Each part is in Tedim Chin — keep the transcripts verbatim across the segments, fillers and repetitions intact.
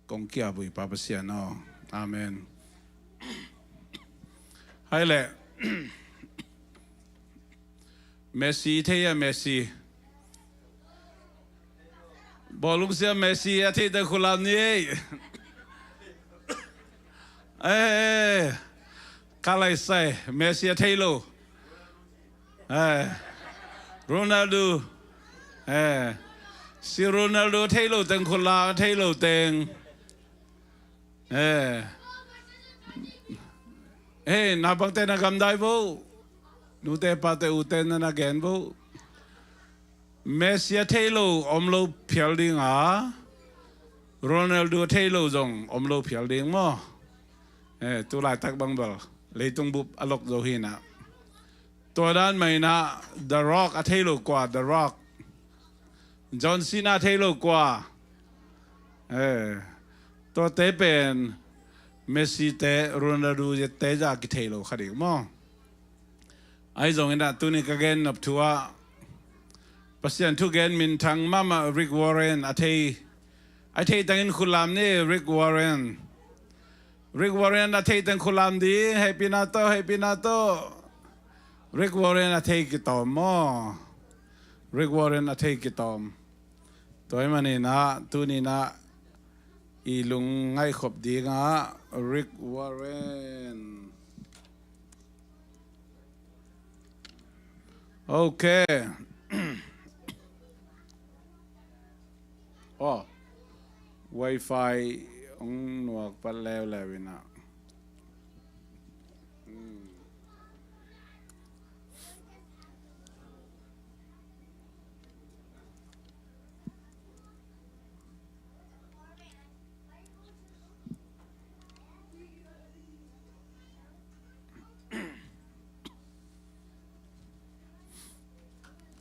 Kong kia vui pa Pasian aw. Amen. Hai le. Messi thei a, Messi. Bawlung sia Messi a thei teng khulam ni ei. Eh, ka lai sai Messi a thei lo. Eh, Ronaldo. Eh, si Ronaldo thei lo teng khula, thei lo teng. Eh. Hei, na bangte na gamdai vo. Nute pate ute na na gen vo. Messi a thei lo om lo phial ding a, Ronaldo a thei lo zong om lo phial ding maw. Eh, tu laitak bang bel leitung bup a lok zo hi na. Tua dan mai na, The Rock a thei lo kua, The Rock. John Cena a thei lo kua. Eh, tuate pen Messi te, Ronaldo te za kithei lo kha ding maw. Ahi zongin ah tuni ka gen nop thu ah Pasian thu gen minthang mahmah Rick Warren a thei, a thei tengin khulam ni Rick Warren. Rick Warren a thei teng khulam ding, hei pi na to, hei pi na to. Rick Warren a thei kitawm maw. Rick Warren a thei kitawm. Tua hi manin ah tuni in ah i lung ngaihkhop ding ah Rick Warren. Ok. Oh, wifi hong nuak pat leuleu in ah. Hmm.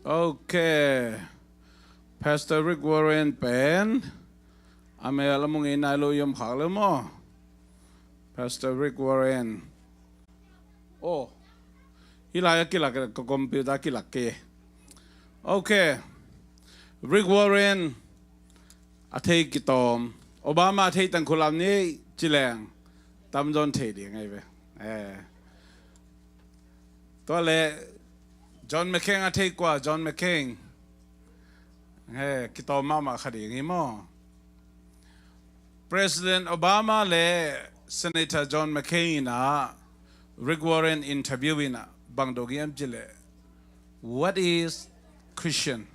Ok. Pastor Rick Warren pen a mel a mung in nai lo i om khak le maw. Pastor Rick Warren. Oh. Hi lai a kilak, ka computer kilak ke. Ok. Rick Warren a thei kitawm. Obama a thei teng khulam ni ci leng tamzaw in thei ding ahi ve. Eh. Tua le John McCain a thei kua, John McCain. Eh, kitawm mahmah kha ding hi maw. President Obama le Senator John McCain in ah Rick Warren interview in ah bang dong hiam ci le, "What is Christian?"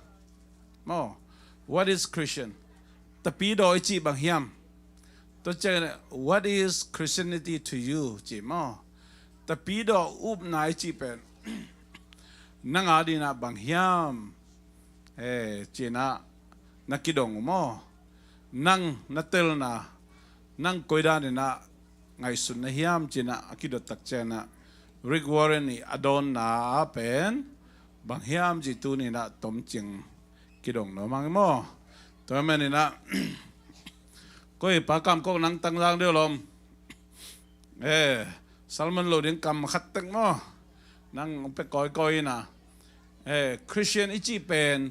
Maw, "What is Christian?" Tapidaw i cih bang hiam? Tua ciang, "What is Christianity to you?" ci maw. Tapidaw upna i cih pen nang a ding ah bang hiam? Eh, ci in ah na kidong uh maw. Nang na telna, nang koi dan in ah ngaihsun na hiam ci in ah a kidot tak ciang ah Rick Warren i a dawnna pen bang hiam ci tuni in ah tomcing kidong nuam hang maw. Tua manin ah koi pa kam kok nang tangzang deuh lom. Eh, sermon lo ding kam khat tek maw. Nang pe kawikawi in ah. Eh, Christian i cih pen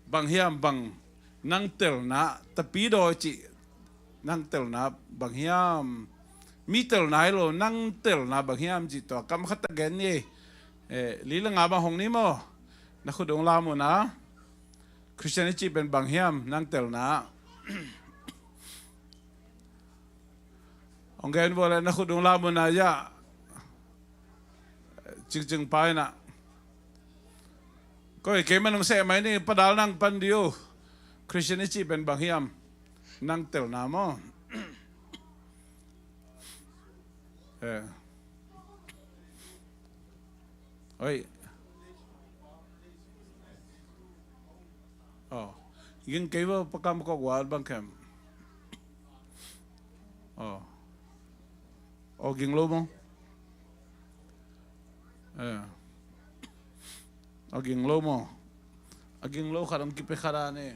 bang hiam, bang nang telna, tapidaw i cih nang telna bang hiam? Mi telna hi lo, nang telna bang hiam cih tua kam khat a gen ni. Eh, li le nga bang hong ni maw. Na khut ung lam un ah. Christian i cih pen bang hiam, nang telna? Hong gen vua le na khut ung lam un ah ya. Cingcing pa in ah. Koi, keimah nong seh mai ni, Pa Dal nang pan dih uh. Christian i cih pen bang hiam? Nang telna maw. Eh. Oi. Oh. Ging kei va pakam kok wal bang kem. Oh. Oh, ging lo maw. Eh. A ging lo maw? A ging lo khat hong kipia khat a ni.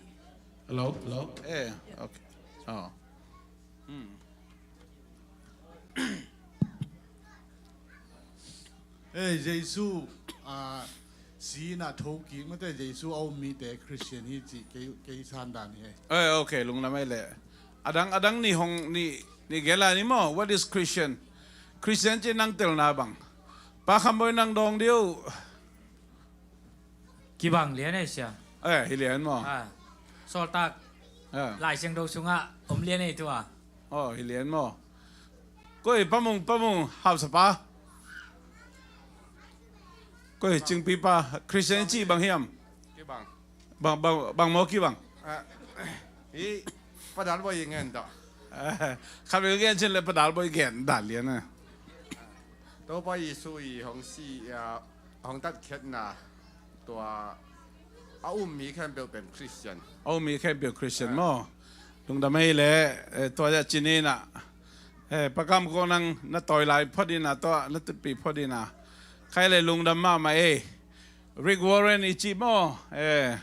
Hello, hello. Eh, ok. Oh. Hmm. Eh, Jesu, ah, si na thokik mate Jesu a um mite Christian hi ci kei, kei san dan hi. Eh, ok, lungdam ei le. A dang, a dang nih hong, nih, nih gen lai ni maw. What is Christian? Christian ci nang telna bang. Pa Kham Bawi nang dawng dih uh. Kibang lian ei sia. Eh, hi lian maw. Ah, Sawltak. Ah. Lai Siangtho sungah om lian ei tua. Oh, hi lian maw. Koi Pa Mung, Pa Mung, hausapa. Koi Cingpi pa, Christian ci bang hiam. Kibang. Bang, bang, bang maw kibang. Ah, hi, Pa Dal Bawi ngen dah. Khat vei gen cin le Pa Dal Bawi gen dah lian a. Topa Jesu i hong si, ah, hong tatkhiatna tua a um mi khempeuh pen Christian. A um mi khempeuh Christian maw. Lungdam ei le, eh, tua ya cin ina. Eh, Pa Kam Kong nang na tawi lai phot ina tua, na tutpi phot ina. Khai le lungdam mahmah ei. Rick Warren i ci maw, eh,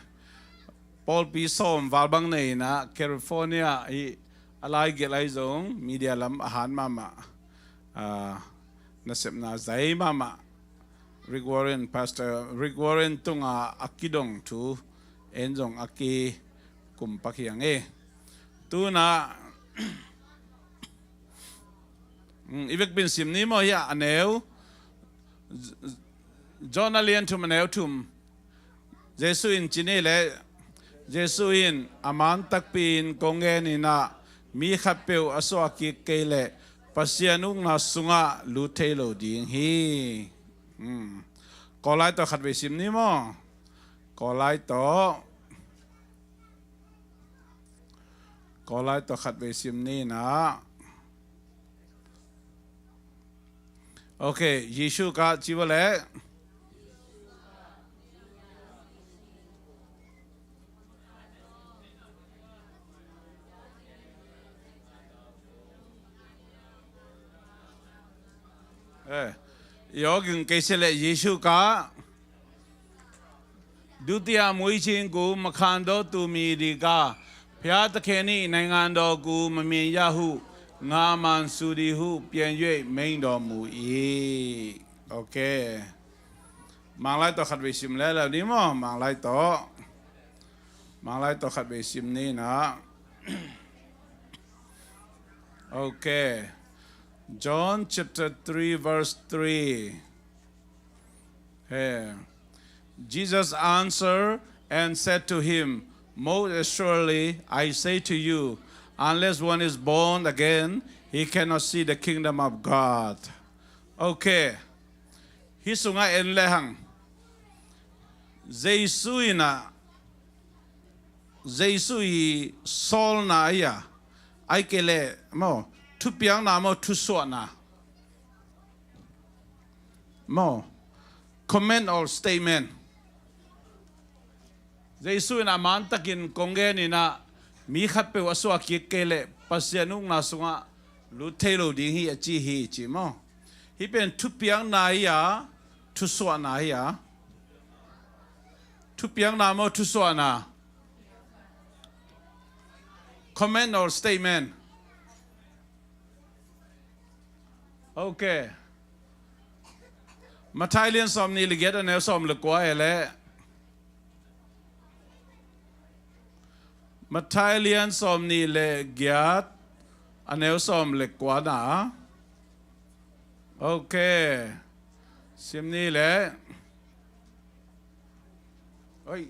pawlpi sawm val bang nei ina, California i a lai gelh ai zong, media lam a han mahmah. Ah, nasepna zai mahmah. Rick Warren, Pastor Rick Warren tunga a kidong thu en zong a kikum pak hiang e. Tuna, mm, i vekpin sim ni maw hi a, a neu. J-, J-, John a lian thum a neu thum. Jesu in cin ei le, Jesu in a man takpi in kong gen ina, mi khatpeuh a suah kik kei le Pasian ukna sungah lut thei lo ding hi. Hmm. Kawlai tawh khat vei sim ni maw. Kawlai tawh. Kawlai tawh khat vei sim ni ina. Ok, Jesu ka ci va le. Eh, i awging kei se le Jesu ka. ဒုတိယမွေးခြင်းကို မခံသောသူမည်သည်ကား၊ ဘုရားသခင်နှင့်နိုင်ငံတော်ကို မမြင်ရဟု ငါမှန်ဆိုသည်ဟု ပြန်၍ မိန့်တော်မူ၏။ Ok. Manglai tawh khat vei sim le lo ni maw, Manglai tawh. Manglai tawh khat vei sim ni na. Ok. John chapter three, verse three. Hey. Jesus answered and said to him, most assuredly I say to you, unless one is born again, he cannot see the kingdom of God. Ok. Hih sungah en lehang. Jesu in a, Jesu i sawlna ahi a, ahih kei leh maw, thupiakna maw, thusuahna. Maw, comment or statement. Jesu in a mantakin kong gen in a, mi khatpeuh a suah kik kei leh Pasian ukna sungah lut thei lo ding hi a ci hi ci maw. Hih pen thupiakna hi a, thusuahna hi a. Thupiakna maw, thusuahna. Comment or statement. Ok. Matthai lian sawm nih le giat a neu sawm le kua e le. Matthai lian sawm nih le giat a neu sawm le kua na. Ok. Sim ni le. Oi.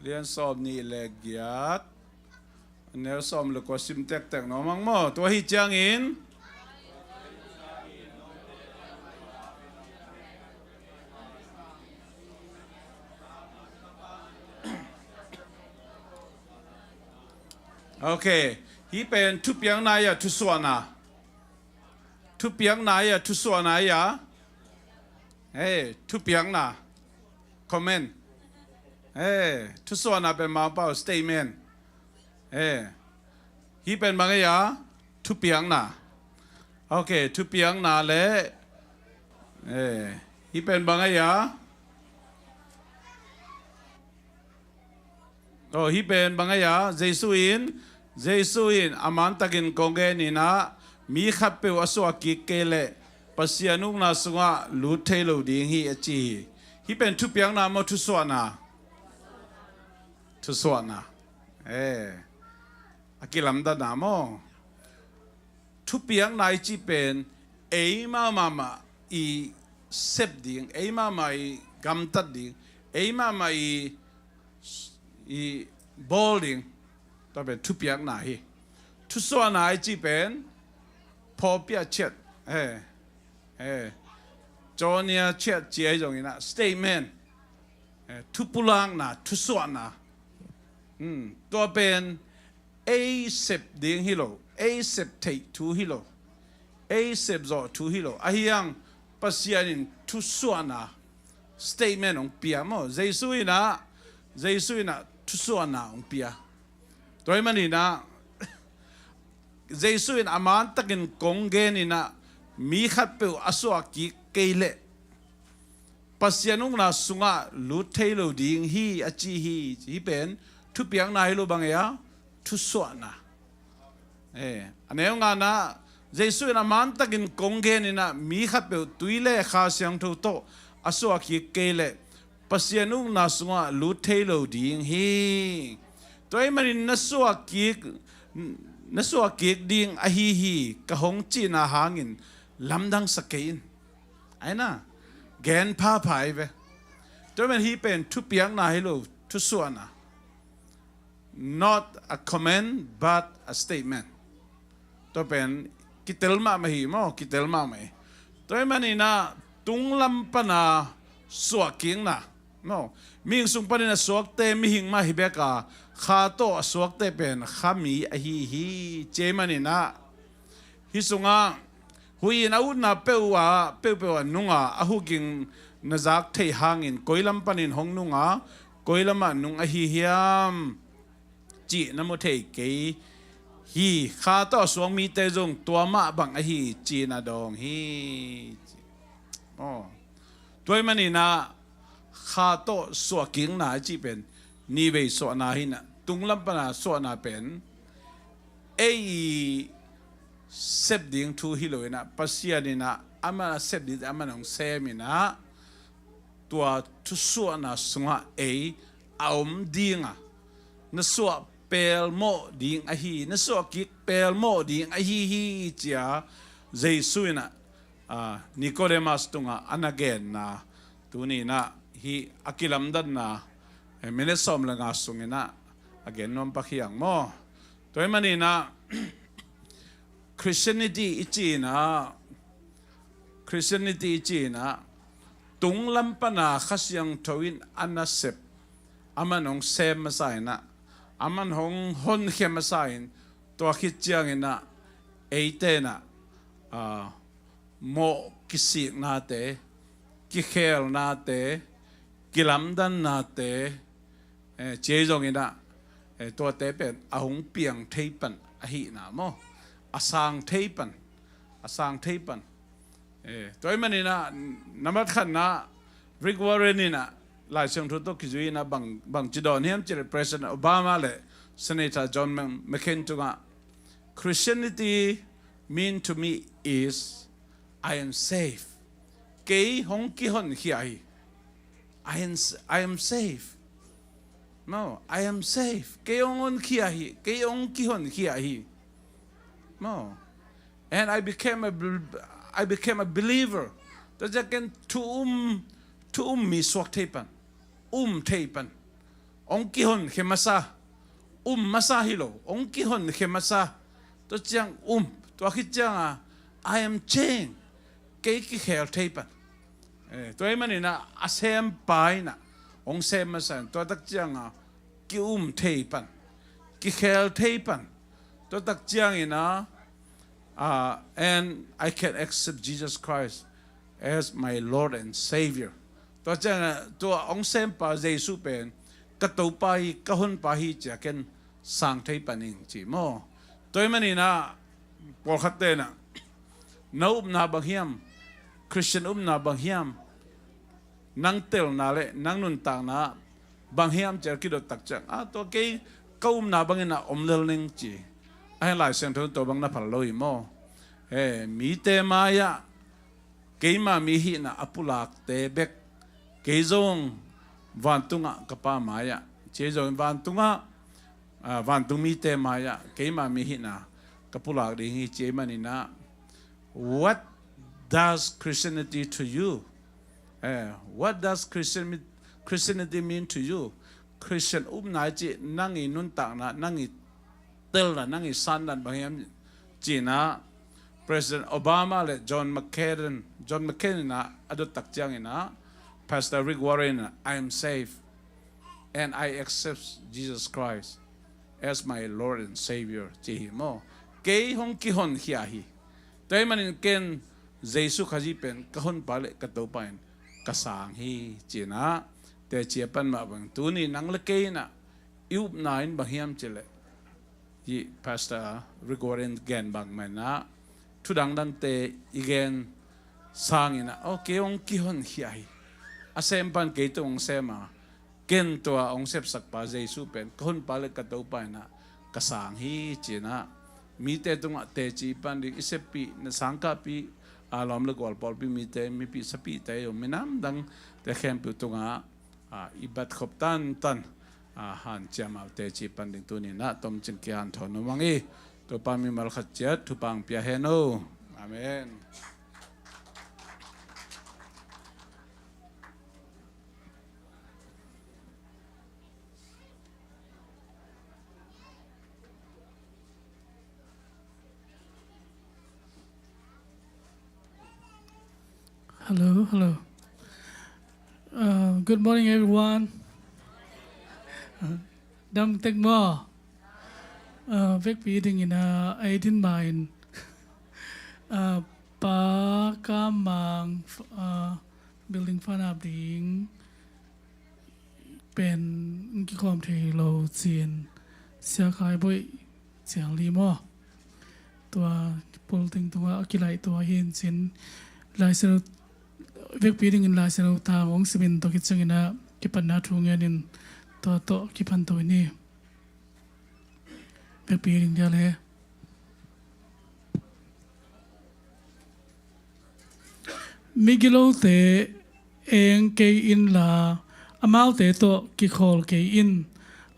Lian sawm nih le giat. Neu sawm le kua sim tektek nuam hang maw. Tua hi ciangin. Ok. Hih pen thupiakna ahi a, thusuahna. Thupiakna ahi a, thusuahna ahi a. Hey, thupiakna. Comment. Hey, thusuahna pen Mangpau statement. Hey. Hih pen bang ahi a, thupiakna. Ok, thupiakna le. Hey. Hih pen bang ahi a. Oh, hih pen bang ahi a, Jesu in, Jesu in a mantakin kong gen in a, mi khatpeuh a suah kik kei leh Pasian ukna sungah lut thei lo ding hi a ci hi. Hih pen thupiakna maw, thusuahna? Thusuahna. Eh. A kilamdanna maw? Thupiakna i cih pen ei mahmah i sep ding, ei mahmah i gamtat ding, ei mahmah i, i bawl ding. Tua pen thupiakna hi. Thusuahna i cih pen pawlpi a chiat, eh, eh, cawnia chiat ci ahi zongin ah statement, eh, thupulakna, thusuahna. Hmm, tua pen ei sep ding hi lo, ei sep theih thu hi lo, ei sep zawh thu hi lo. Ahi hang Pasian in thusuahna statement hong pia maw? Jesu in ah, Jesu in ah thusuahna hong pia. Tua ahih manin ah Jesu in a mantakin kong genin ah mi khatpeuh a suah kik kei leh Pasian ukna sungah lut thei lo ding hi a ci hi. Hih pen thupiakna hi lo, bang ei a? Thusuahna. Eh, a neu ngana, Jesu in a mantakin kong genin ah mi khatpeuh tui le Kha Siangtho tawh a suah kik kei leh Pasian ukna sungah lut thei lo ding hi. Tua ahih manin na suah kik, na suah kik ding ahi hi, ka hong cihna hangin lamdangsak kei in. Aina, gen phapha hi ve. Tua ahih manin hih pen thupiakna hi lo, thusuahna. Not a comment, but a statement. Tua pen kitel mahmah hi maw, kitel mahmah hi. Tua ahih manin ah tunglam pana suahkikna maw? Mihing sung panin a suakte mihing mah hi bek a, Kha tawh a suakte pen Kha mi ahi hi. Tua ahih manin ah hih sungah huih in a utna peuh ah, peuhpeuh ah nung a, a huging na zak theih hangin koi lam panin hong nung a, koi lamah nung ahi hiam cih na mu thei kei hi. Kha tawh a suak mite zong tua mah bang ahi ci-in a dawng hi. Aw. Tua ahih manin ah Kha tawh suahkikna i cih pen nihvei suahna hi in ah, tunglam pana suahna pen ei sep ding thu hi lo in ah, Pasian in ah amah a sep ding, amah hong sem in ah, tua thusuahna sungah ei a om ding a, na suah pelmawh ding ahi, na suah kik pelmawh ding ahi hi, ci-a Jesu in ah, ah, Nicodemus tungah a na genna, tuni in ah hih a kilamdanna, eh, minute sawm le nga sungin ah a gen nuam pak hi hang maw? Tua ahih manin ah Christianity i cih in ah, Christianity i cih in ah tunglam pana Kha Siangtho in a na sep, amah hong sem masa in ah, amah hong honkhia masa in, tua khit ciangin ah eite in ah, ah, mawh kisiknate, kikhelnate, kilamdannate, eh, ci ahi zongin ah, eh, tuate pen a hong piang thei pan ahihna maw? A sang thei pan, a sang thei pan. Eh, tua ahih manin ah, nambat khatna, Rick Warren in ah, Lai Siangtho tawh kizui in ah bang, bangci dawn hiam cih leh President Obama le Senator John Mc-, McCain tungah, "Christianity mean to me is I am safe." Kei hong kihonkhia hi. I am, I am safe. No, I am safe. Kei hong honkhia hi. Kei hong kihonkhia hi. No. And I became a bel-, I became a believer. Tua ciang ken thu um, thu um mi suak thei pan. Um thei pan. Hong kihonkhia masa. Um masa hi lo. Hong kihonkhia masa. Tua ciang um. Tua khit ciang a, I am changed. Kei kikhel thei pan. Eh, tua ahih manin ah, a sempa in ah hong sem masa in, tua tak ciang a ki-um thei pan, kikhel thei pan. Tua tak ciangin ah, ah, and I can accept Jesus Christ as my Lord and Savior. Tua ciang a, tua hong sempa Jesu pen ka Topa hi, ka honpa hi ci-a ken sang thei pan ing ci maw? Tua ahih manin ah, pawlkhatte in ah, na upna bang hiam? Christian upna bang hiam? Nang telna le nang nuntakna bang hiam ci-a kidot tak ciang, ah, tua kei ka upna bangin ah om lel ning ci. Ahi, Lai Siangtho in tua bang na phal lo hi maw? Eh, mite mai-ah keima mi hihna a pulakte bek, kei zong vantungah ka Pa mai-ah, ci ahi zongin vantungah, ah, vantungmite mai-ah keima mi hihna ka pulak ding hi ci ahih manin ah, what does Christianity to you? Eh, what does Christian, Christianity mean to you? Christian upna i cih nang i nuntakna, nang i telna, nang i sandan bang hiam ci-in ah, President Obama le John McCain, John McCain in ah a dot tak ciangin ah, Pastor Rick Warren in ah, "I am saved and I accept Jesus Christ as my Lord and Savior," ci hi maw. Kei hong kihonkhia hi. Tua ahih manin ken Jesu Khazih pen ka honpa le ka Topa in ka sang hi ci-in ah, teci a pan mah bang tuni nang le kei in ah i upna in bang hiam cih leh, hih Pastor Rick Warren gen bang mah in ah, thu dangdangte i gen sangin ah, aw, kei hong kihonkhia hi. A sempa in kei tung hong sem a, ken tua hong sepsakpa Jesu pen ka honpa le ka Topa in ah ka sang hi ci-in ah, mite tungah teci pan ding i seppih, na sangkahpih, a lawm le gual pawlpi mite, mipih sapihte, minam dangte khempeuh tungah, ah, i bat khop tantan, ah, hanciam a teci pan ding tuni in ah tomcing kihanthawn nuam ing. Topa mimal khat ciat thupha hong pia hen aw. Amen. Hello, hello. Uh, good morning, everyone. Uh, dam tek maw? Uh, vekpi dingin, uh, ei din ma in, uh, Pa Kam Mang, uh, building fan up ding pen kikhawm thei lo ci-in Sia Khai Boih Ciang Li maw, tua pulpit tungah a kilaih tua hi in cin, Lai Siangtho, vekpi dingin Lai Siangtho tha hong simin tua khit ciangin ah kipatna thu ngenin tua tawh kiphan to ni. Vekpi ding dia le. Migilote eng kei inla, amaute tawh kikhawl kei in.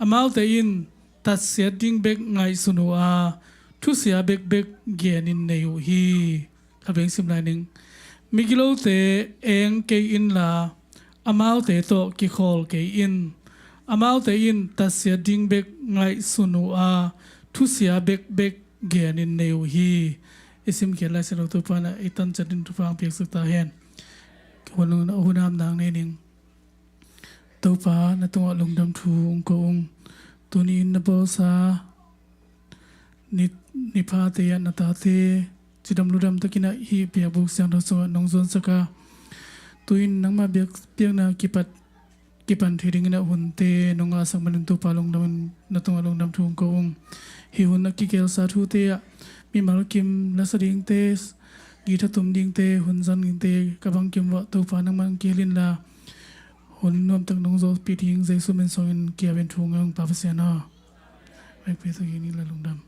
Amaute in tatsiat ding bek ngaihsun uh a, thusia bekbek genin nei uh hi. Khat vei sim lai ning. Migilote eng kei inla, amaute tawh kikhawl kei in. Amaute in tatsiat ding bek ngaihsun uh a, thusia bekbek genin nei uh hi. I simkhiat Lai Siangtho Topa in i tanciat ding thupha hong piaksak ta hen. Hun, hun hapna nei ning. Topa, na tungah lungdam thu hong ko ung. Tuni in na bawlsa ni, niphate ah na tate cidam ludam takin ah hih biakbuk siangtho sungah nong zuansak a, tu-in nangmah biak, biakna kipat, kipan thei dingin ah hunte nong ngahsak manin Topa lungdam, na tungah lungdam thu hong ko ung. Hih hun a kigelsa thute ah mimal kim lasa dingte, guitar tum dingte, hun zang dingte ka bangkim uah Topa nangmah hong kihel inla, hun nuamtak nong zawhpih ding Jesu min suangin kiapin thu ngai ung, Pa Pasian aw. Vekpi tawh kik ni la, lungdam.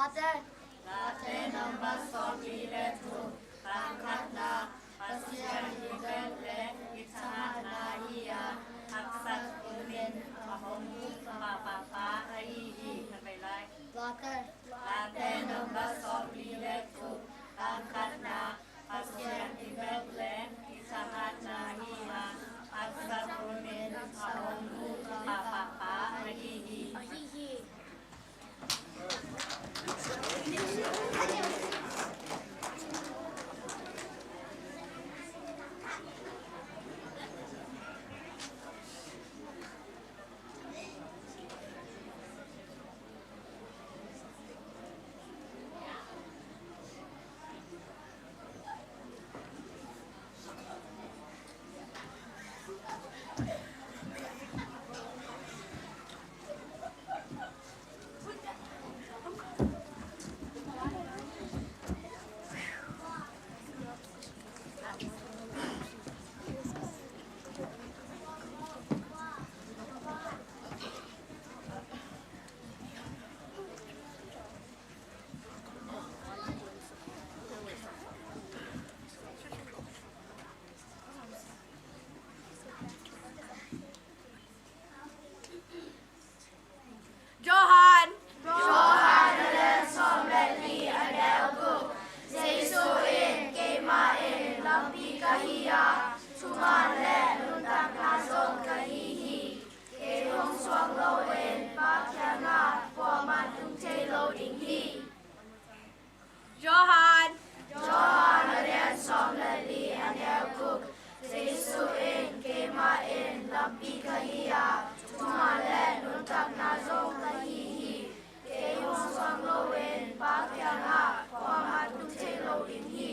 Late. Late number sawmli le thum, tang khatna, Pasian i bel le i thahatna hi a, haksat tumin a hong ut pahpahpa ahi hi. Late. Late number sawmli le thum, tang khatna, Pasian i bel le i thahatna hi a, haksat tumin a hong ut pahpahpa ahi hi. Ahi hi. Johan. Johan a lian sawm le li, a neu guk. Jesu in, "Keimah in lampi ka hi a, thuman le nuntakna zong ka hi hi. Kei hong suak loin Pa kiangah kuamah tung thei lo ding hi." Johan. Johan a lian sawm le li, a neu guk. Jesu in, "Keimah in lampi ka hi a, thuman le nuntakna zong ka hi hi. Kei hong suak loin Pa kiangah kuamah tung thei lo ding hi."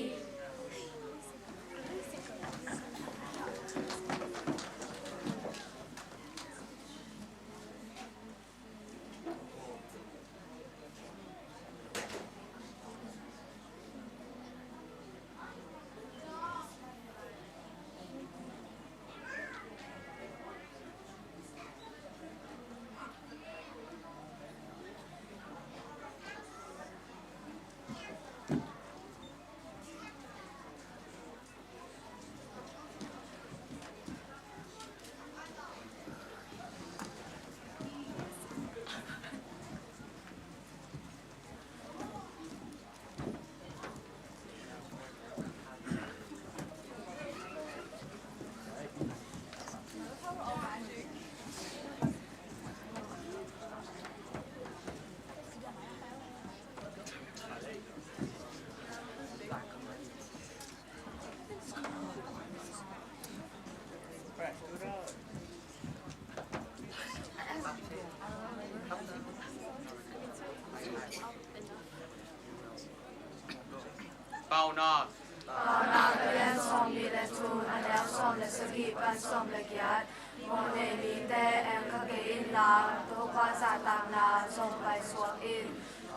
Paunak. Paunak a lian sawmli le thum, a neu sawm le sagih pan sawm le giat. Mawhnei mite eng kha kei inla, Topa zahtakna zong paisuak in.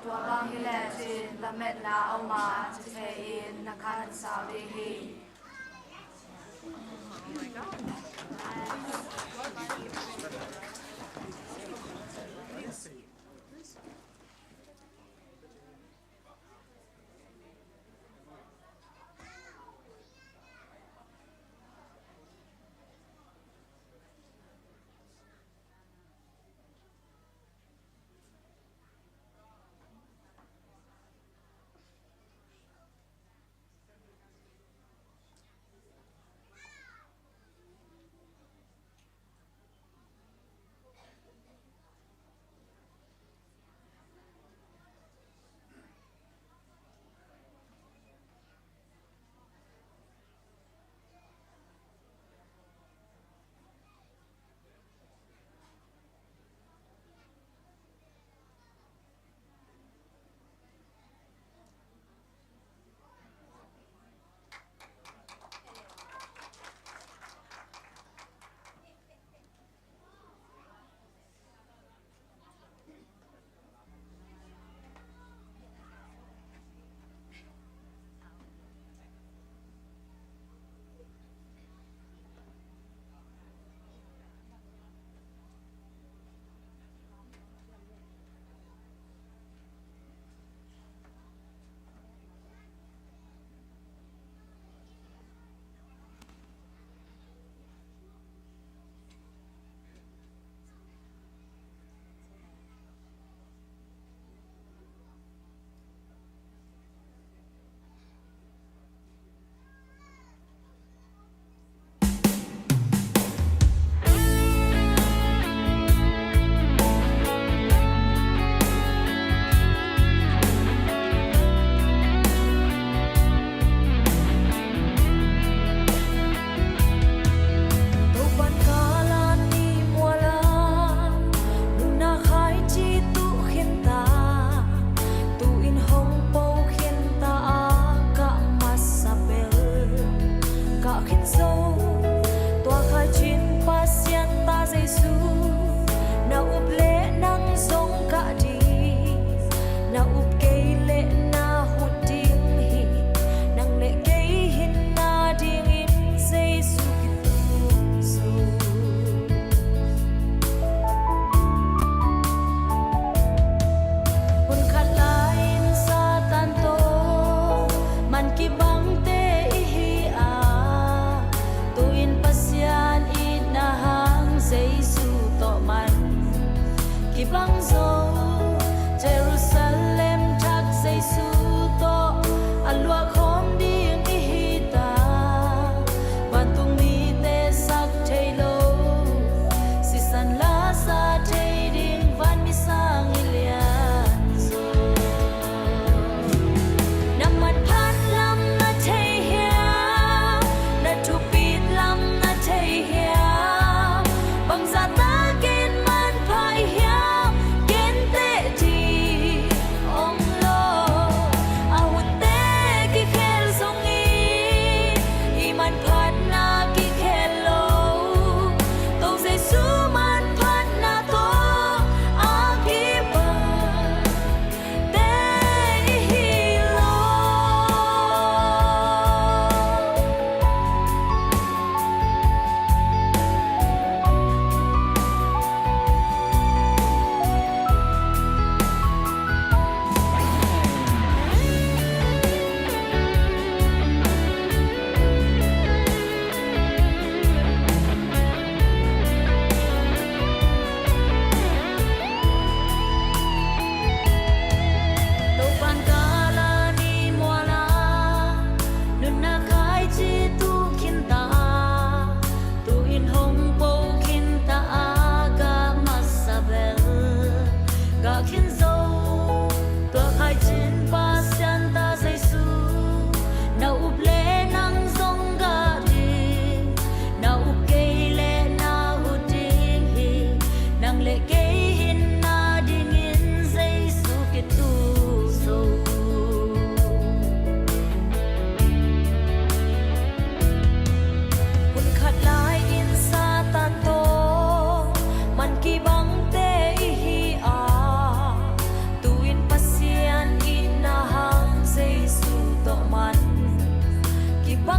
Tua bang hi lecin lametna a om a, ci thei in na khan sau ding hi.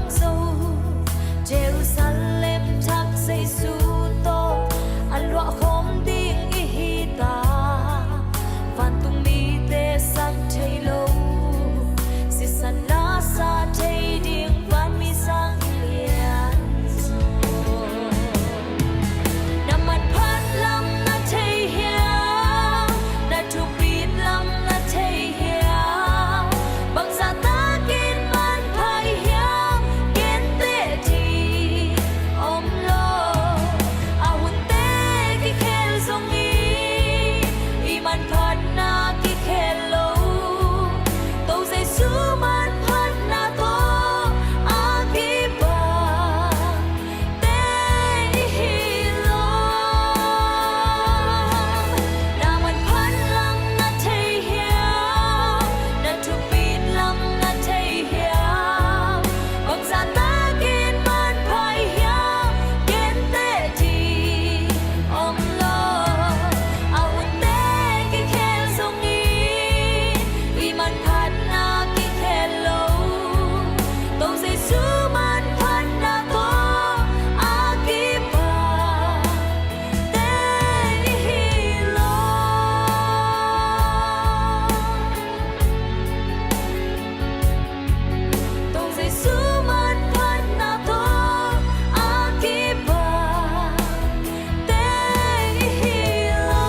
Zo Jerusalem thak Jesu tawh a luahkhawm ding i hi ta. Vantung mite sang thei lo, sisan la sa thei ding vanmi sang i lian zo. Na manphat lam na thei hiam? Na thupit lam na thei hiam? Bangzah takin manpha i hiam? Genteh ding om lo. A hunte kikhel zongin i manphatna kikhel lo. Topa Jesu manphatna tawh a kibat te i hi lo. Na manphat lam na thei hiam? Na thupit lam na thei hiam? Bangzah takin manpha i hiam? Genteh ding om lo. A hunte kikhel zongin i manphatna kikhel lo. Topa Jesu manphatna tawh a kibat te i hi lo. Topa Jesu manphatna tawh a kibat te i hi lo.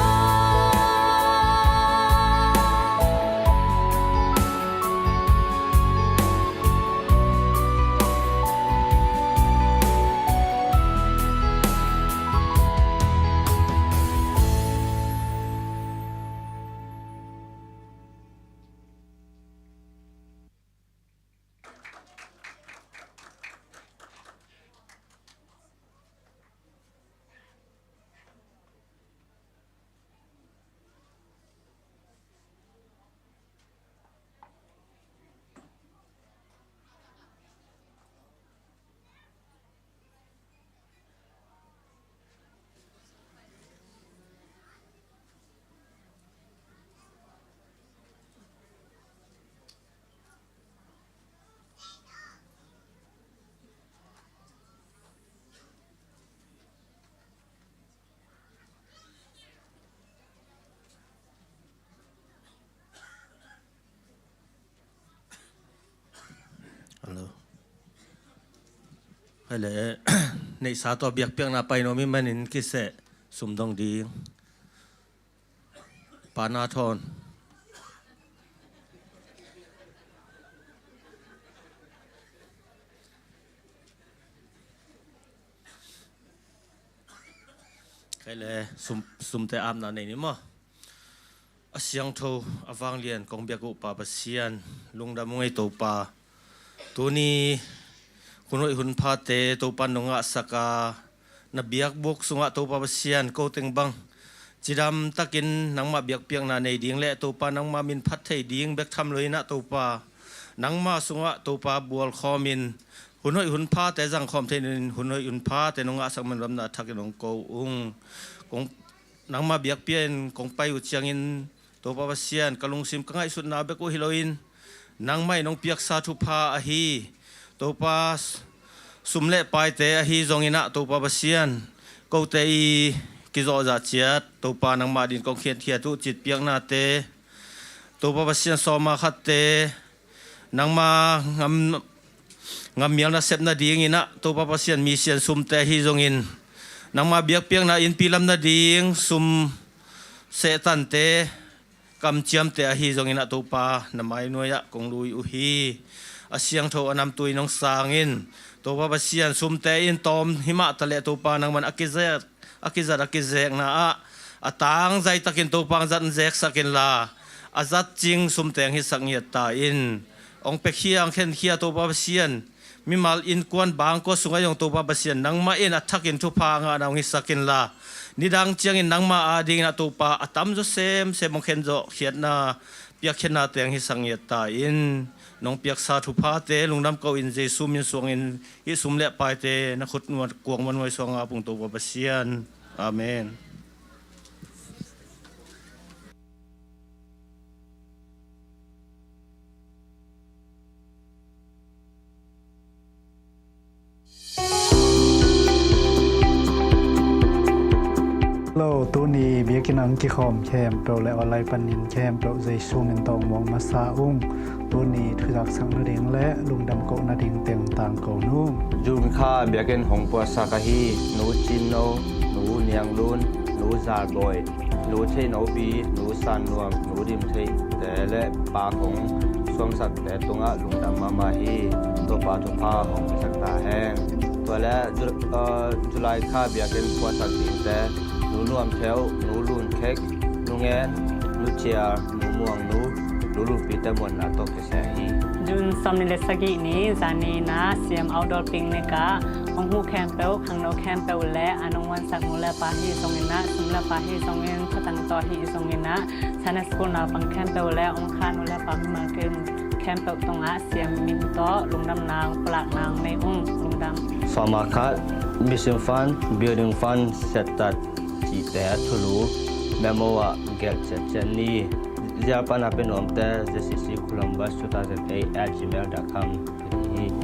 Hello. Hei le, neihsa tawh biakpiakna pai nuam i hih manin kiseh sum dong ding. Pa Na Thawn. Kei le sum, sumte apna nei ni maw? A siangtho, a vanglian kong biak uh Pa Pasian, lungdam ung ei Topa. Tuni hun hoih hun phate Topa nong ngahsak a, na biakbuk sungah Topa Pasian, ko teng bang cidam takin nangmah biakpiakna nei ding le Topa nangmah min phat thei ding bek tham lo in ah Topa, nangmah sungah Topa bual khawmin hun hoih hun phate zang khawm thei in, hun hoih hun phate nong ngahsak man lungdamna thakin hong ko ung. Kong, nangmah biakpiak in kong pai uh ciangin Topa Pasian, ka lungsim ka ngaihsutna bek uh hi loin nangmah in hong piaksa thupha ahi Topa, sum le paite ahi zongin ah Topa Pasian, kote i kizawhzah ciat Topa nangmah adingin kong khiatkhiat uh citpiaknate, Topa Pasian, sawma khatte nangma ngam, ngammial nasep nadingin ah Topa Pasian, misian sumte ahi zongin nangma biakpiakna innpi lam nading sum sehtante, kamciamte ahi zongin ah Topa na mainuai-ah kong lui uh hi. A siangtho a namtui nong sangin Topa Pasian, sumte in tawm himah taleh Topa nangman a kizat, a kizat a kizekna ah a tangzai takin Topa hong zat hong zeksak inla, a zat cing sumte hong hisak ngiat ta in. Hong pekhiang khenkhia Topa Pasian, mimal innkuan bangkua sungah zong Topa Pasian, nangmah in a thakin thupha ngahna hong hisak inla, nidang ciangin nangmah adingin ah Topa a tamzaw semsem hong khenzawh khiatna piakkhiatnate hong hisak ngiat ta in. Nong piaksa thuphate lungdam ko-in Jesu min suangin hih sum le paite na khut kuangmah nuai suang ngap ung Topa Pasian. Amen. I biakinn ah kikhawm khempeuh le online panin khempeuh Jesu min tawh muang masa ung. Tuni thuzaksakna ding le lungdam kohna ding teng tangko nung. June kha biakinn hong puasak ahi Nu Cin No, Nu Niang Lun, Nu Zal Bawi, Nu Theih No Pi, Nu San Nuam, Nu Dim Theih te le Pa Kong Suangsak te tungah lungdam mahmah hi. Topa thupha hong pisak ta hen. Tua le Ju-, uh, July kha biakinn puasak ding te Nu Nuam Theu, Nu Lun Khek, Nu Ngen, Nu Ciar, Nu Muang Nu, Nu Lun Pi te muanna tawh kisia hi. June sawmnih le sagih ni zani na siam outdoor picnic ah hong huh khempeuh, khangno khempeuh le a nong muansak nu le pa hi zongin ah, sum le pa hi zongin, thatang tawh hi zongin ah, Sunday school naupang khempeuh le hong kha nu le pa mimal kim khempeuh tungah siam min tawh lungdamna hong pulakna hong nei ung. Lungdam. Sawma khat, Mission Fund, Building Fund, Settat cihte thulu memo ah gelh ciatciat ni. Zial pan a pe nuamte, Z C C Columbus two thousand eight at gmail dot com.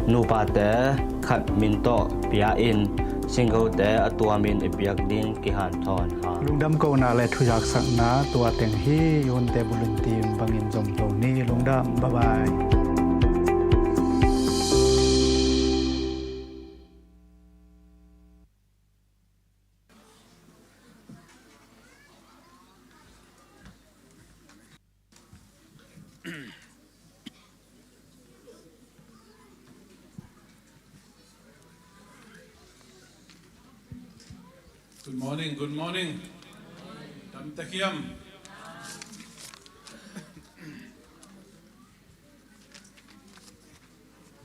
Nupate khat min tawh pia in, singkote a tuamin i piak ding kihanthawn ha. Lungdam kohna le thuzaksakna tua teng hi. Hunte bulun tim bangin zomto ni. Lungdam. Bye bye. Good morning, good morning. Dam ta hiam?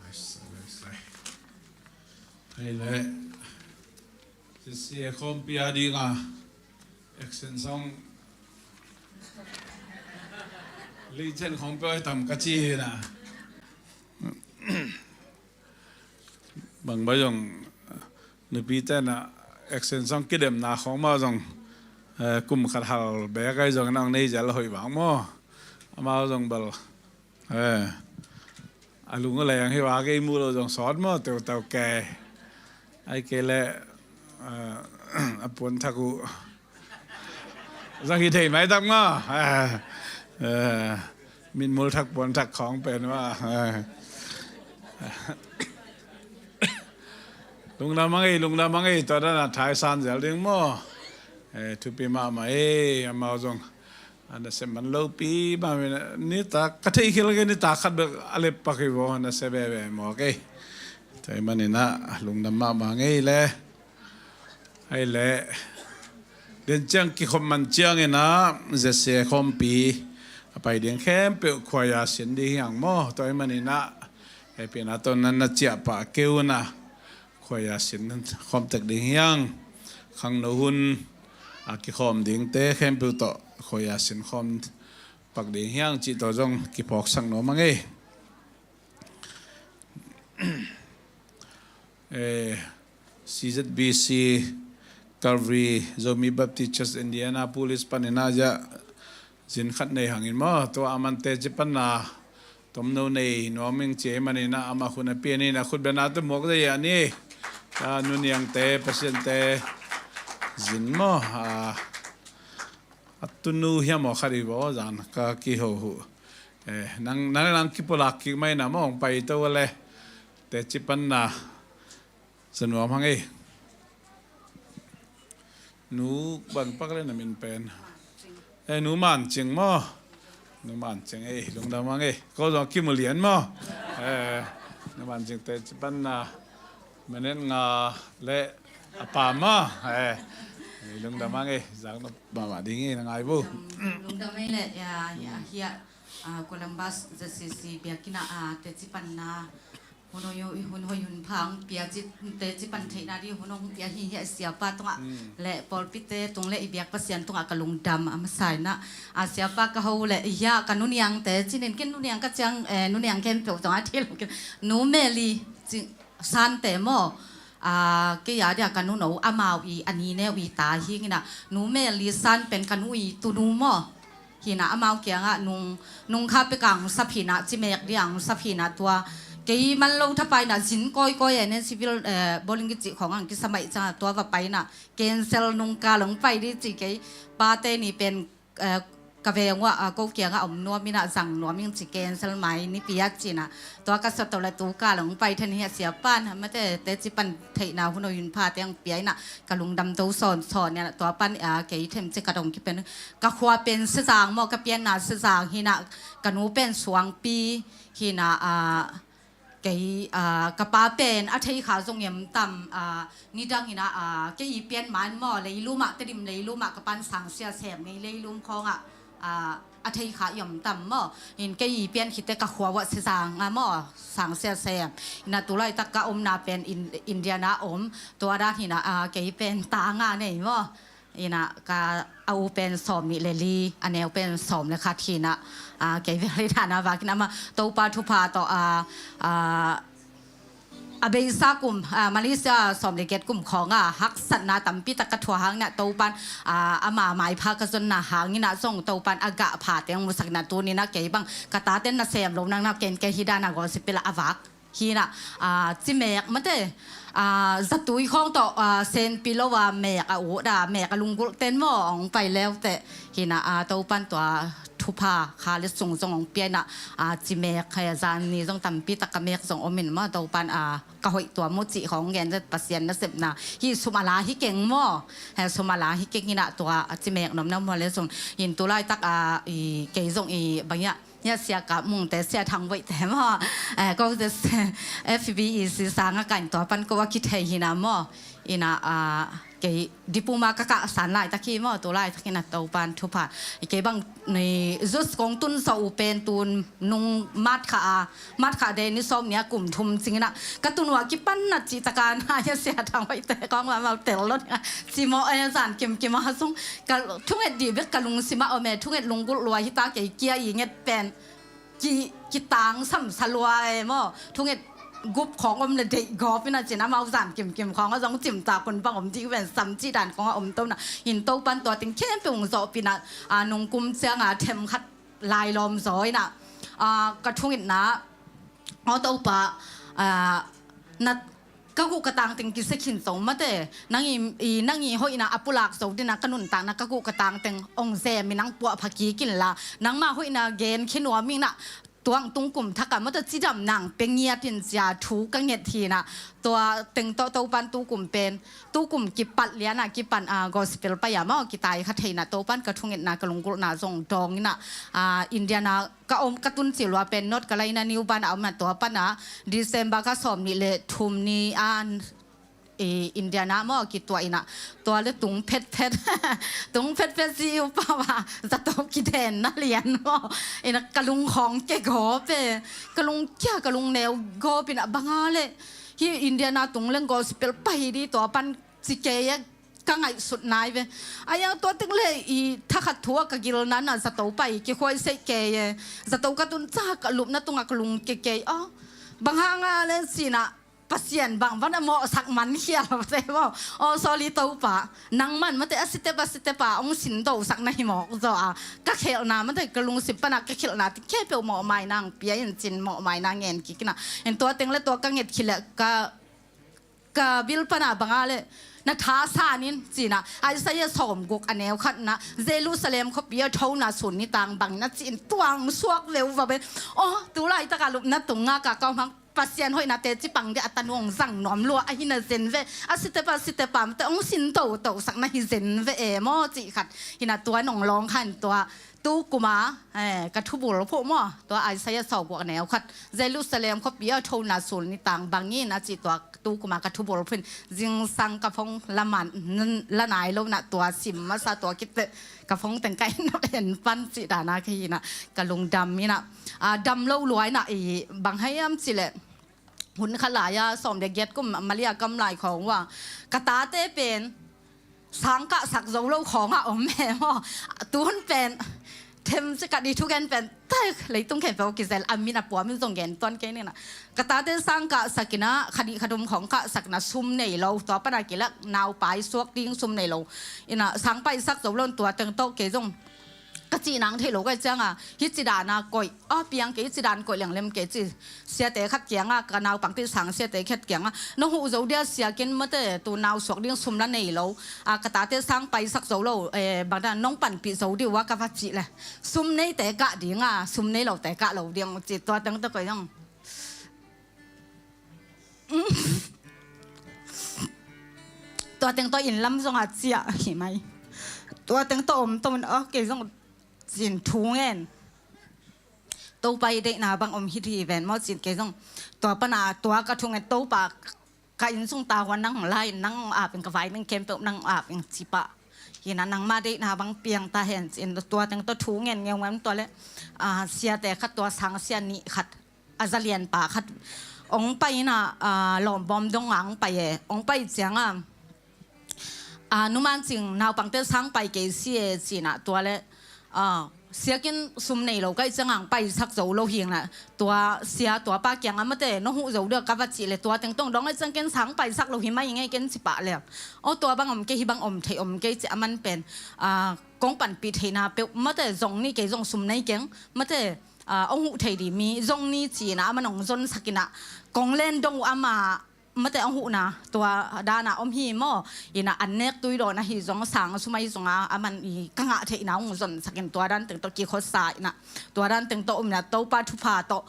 Nice, nice, nice. Hei le. Sisia khawmpi a dinga action song leichen khawng peuh tam ka ci hi na. Bang bai zong nupi tena action song kidemna khawng mah zong, eh, kum khat hal bek ai zong nang nei zel hoih vang maw? Amau zong bal Eh, a lung a leng hi vak ei muh lo zong sawt maw, teuteu ke. Ai ke le, eh, a puan thak uh zong hi thei mai tak maw. Eh, eh, mitmul thak puan thak khawng pen maw. Eh. Lungdam a ngei, lungdam a ngei, tua dana thaisan zel ding maw. Eh, thupi mahmah ei, amau zong. A nasep man lopi mah, nita ka theih khil kei, nita khat bek a lep pak hi vaw, nasep veve maw kei. Tua hi maninah lungdam mahmah ngei le. Ai le. Den ciang kikhop man cianginah Z C A khawmpi a pai ding khempeuh khuaia sin ding hiang maw. Tua hi maninah hehpihna tawh nan na ciahpah kei unah khuaia sin khawm tek ding hiang. Khangno hun a kikhawm dingte khempeuh tawh khuaia sin khawm pak ding hiang cih tawh zong kiphawksak nuam a ngei. Eh, C Z B C Calvary Zomi Baptist Church Indianapolis paninah zia zin khat nei hangin maw, tua a mante ci panna tomno nei nuam ing ci hi maninah amah khut a pian in a khut bena te muak zai a ni. Tua nuniangte, pasiante zin maw, a, a tunu hiam aw khat hi vaw zan ka kiho huh. Eh, nang, nang, nang kipulak kik mai na maw, hong pai to le. Te ci panna. Za nuam hang ei. Nu bang pak le na min pen. Eh, Nu Man Cing maw. Nu Man Cing ei, lungdam hang ei. Ko zong kimu lian maw. Eh, Nu Man Cing te ci panna. Minute nga le a pa maw. Eh, lungdam hang ei. Zang na mama ding ei na ngai bu. Lungdam ei le, ya, ya, hia, ah, Columbus Z C C biakina, ah, te ci panna. Hun hoih, hun hoih hun pha hong pia ci, te ci pan theihna ding hun hong pia hi, hi a siapa tungah le pawlpite tung le i biak Pasian tungah ka lungdam a masa inah. A siapa ka ho le i hia ka nuniangte cinin ken nuniang ka ciang, eh, nuniang khempeuh tungah thei lo ken. Nu Meli ci, Sante maw. A, kei a dia ka nuno amau i a nineu i ta hi nginah. Nu Meli San pen ka nu i tunu maw. Hinah amau kiangah nung, nung kha pekang sap hinah, cimek diang sap hinah tua kei man lo thapai na zin kawikawi e, nen civil, eh, bowling kici khawng ang kisam ai cang a, tua va pai na cancel, nungkal hong pai di ci kei. Pate ni pen, eh, ka veng uah, ah, ko kiangah om nuam ina, zang nuam ing ci, cancel mai ni pia cina. Tua ka sa to le tu kal hong pai then hi a, sia pan mate teci pan theihna hun o in pha teng pia ina, ka lungdam to sawnsawn ina. Tua pan, ah, kei them ci ka dong kipen, ka khua pen Sezang maw, ka pianna Sezang hina, ka nu pen Suangpi hina, ah, kei, ah, ka pa pen a thei kha zong i om tam, ah, nidang ina, ah, kei i pian man maw, leilum ah, Tedim leilum ah ka pan sang sia sem ngei, leilum khawng ah, ah, a thei kha i om tam maw. In kei i pian khit teh ka khua uah Sezang ah maw, sang sia sem ina, tu laitak ka omna pen In-, India na om, tua dan hina, ah, kei pen ta nga nei maw. Ina ka, a u pen sawm nih le li, a neu pen sawm le khat hina, ah, kei vel hi dan a vak ina, amah Topa thupha tawh, ah, ah, a beisa kum, ah, Malaysia sawm le giat kum khawng a haksatna tampi tak ka thuah hang ina, Topan, ah, ama maipha ka zonna hang ina zong Topan a gah pha teng musak ina, tuni ina kei bang ka taten nasem lo nang na ken kei hi dan a gospel a vak hina, ah, cimek mate, ah, zatui khawng tawh, ah, senpi lo a mek a ut a, mek a lunggulh ten maw hong pai leuteh hina, ah, Topan tua thupha kha le sung zong hong pia ina, ah, cimek, eh, zan ni zong tampi tak ka mek zong om in maw, Topan, ah, ka hoih tua mu cih khawng gen zet Pasian nasepna hi, sum a la hi keng maw, eh, sum a la hi keng ina tua, ah, cimek nuam na maw le sung in tu laitak, ah, i kei zong i bang ia Nia sia ka mungte, Sia Thang Voihte maw, eh, ko te F B E C sang a kain tua pan ko a kithei hina maw. Ina, ah, kei dipuma ka kah san laitak hi maw, tu laitak ina Topan thupha. Kei bang ni zus kong tun sa u pen tun nung mat kha a, mat kha de ni sawm nia kum thum cing ina ka tun uah kipan na cih taka na ia Sia Thang Voihte kong ma mau tel lo nia. Ci maw, eh, zan kimkim a sung ka thunget di bek ka lungsim ah om e, thunget lunggulh lua hi ta kei kia i nget pen ki, kitang samsa lua e maw. Thunget gup khawng om le deih gawp ina cin amau zan kimkim khawng a zong cimtak hun bang om dih ven sam cih dan khawng a om to ina. In Topan tua teng khempeuh hong zawhpih ina, ah, nungkum ciang a them khat lai lawm zaw ina, ah, ka thungetna, aw Topa, ah, na ka guh ka tang teng kisia khin zo mate, nang i, i, nang i hoihna a pulak zo dina ka nuntakna ka guh ka tang teng hong zem in nang puahpha kik inla, nangmah hoihna gen khin nuam ing ina, tuang tung kum thak a mate cidam nang pia ngiat in cia thu ka nget hi ina, tua teng tawh Topan tu kum pen, tu kum kipat lian a kipan, ah, gospel pai a maw kitai kha thei ina Topan ka thungetna ka lunggulhna zong dawng ina, ah, India na ka om, ka tun cil lua pen North Carolina New Bern a om a, tua pan a December ka sawm nih le thum ni a, i, India na maw kituah ina, tua le tung phetphet, tung phetphet si u pau a zato kiden na lian maw. Ina ka lung khawng ke gawp e, ka lung kia, ka lung neu gawp ina bang a le hi India na tung leng gospel pai di tua pan ci kei e, ka ngaihsut nai ve. Ai a tua teng le i thakhat thu a ka gil na na zato pai kikhuai sei kei e. Zato ka tun ca ka lupna tung a ka lung kikei a. Bang hang a le cina Pasian bang van a mawhsak man khial te maw. Oh, sorry Topa. Nang man mate a sitep a sitep a hong sin dosak na hi mawk zaw a. Ka khelhna mate ka lungsim pan a ka khelhna ti khempeuh mawhmai nang pia in cin mawhmai nang ngen kik ina. In tua teng le tua ka nget khit le ka ka bil pan a bang a le na tha san in cina Isaiah sawm guk a neu khat na Jerusalem khuapi a thona sun ni tang bang na cin tuang suak veu va ben. Oh, tu laitak a lupna tung a ka kau mang Pasian hoihna teci pang di a tanu hong zang nuam lua a hi na zen ve. A sitep a sitep a mate hong sin toto sak na hi zen ve e maw cih khat hi ina tua nong lawng khan tua tu kum a, eh, ka thubul phuh maw, tua Isaiah sawm guk a neu khat Jerusalem khuapi a thona sun ni tang bang in a cih tua tu kum a ka thubul phuh in zingsang ka phone la man, la nai lo ina tua sim masa tua kit teh ka phone teng ka en en pan cih dan a ka hi ina ka lungdam ina, ah, dam lo lua ina i bang hiam cih le hun khat lai a sawm le giat kum Malaysia kam lai khawng uah ka tate pen sang kahsak zo lo khawng a om e maw. Tuhun pen them ci ka di thugen pen tai leitung khempeuh kizel a min a pua min zong gen tuan kei ni ina. Ka tate sang kahsak ina kha nih kha thum khawng kahsak ina sum nei lo, tua pan a kilak naupai suak ding sum nei lo ina sang paisak zo lo ina tua teng tawh kei zong ka cih nang thei lo ka hih cianga, hih ci dana koih a piang kei, hih ci dan koih lianglem kei ci. Siate khat kianga, ka naupangte sang siate khat kianga, na huh zo dia sia, ken mate tu nau suak ding sum la nei lo a, ka tate sang paisak zo lo, eh, bangdan nong panpih zo diu a ka va cih le, sum neite kah dinga, sum nei lote kah lo ding ci, tua teng tawh koih zong. Tua teng tawh inn lam zong a ciah hi mai. Tua teng tawh om tawh mun a kei zong cin thu ngen. Topa i deihna bang om hi hi ven maw cin kei zong. Tua pana tua ka thu ngen Topa ka inn sung tahuan nang lai nang apin ka vai ning khempeuh nang apin cipah. Hina nangma deihna bang piang ta hen cin tua teng tawh thu ngen ngeungem tua le, ah, siate khat tua sang sia nih khat a zalianpa khat ong pai ina, ah, lawmbawm dong a ong pai e, ong pai cianga, ah, numan cing naupangte sang pai kei si e cina tua le, ah, siakin sum nei lo ka hih cianga ong paisak zo lo hingna tua sia tua pa kianga mate no huh zo dia ka va cih le tua teng tong dong a ciang ken sang paisak lo hi mai nge ken cipah le. O tua bang om kei hi bang om thei om kei ci a man pen, ah, kong panpih theihna peuh mate zong ni kei zong sum nei keng mate, ah, ong huh thei di mi zong ni cina a man ong zon sakina kong len dong uh ama mate ong huhna tua dana om hi maw. Ina an nek tui dawn ahi zong sang sum ahi zonga a man i ka ngah theihna ong zon sakin tua dan teng tawh kikhosa ina tua dan teng tawh om ina Topa thupha tawh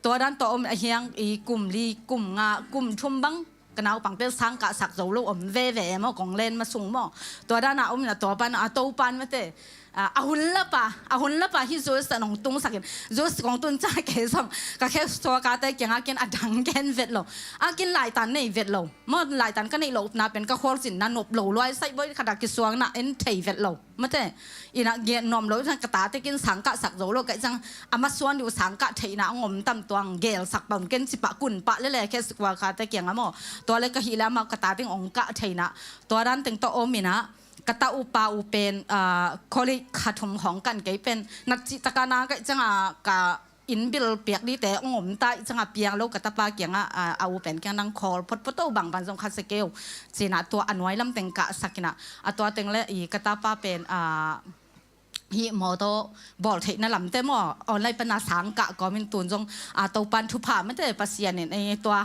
tua dan tawh om a hiang i kum li kum nga kum thum bang ka naupangte sang kahsak zo lo om veve maw kong len ma sung maw. Tua dana om ina tua pan a Topan mate, ah, a hun lapa a hun lapa hi Zeus a nong tung sakin Zeus kong tun ca kei zong ka khe sua kate kianga ken a dang gen vet lo. A kin laitan nei vet lo maw, laitan ka neih lo upna pen ka khualcin na nop lo luai saih boi khat a kisuang na en thei vet lo. Mate, ina gen nuam lo, ka tate kin sang kahsak zo lo, ka hih ciang a masuan diu sang kah theihna ong om tam tuang gel sak pam ken cipah kun pah lele khe sikua kate kianga maw. Tua le ka hih le amau ka tate ong kah theihna tua dan teng tawh om ina ka ta upa u pen, ah, college kha thum khawng kan kei pen nat cih taka na ka hih cianga ka inn bil piak dite ong om ta hih cianga piang lo ka tapa kianga, ah, a u pen kiang nang khawl photphot o bang ban zong kha se keu cina tua a nuai lam teng kah sakina a tua teng le i ka tapa pen, ah, hih mawtaw bawl theihna lamte maw online pana sang kah kawmin tun zong, ah, Topan thupha mate Pasian in, eh, tua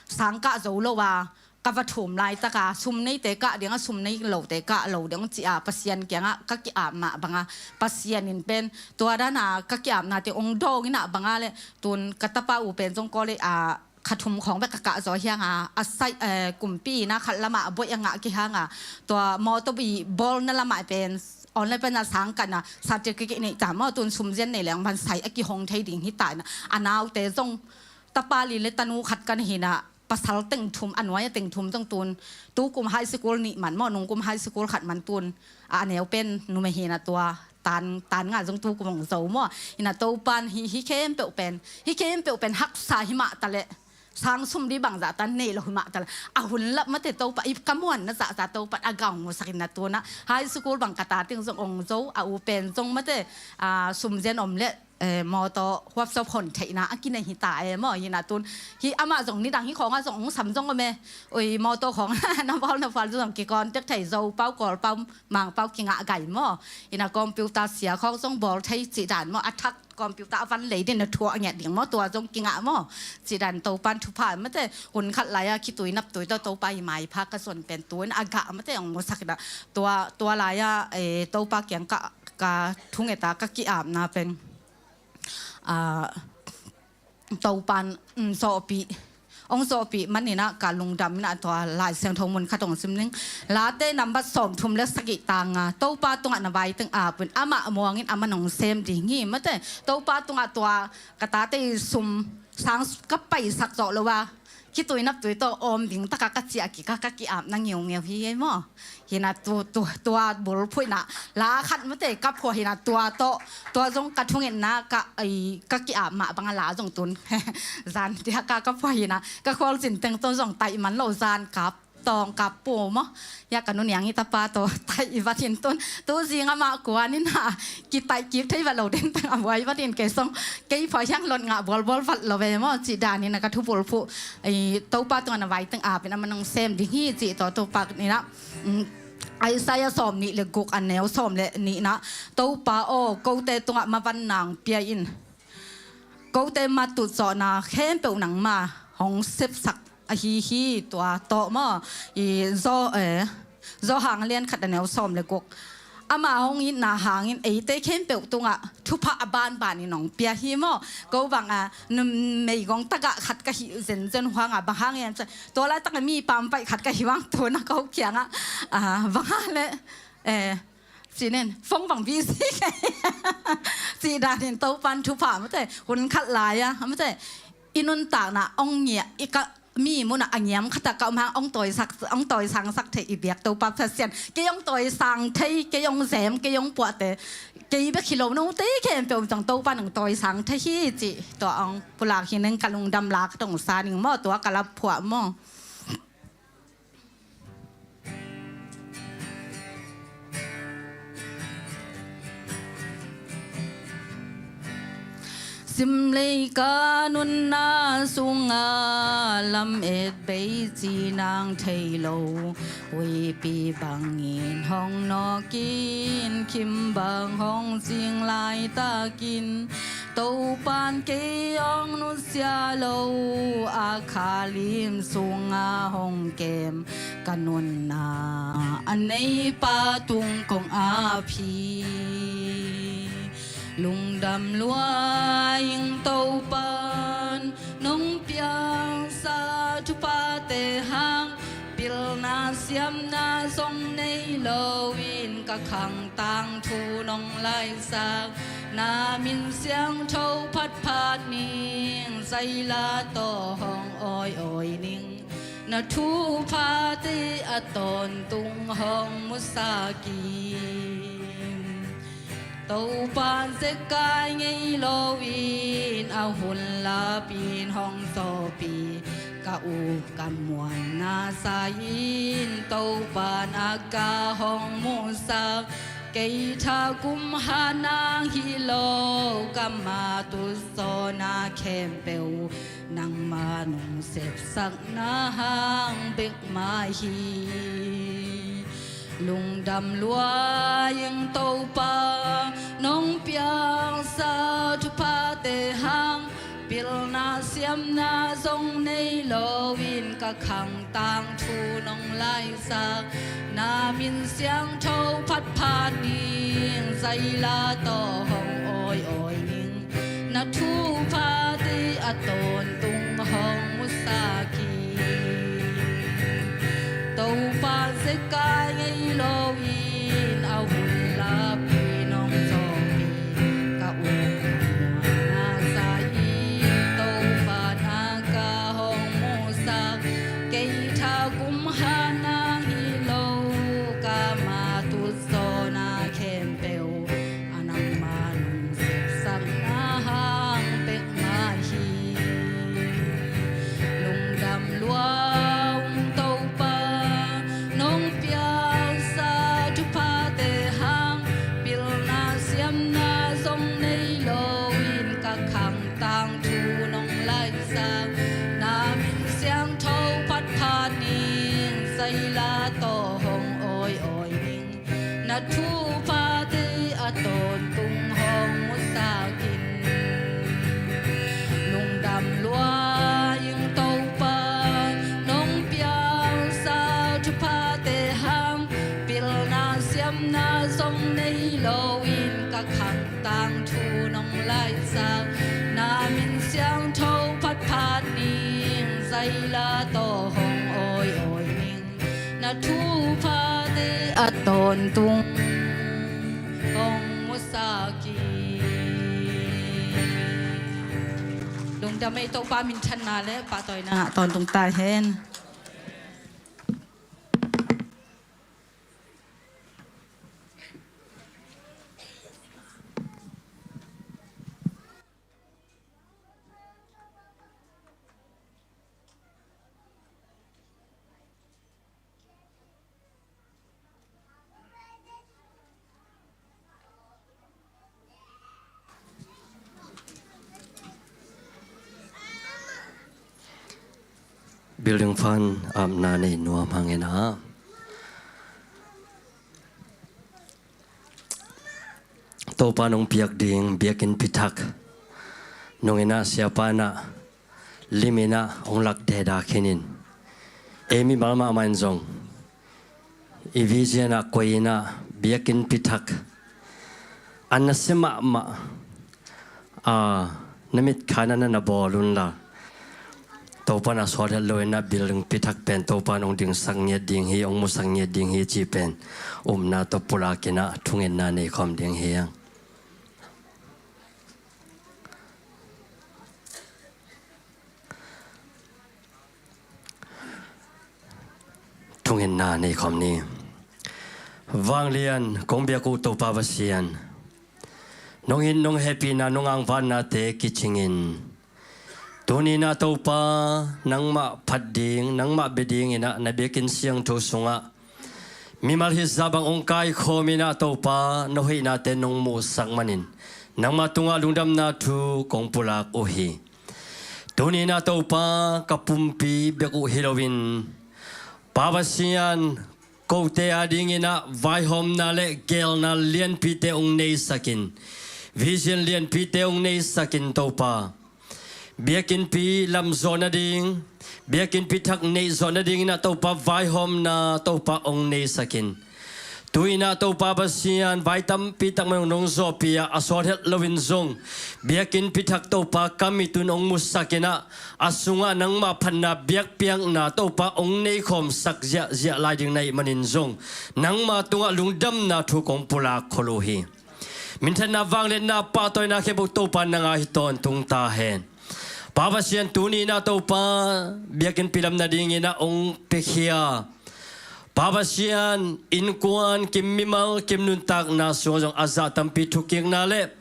sang kah zo lo a ka va thum laitaka sum neite kah dinga sum nei lote kah lo ding ci a Pasian kianga ka ki-ap mah banga Pasian in pen tua dana ka ki-apnate ong dawng ina banga le tun ka tapa u pen zong college a kha thum khawng bek ka kah zaw hianga a sai, eh, kumpi ina khat lama a boih a ngah kihanga tua mawtaw i bawlna lama pen online pana sang kahna certificate nei ta maw tun sum zian nei leng man sai a kihong thei ding hi ta ina a naute zong tapa li le tanu khat kan hina pasal teng thum a nuai a teng thum zong tun tu kum high school nih man maw nung kum high school khat man tun a neu pen numei hina tua tan tan nga zong tu kum ong zo maw. Ina Topan hi hi khempeuh pen hi khempeuh pen haksa hi mah ta le sang sum di bangzah tan nei lo hi mah ta le a hun lap mate Topa i ka muan na zahzah Topan a gaung musak ina tuna high school bang ka ta teng zong ong zo a u pen zong mate, ah, sum zian om le, eh, mawtaw huapsawp hon theihna a kinei hi ta e maw hina tun hi amah zong nidang hi khawnga zong ong sam zong om e. Ui mawtaw khawng na bawl na phual zong kikawn tek thei zo pau kawl pau mang pau kingah gai maw. Ina computer sia khawng zong bawl thei cih dan maw a thak computer a van lei din a thuah a ngiat ding maw tua zong kingah maw. Cih dan Topan thupha mate hun khat laia khitui naptui tawh Topa i maipha ka zon pen tuin a gah mate ong musak ina tua tua laia, eh, Topa kiang ka ka thungeta ka ki-apna pen, ah, Topan, um, zawhpih ong zawhpih manina ka lungdam ina tua Lai Siangtho mun khat ong sim ning. Late nambat sawmthum le sagih tanga Topa tungah na vai teng apun amah muangin amah nong sem ding hi mate Topa tungah tua ka tate i sum sang ka paisak zawh lo a khitui naptui tawh om ding taka ka ciah kika ka ki-apna ngeungeu hi ei maw. Hina tu tu tua bulphuh ina la khat mate ka phua hina tua tawh tua zong ka thungetna ka ai ka ki-ap mah banga la zong tun zan tia ka ka phua hina ka khualcin teng tawh zong taih man lo zan kap tawng kap pu maw. Ya ka nuniang i tapa tawh taih i vat hin tun tu zinga mah kuan ina kitaih kip thei vat lo den teng a buai vat in kei song kei phua hiang lot ngah bualbual vat lo ve maw cih dan ina ka thu bulphuh. Ei, Topa tungah na vai teng apin amah nong sem ding hi cih tawh Topa ina, um, Isaiah sawm nih le guk a neu sawm le nihna, Topa aw, kote tungah mavan nang pia in. Kote matut zawhna khempeuh nangma hong sepsak ahi hi. Tua tawh maw, i zaw, eh, Zawhang lian khat a neu sawm le guk. Ama hong itna hangin eite khempeuh tungah thupha a banbanin hong pia hi maw. Ko bang a, meigong tagah khat ka hih zenzen huangah bang hang hiam cih leh, tua laitak a mi pampaih khat ka hih vang tuna ko kiangah, ah, bang hang leh, eh, cih nen, phone bang busy ka hi. Cih danin Topan thupha, mate, hun khat lai-a, mate, i nuntakna hong ngiah, i ka, mi munah a ngiam khatah ka om hang hong tawisak, hong tawisangsak thei i biak Topa Pasian. Kei hong tawisang thei, kei hong zem, kei hong puahte, kei bek hi lo, note khempeuh zong Topan hong tawisang thei hi cih tua hong pulak hi ning, ka lungdam la ka tong sa ning maw, tua ka lap phuah maw. Simlei ka nunna sungah lamet bei ci nang thei lo, huipi bangin hong nawkin, khim bang hong cing laitakin, Topan kei hong nusia lo a, khalim sungah hong kem, ka nunna a neipa tung kong ap hi. Lungdam lua ing Topan, nong piangsa thuphate hang, pilna siamna zong nei loin ka khang tangthu nong laisak. Na min siangtho phatphat ning, zaila tawh hong awiawi ning, na thuphate a tawntung hong musak in. Topa zekai ngei loin a hun lapin hong sawpi, ka up ka muanna sa-in Topan a ka hong musak. Kei thakum hat nang hi lo, ka matut zawhna khempeuh nangma nong sepsakna hang bek mah hi. Lungdam lua ing Topa, nong piangsa thuphate hang, pilna siamna zong nei loin ka khang tangthu nong laisak. Na min siangtho phatphat ning, zaila tawh hong awiawi ning, na thuphate a tawntung hong musak hi. Topa zekai ngei loin a hun lapin hong sawpi, ka up ka muanna sa-in Topan a ka hong musak. Kei thakum hat nang hi lo, ka matut zawhna khempeuh a nangma nong sepsakna hang bek mah hi. Lungdam lua ung Topa, nong piangsa thuphate hang, pilna siamna zong nei loin ka khang tangthu nong laisak. Na min siangtho phatphat ning, zaila tawh hong awiawi ning, na thuphate a tawntung hong musak in. Lungdam lua ing Topa, nong piangsa thuphate hang, pilna siamna zong nei loin ka khang tangthu nong laisak. Na min siangtho phatphat ning, zaila tawh hong awiawi ning, na thuphate a tawntung hong musak hi. Lungdam ei, Topa minthanna le pahtawina tawntung ta hen. Building fund apna nei nuam hang hen a. Topa nong piak ding biakinnpi thak nong in ah siapa in ah lim in ah hong lak deda khin in, ei mimal mahmah in zong i vision ah koih in ah biakinnpi thak a nasia mahmah a na mitkha in ah na na bawl unla, Topa in a sawt het lo in ah buildingpi thak pen Topa in hong dingsak ngiat ding hi, hong musak ngiat ding hi cih pen upna tawh pulak in ah thungetna nei khawm ding hi hang. Thungetna nei khawm ni. Vanglian kong biak uh Topa Pasian, nong it nong hehpihna nong angvannate kicingin tuni in ah Topa, nangmah phat ding, nangmah bia ding in ah na biakinn siangtho sungah mimal hizah bang hong kaikhawm in ah Topa, na hoihnate nong muhsak manin nangmah tungah lungdamna thu kong pulak uh hi. Tuni in ah Topa, ka pumpi bek uh hi loin Pa Pasian, kote a ding in ah vaihawmna le geelna lianpite hong neisak in, vision lianpite hong neisak in Topa, biakinnpi lam zawh nading, biakinnpi thak neih zawh nading in ah Topa vaihawmna Topa hong neisak in. Tu in ah Topa Pasian, vai tampi tak mah nong zawhpih a, a sawt het loin zong biakinnpi thak Topa ka mit un hong musak in ah, a sungah nangmah phatna biakpiakna Topa hong neikhawmsak ziahziah lai ding na hih manin zong nangmah tungah lungdamna thu kong pulak khol uh hi. Minthanna, vangliatna, pahtawina khempeuh Topa nang a hi tawntung ta hen. Pa Pasian, tuni in ah Topa, biakinnpi lam nading in ah hong piakhia Pa Pasian, innkuan kim, mimal kim nuntakna sungah zong a zah tampi thukikna le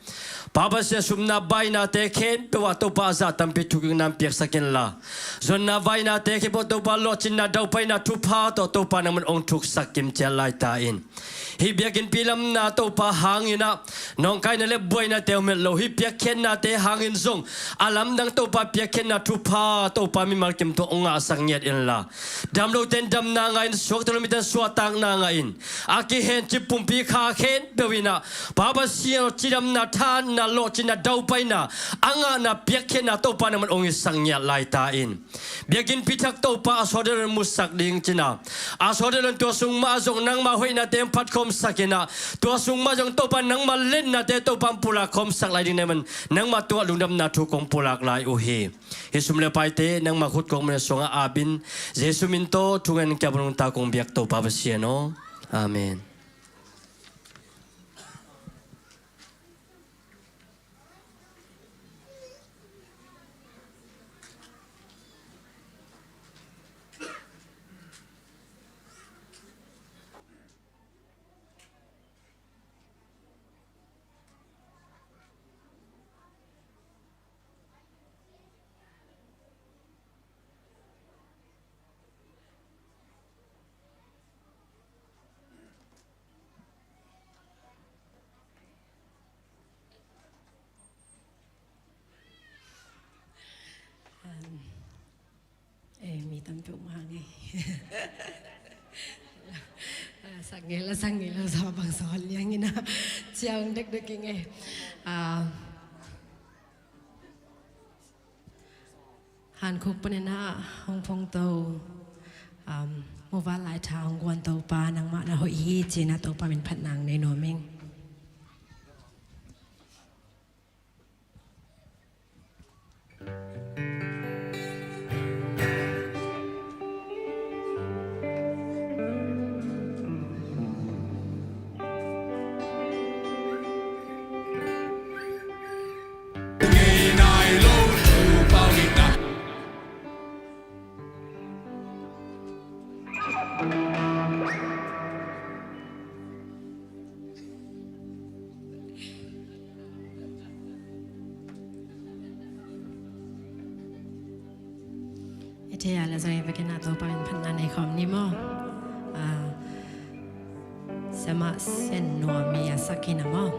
Pa Pasian, supna bainate khempeuh ah Topa a zah tampi thukikna hong piaksak inla, zonna vainate khempeuh Topa lawhcinna daupaina thupha tawh Topa nangman hong thuksak kimciat lai ta in. Hih biakinnpi lamna Topa hang in ah nawngkaina le buainate om het lo, hih piakkhiatnate hangin zong a lamdang Topa piakkhiatna thupha Topa mimal kim tungah hong ngahsak ngiat inla, damlote in damna ngah in, suakta lo mite in suahtakna ngah in, a kihencip pumpi kha khempeuh in ah Pa Pasian aw, cidamna, thahatna, lawhcinna, daupaina a ngahna piakkhiatna Topa nangman hong hisak ngiat lai ta in. Biakinnpi thak Topa a sawt het loin musak ding ci-in ah, a sawt het loin tua sung mah zong nangmah hoihnate hong phatkhawmsak in ah, tua sung mah zong Topa nangmah liatnate Topa hong pulak khawmsak lai ding na hih man nangmah tungah lungdamna thu kong pulak lai uh hi. Hih sum le paite nangmah khut kong mena sungah ap in, Jesu min tawh thungen kiap nungta kong biak Topa Pasian aw. Amen. Eh, mi tampi om hang ei. Ah, sak ngei la, sak ngei la, sa bang sa hon liang ina. Ciang dek dek ing ei. Ah, Han Khuk panin ah hong phongto, um, muval lai tha hong guan Topa nangmah na hoih hi ci-in ah Topa min phat nang nei nuam ing. I thei a le zong i vekin ah Topa min phatna nei khawm ni maw? Ah, Siamah Sen Nuam mi a sak hi na maw?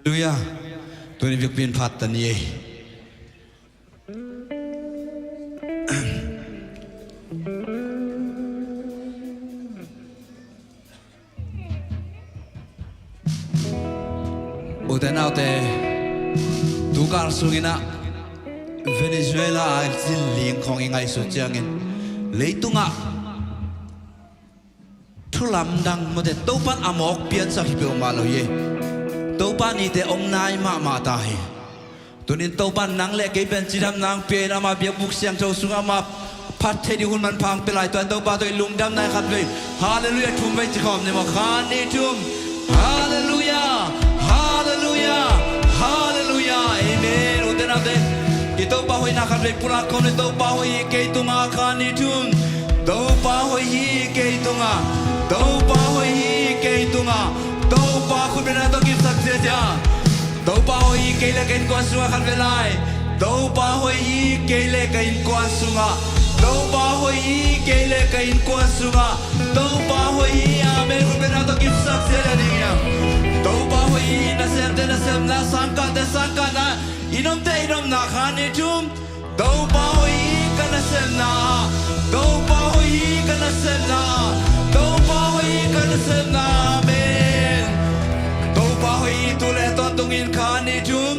Halleluiah. Tuni biakpi in phat ta ni ei. Ute naute, tukal sungin ah Venezuela a zin ling khawng i ngaihsut ciangin leitungah thu lamdang mawte Topan a mawk piansak hi peuhmah lo hi. Topa nite om nai mahmah ta hi. Tunin Topan nang le kei pen cidamna hong pia in ama biakbuk siangtho sungah ama phat thei ding hun manpha hong pia lai. Tua Topa tawh i lungdamna i khatvei. Halleluiah thum vei ci khawm ni maw? Khat nih thum. Halleluiah. Halleluiah. Halleluiah. Amen. Ute naute, i Topa hoihna khatvei pulak khawm ni. Topa hoih hi kei tungah. Khat nih thum. Topa hoih hi kei tungah. Topa hoih hi kei tungah. Topa khutbetna tawh kipsak ziazia. Topa hoih hi kei le ka innkuan sungah khatvei lai. Topa hoih hi kei le ka innkuan sungah. Topa hoih hi kei le ka innkuan sungah. Topa hoih hi. Amen. Khutbetna tawh kipsak ziazia ding hiam? Topa hoih hi. Nasemte nasepna, sangkahte sangkahna, i nomte i nomna. Khat nih thum. Topa hoih hi ka nasepna. Topa hoih hi ka nasepna. Topa hoih hi ka nasepna. Amen. Topa hoih hi tu le tawntungin. Khat nih thum.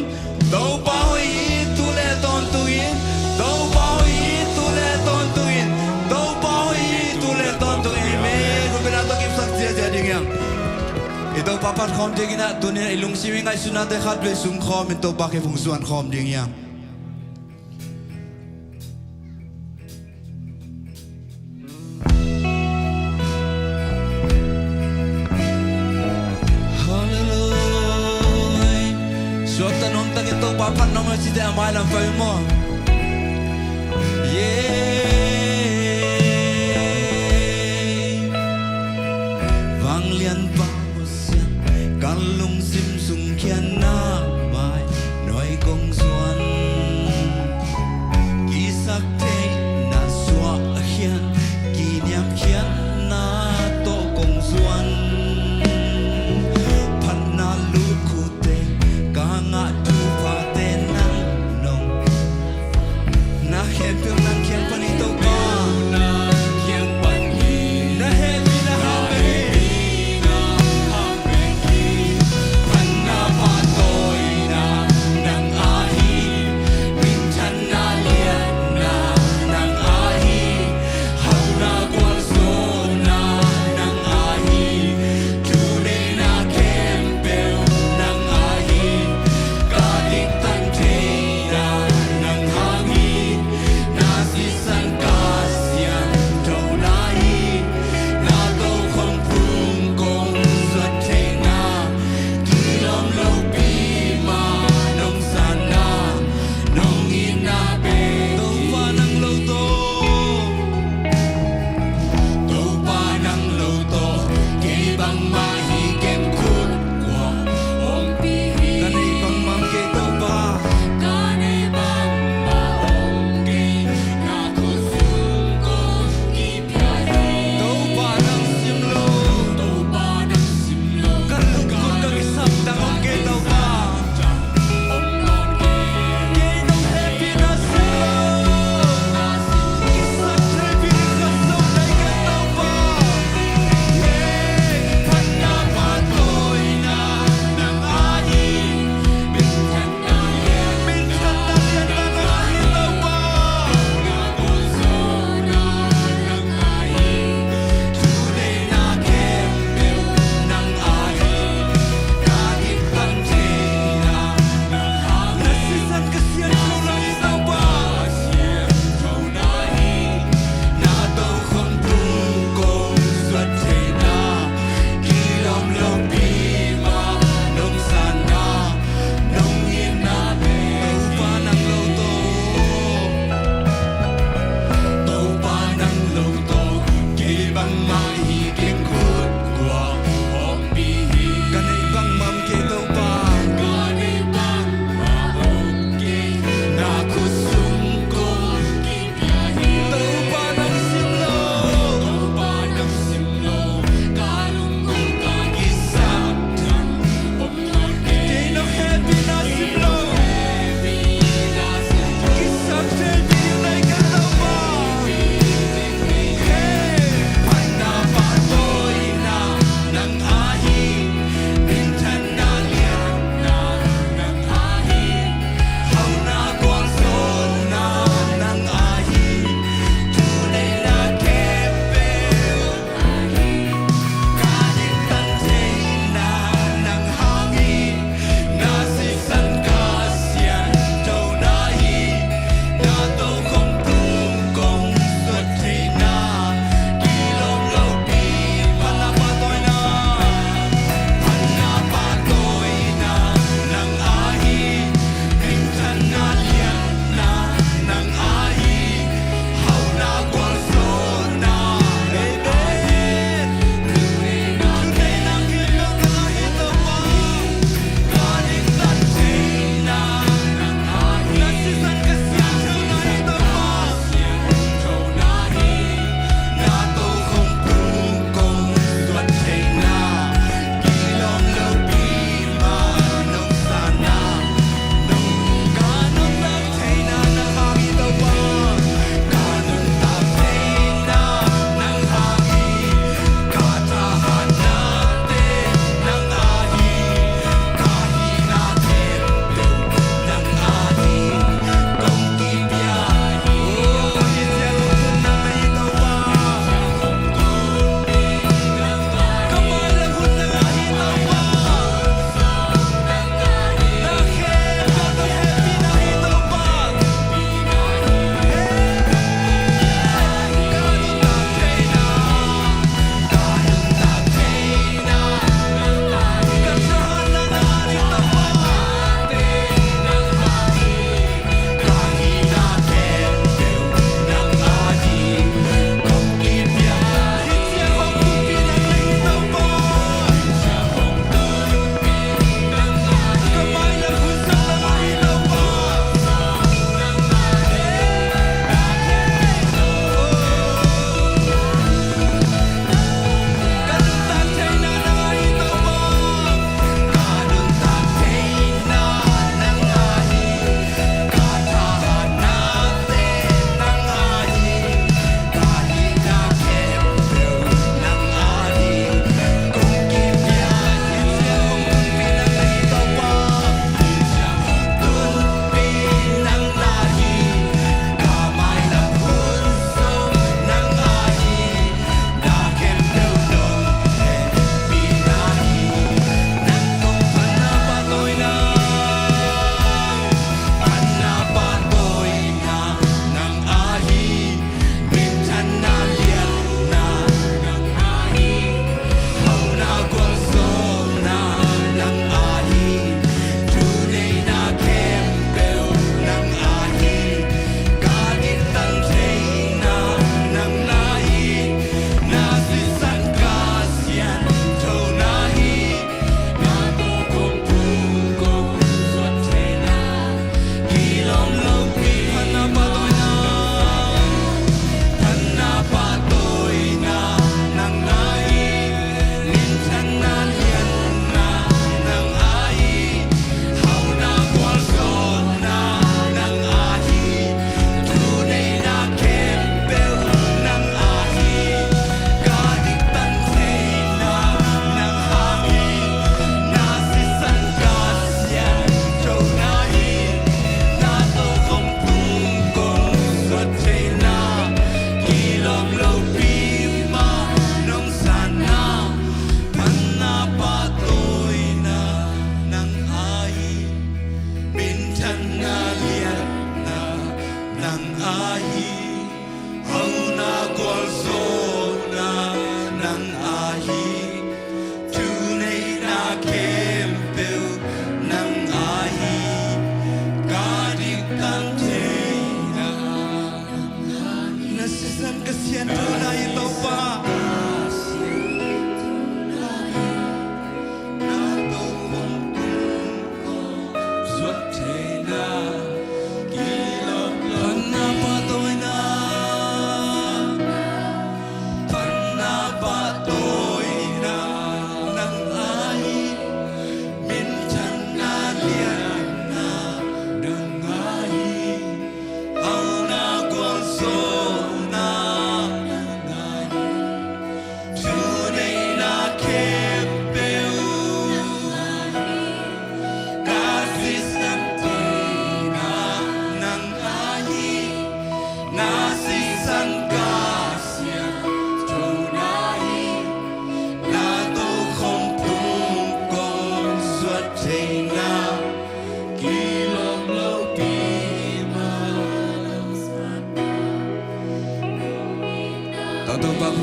Topa hoih hi tu le tawntungin. Topa hoih hi tu le tawntungin. Topa hoih hi tu le tawntungin. Amen. Khutbetna tawh kipsak ziazia ding hiam? I Topa phat khawm dingin ah tunin i lungsim i ngaihsutnate khatvei sung khawmin Topa kiang hong zuan khawm ding hiam? Halleluiah. Suakta nuamtakin Topa phat nuam a cite a mailam pai maw? Yeah. Vanglianpa Pasian, ka lungsim sung khiatna mai nuai kong zuan. Kisaktheihna suah khian, kiniam khiatna tawh kong zuan. Phatna lukhute ka ngah thuphate nang nong. Na khempeuh nang kiang pan hi Topa. Na hehpihna hang bek hi.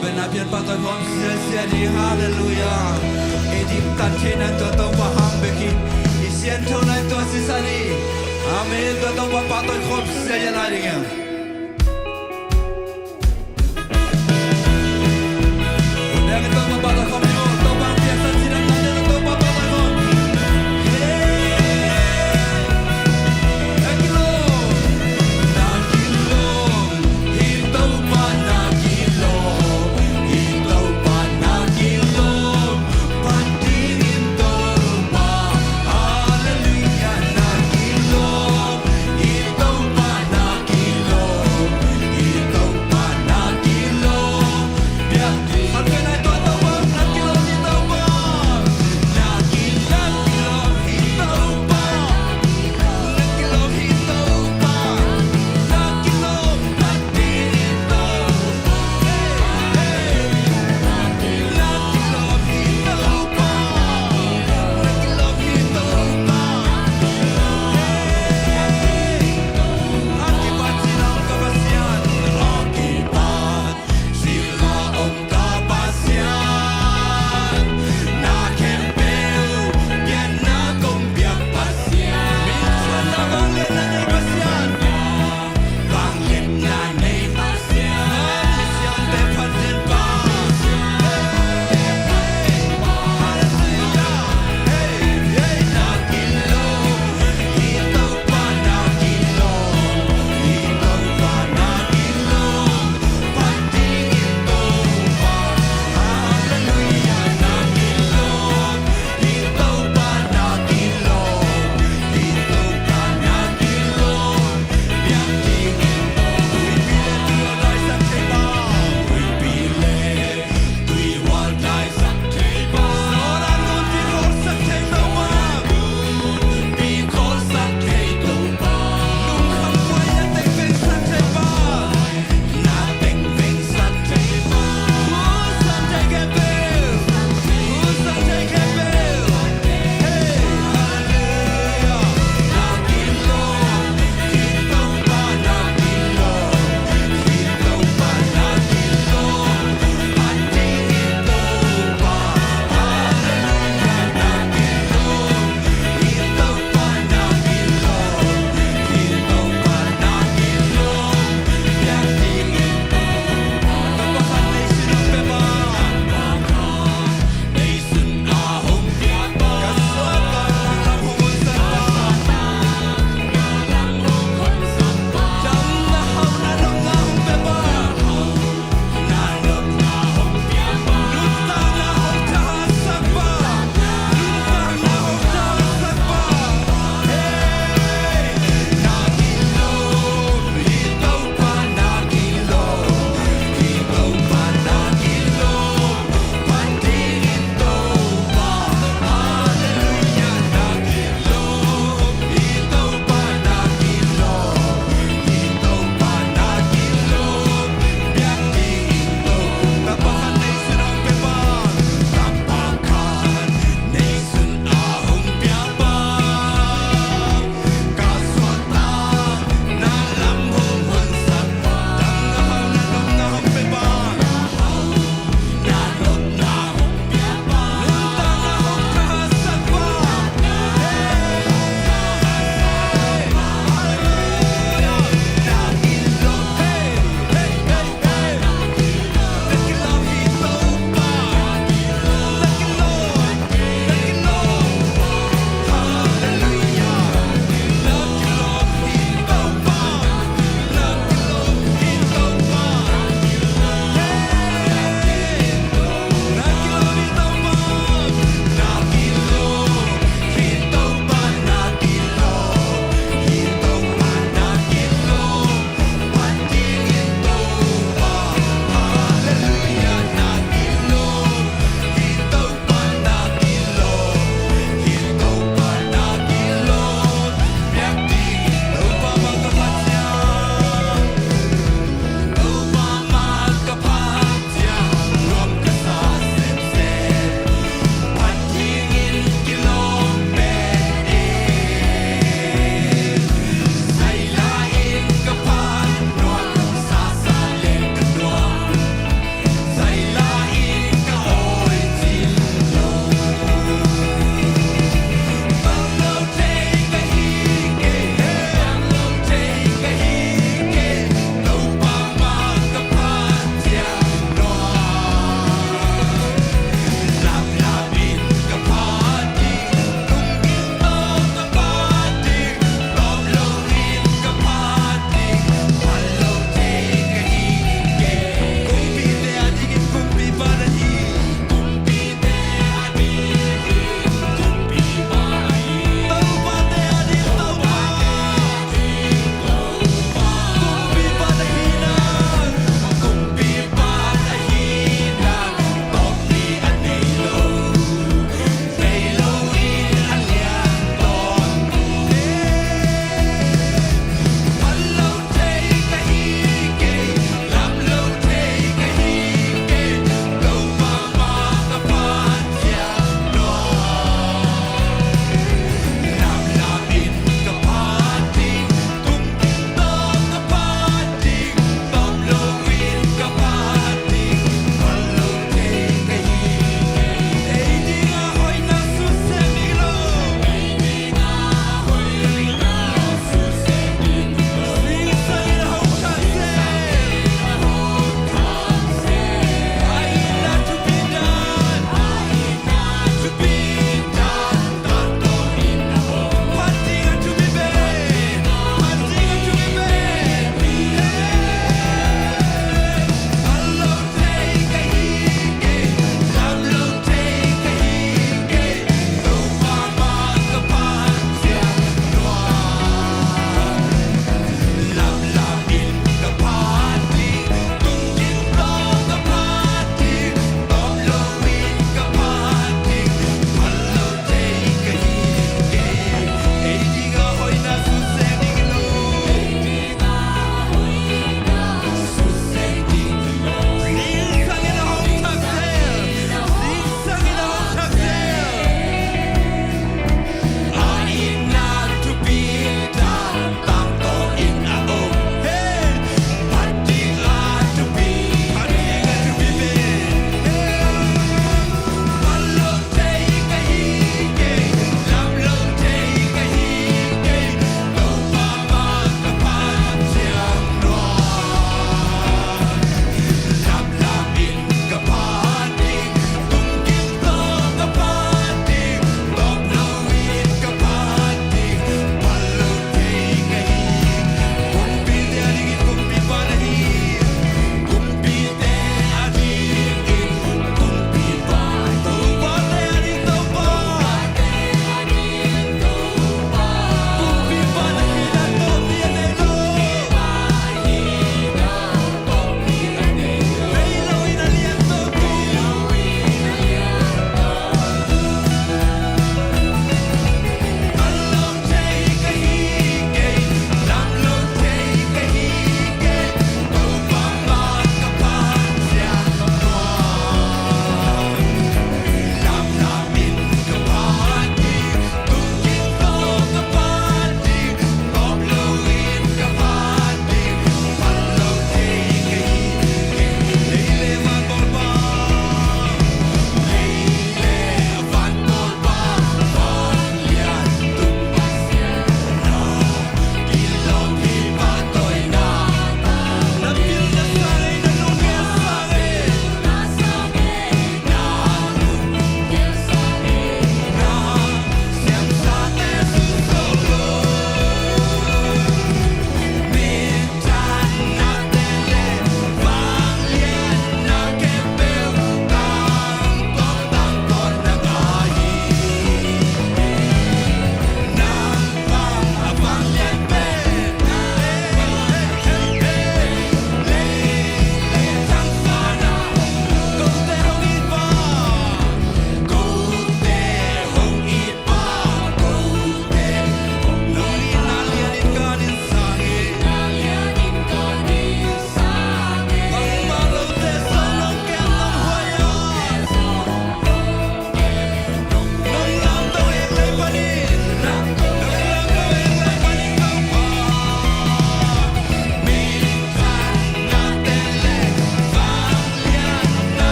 Pen a pian pahtawi khawm siasia ding, halleluiah. I diktat theihna in tua Topa hang bek hi. I siangthouna in tua sisan hi. Amen. Tua Topa pahtawi khawm siasia lai ding hi.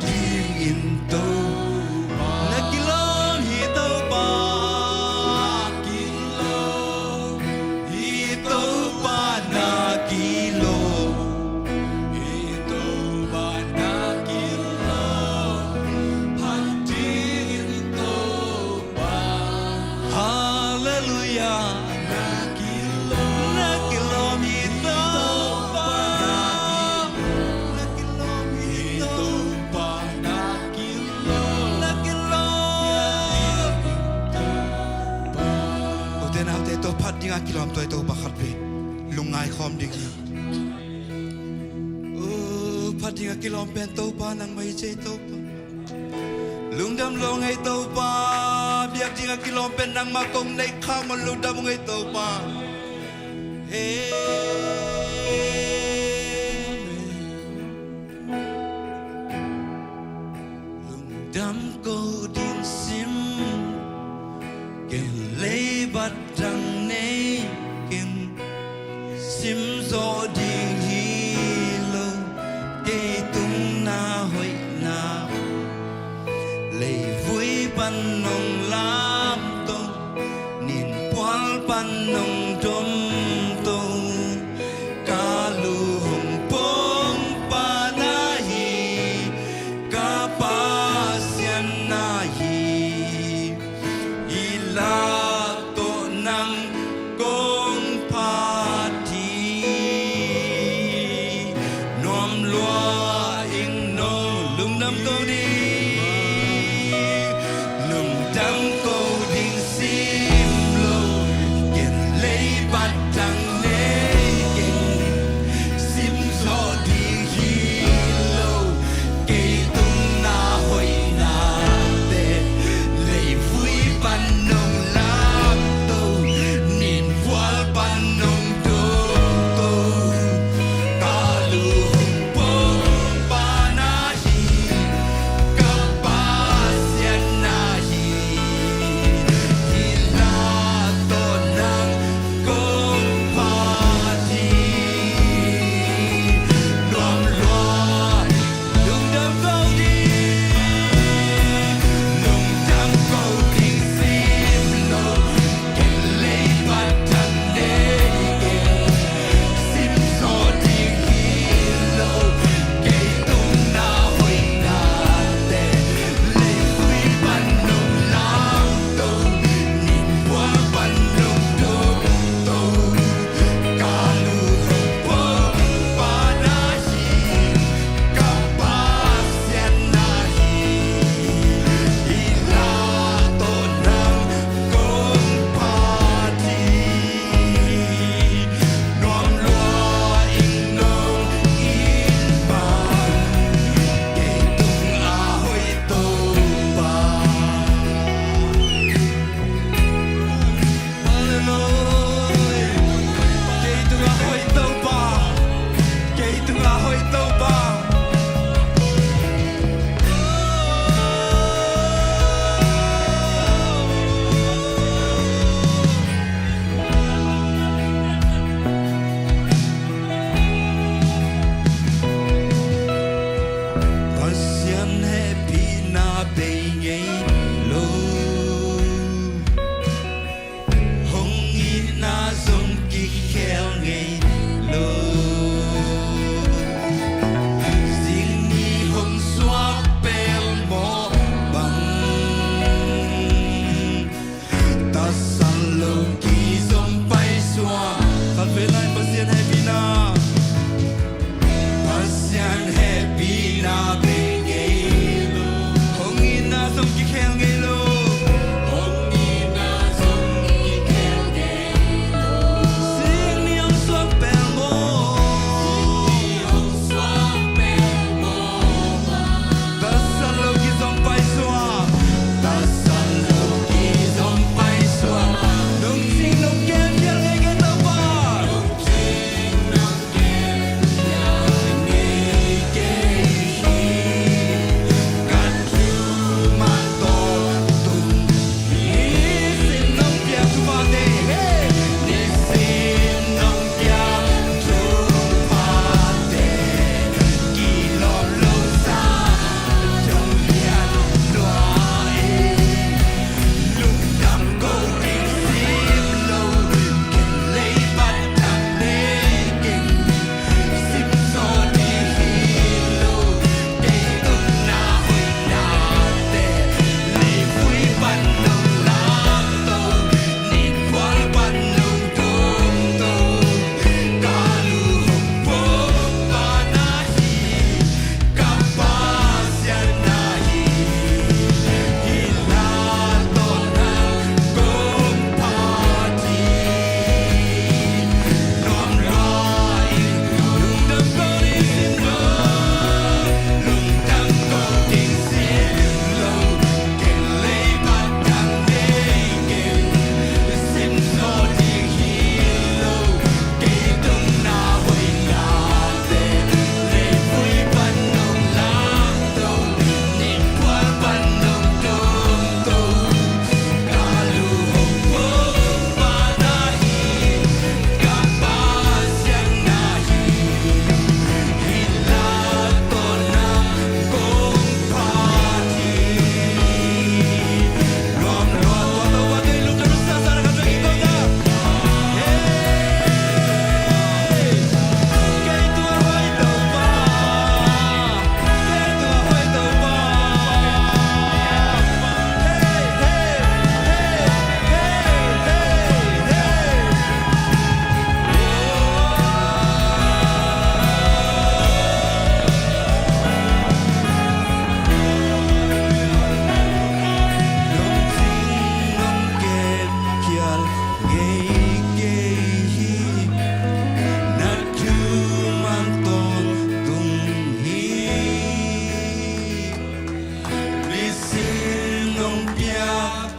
dingin Topa. Na kilawm hi Topa. Na kilawm hi Topa, na kilawm hi Topa, na kilawm phat dingin Topa. Halleluiah. Na kilawm, na kilawm hi Topa. Na kilawm hi Topa, na kilawm. Na kilawm. Ute naute, tua phat dinga kilawm tua i Topa khat ve. Lungngai khawm ding hi. Uh, phat dinga kilawm pen Topa nangmah hi ci ei Topa. Lungdam lo ngei Topa, biak dinga kilawm pen nangmah kong nei khak man lungdam ngei Topa. Hey. Lungdam ko ding sim, ken leibat dang nei ken. Sim zawh ding hi lo, kei tung na hoihna, leivui pan nong lamto, ninpual pan nong domto, ka lu hong pongpa na hi, ka Pasian na hi. I lak tawh nang kong phat hi. Nuam lua ing no, lungdam ko ding, lungdam ko ding sim lo, ken lei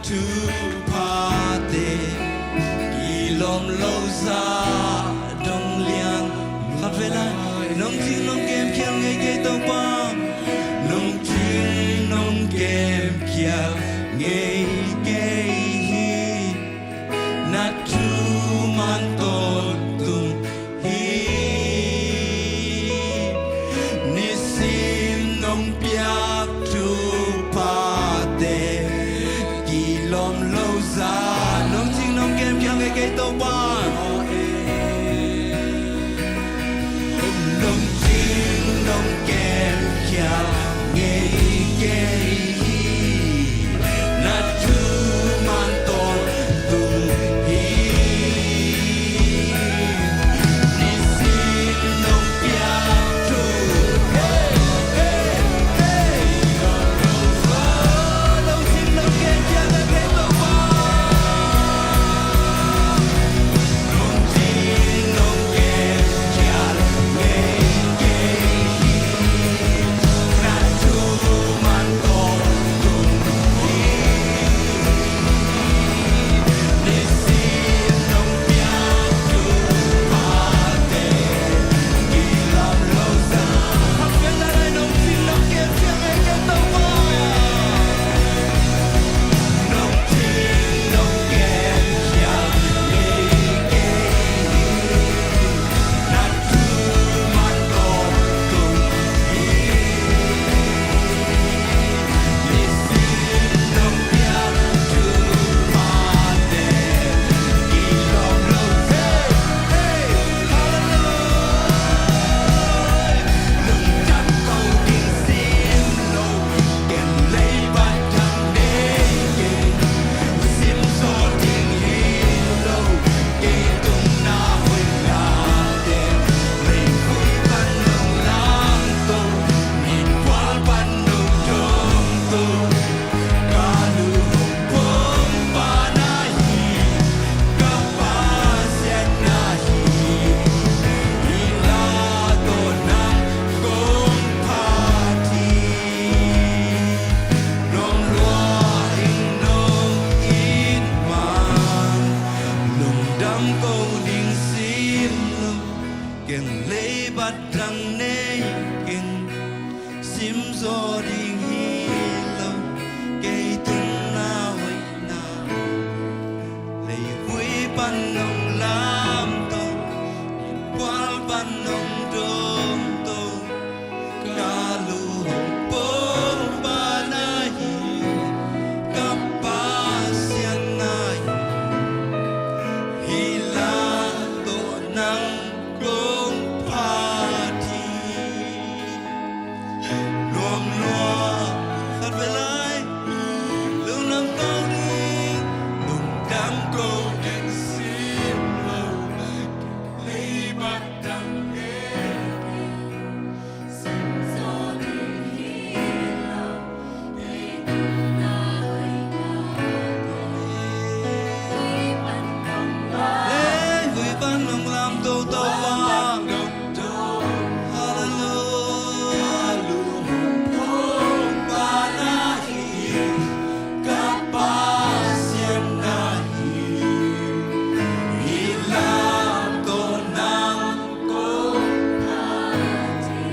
Thuphate kilawm lo zah dong liang. Khat vei lai. Nong cing nong kem khial ngei kei Topa. Nong cing nong kem khial ngei kei hi. Na thuman tawntung hi. Nisim nong piak thuphate kilawm lo zah. Nong cing nong kem khial ngei kei Topa. Nong cing nong kem khial ngei kei hi. Na thuman tawntung hi. Nisim nong piak thu. Hey, hey, hey. Nong cing nong kem khial ngei kei Topa. Lungdam ko ding sim lo, keng leibat dang nei keng. Sim zaw ding hi lo, kei tungah hoihna. Leivui pan nong lamto, innkuan pan nong dawmto. Ka lu hong pong pan ahi, ka Pasian ahi. Hih la tawh nang kong phat hi. Nuam lua khat vei lai. Lungdam ko ding, lungdam ko ding sim lo. Leibat dang nei. Leivui pan nong lamto Topa. Hallelujah. Ka Pasian ahi. Hih la tawh nang kong phat hi.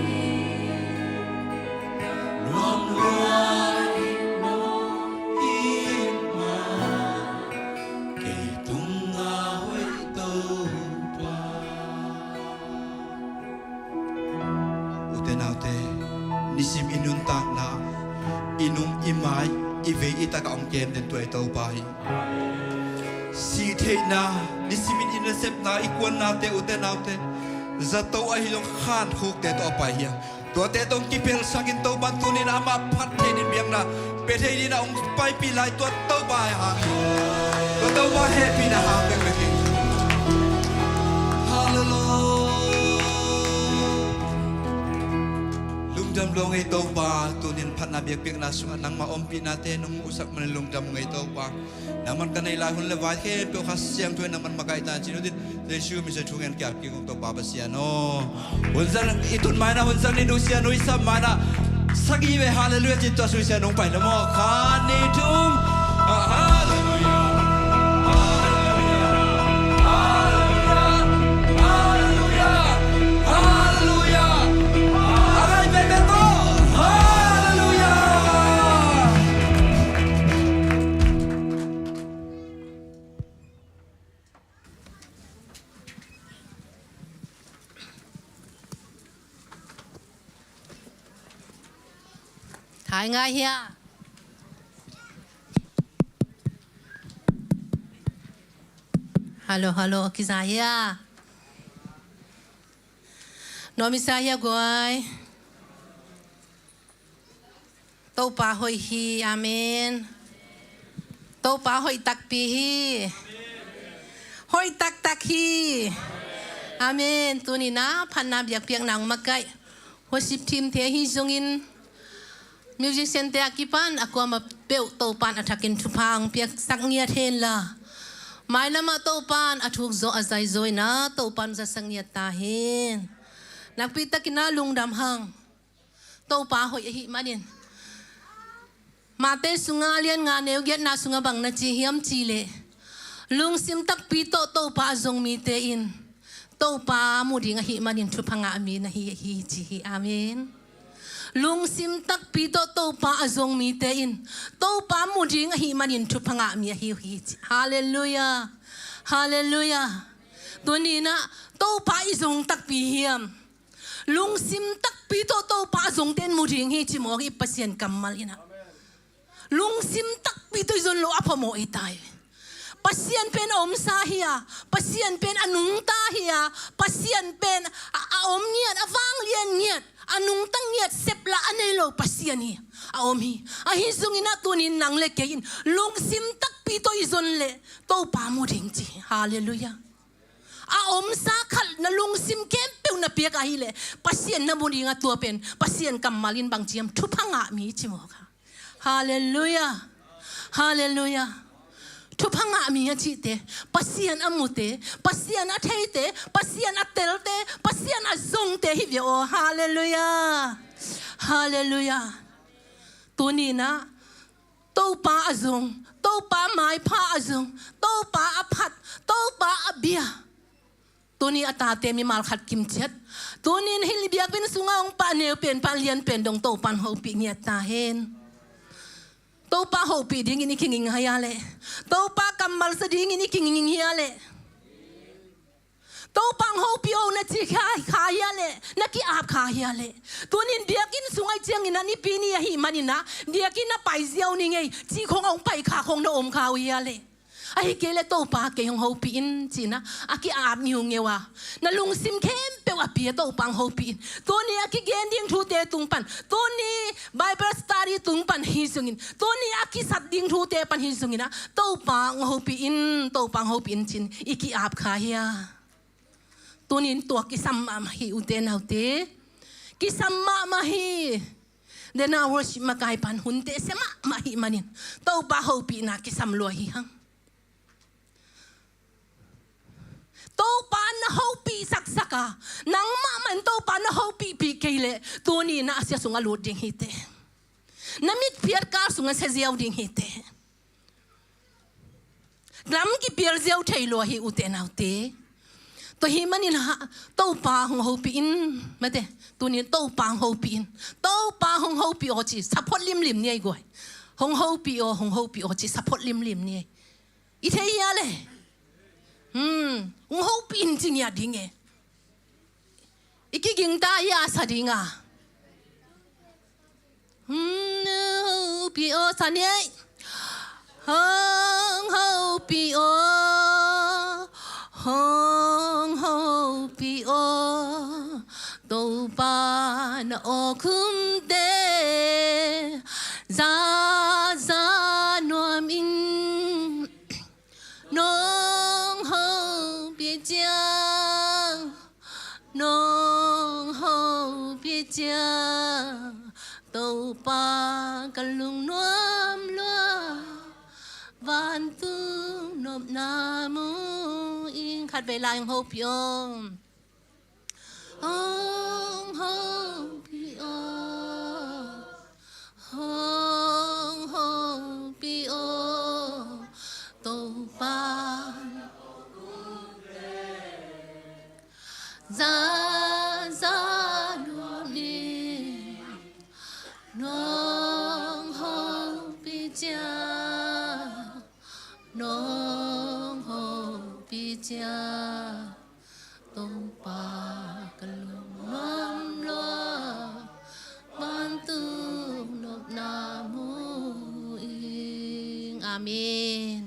Nuam lua in mah, kei tungah hoih Topa. Ute naute, nisim i nuntakna, i nung i mai, i vei i tak a om kem den tua i Topa hi. Sih theihna, nisimin i nasepna, i kuannate, ute naute, zato ahi zong khankhukte tawh a pai hi a. Tuate tawh kipelsakin Topa'n tuni-in amah phat theih ding biakna pia thei dingin a hong paipih lai tua Topa hang hi. Tua Topa hehpihna hang bekbek hi. Hallelujah. Lungdam lo ngei Topa, tuni-in phatna biakpiakna sungah nangmah ompihnate nong muhsak manin lungdam ngei Topa. Nangman ka neih lai hun le vai khempeuh Kha Siangtho in nangman makaih ta in cih ut in, Jesu min suang thu ngen kiap kik ung Topa Pasian aw. Hun zang i tun mai-in ah, hun zang ni nusia nuisa mai-in ah, sagih vei hallelujah cih tua susia nong pai le maw. Khat, nih, thum. Thai ngai hia? Hallo, hallo, kiza hia? Nuam i sa hia guai? Topa hoih hi, amen. Topa hoih takpi hi. Hoih taktak hi. Amen. Tuni-in ah phatna biakpiakna hong makaih worship team te ahi zongin, musician te a kipan a kuamah peuh Topa'n a thakin thupha hong piaksak ngiat hen la, mailamah Topa'n a thuk zawh a zai zaw in ah Topa'n hong zasak ngiat ta hen. Nakpi takin ah lungdam hang. Topa hoih ahih manin, Matthai sungah a lian nga neu giatna sungah bang na ci hiam cih leh, lungsim takpi tawh Topa a zong mite in Topa mu ding ahih manin thupha ngah mi na hi hi ci hi. Amen. Lungsim takpi tawh Topa a zong mite in Topa mu ding ahih manin thupha ngah mi ahi hi ci. Halleluiah. Halleluiah. Tuni-in ah Topa i zong takpi hiam? Lungsim takpi tawh Topa a zongte in mu ding hi ci mawk hi, Pasian kammal in ah. Lungsim takpi tawh i zon loh a phamawh hi ta hi. Pasian pen a omsa hi a, Pasian pen a nungta hi a, Pasian pen a, a om ngiat, a vanglian ngiat, a nungta ngiat, seplah a nei lo Pasian hi a om hi. Ahi zongin ah tuni-in nang le kei in lungsim takpi tawh i zon leh Topa mu ding ci hi. Halleluiah. A omsa khat na lungsim khempeuh na piak ahih leh Pasian na mu ding a, tua pen Pasian kammal in bang ci hiam? Thupha ngah mi ci mawk a. Halleluiah. Halleluiah. Thupha ngah mi a cihte, Pasian a mute, Pasian a theite, Pasian a telte, Pasian a zongte hi ve aw. Halleluiah. Halleluiah. Tuni-in ah Topa a zong, Topa maipha a zong, Topa a phat, Topa a bia. Tuni a tate mimal khat kim ciat, tuni-in hih biakinn sungah hong pah neu pen, pah lian pen dong Topa'n hopih ngiat ta hen. Topa hopih dingin i kinging hia leh? Topa kammal sa dingin i kinging hia leh? Topa hong hopih o na ci kha, kha hia leh, na ki-ap kha hia leh? Tuni-in biakinn sung ahih ciangin ah Nipi ni ahih manin ah biakinn a pai ziau ni ngei cih khong, a hong pai kha khong na om kha uh hia leh? Ahih kei leh Topa kei hong hopih in ci-in ah a ki-ap ngiungeu a, na lungsim khempeuh a pia Topa hong hopih in. Tuni a kigen ding thute tung pan, tuni Bible study tung pan hi zongin, tuni a kisat ding thute pan hi zongin ah Topa hong hopih in, Topa hong hopih in ci-in i ki-ap kha hia? Tuni-in tua kisam mahmah hi, ute naute. Kisam mahmah hi. Dena worship makai pan hunte sia mahmah ahih manin Topa hopihna kisam lua hi hang. Topa na hopih saksak a, nang mahmah in Topa na hopihpih kei leh tuni-in ah a sia sungah lut ding hi teh. Na mitphiat kal sungah sia ziau ding hi teh. Lam kipial ziau thei lua hi, ute naute. Tua ahih manin ah Topa hong hopih in, mate, tuni-in Topa hong hopih in. Topa hong hopih aw ci, sa phot limlim ni ei guai. Hong hopih aw, hong hopih aw ci, sa phot limlim ni ei. I thei hia leh? Hmm, hong hopih in ci ngiat ding e. I kiging ta hia, sa ding a? Hmm, hopih aw, sa ni ei. Hong hopih aw, hong hopih aw, Topa na awkhumte za za nuam ing. Nong hopih ciang, nong hopih ciang, Topa ka lungnuam lua, vantung nopna mu ing. Khatvei lai hong hopih aw. Hong hopih aw, hong hopih aw. Nong hopih ciang Topa ka lungnuam lua, vantung nopna mu ing. Amen.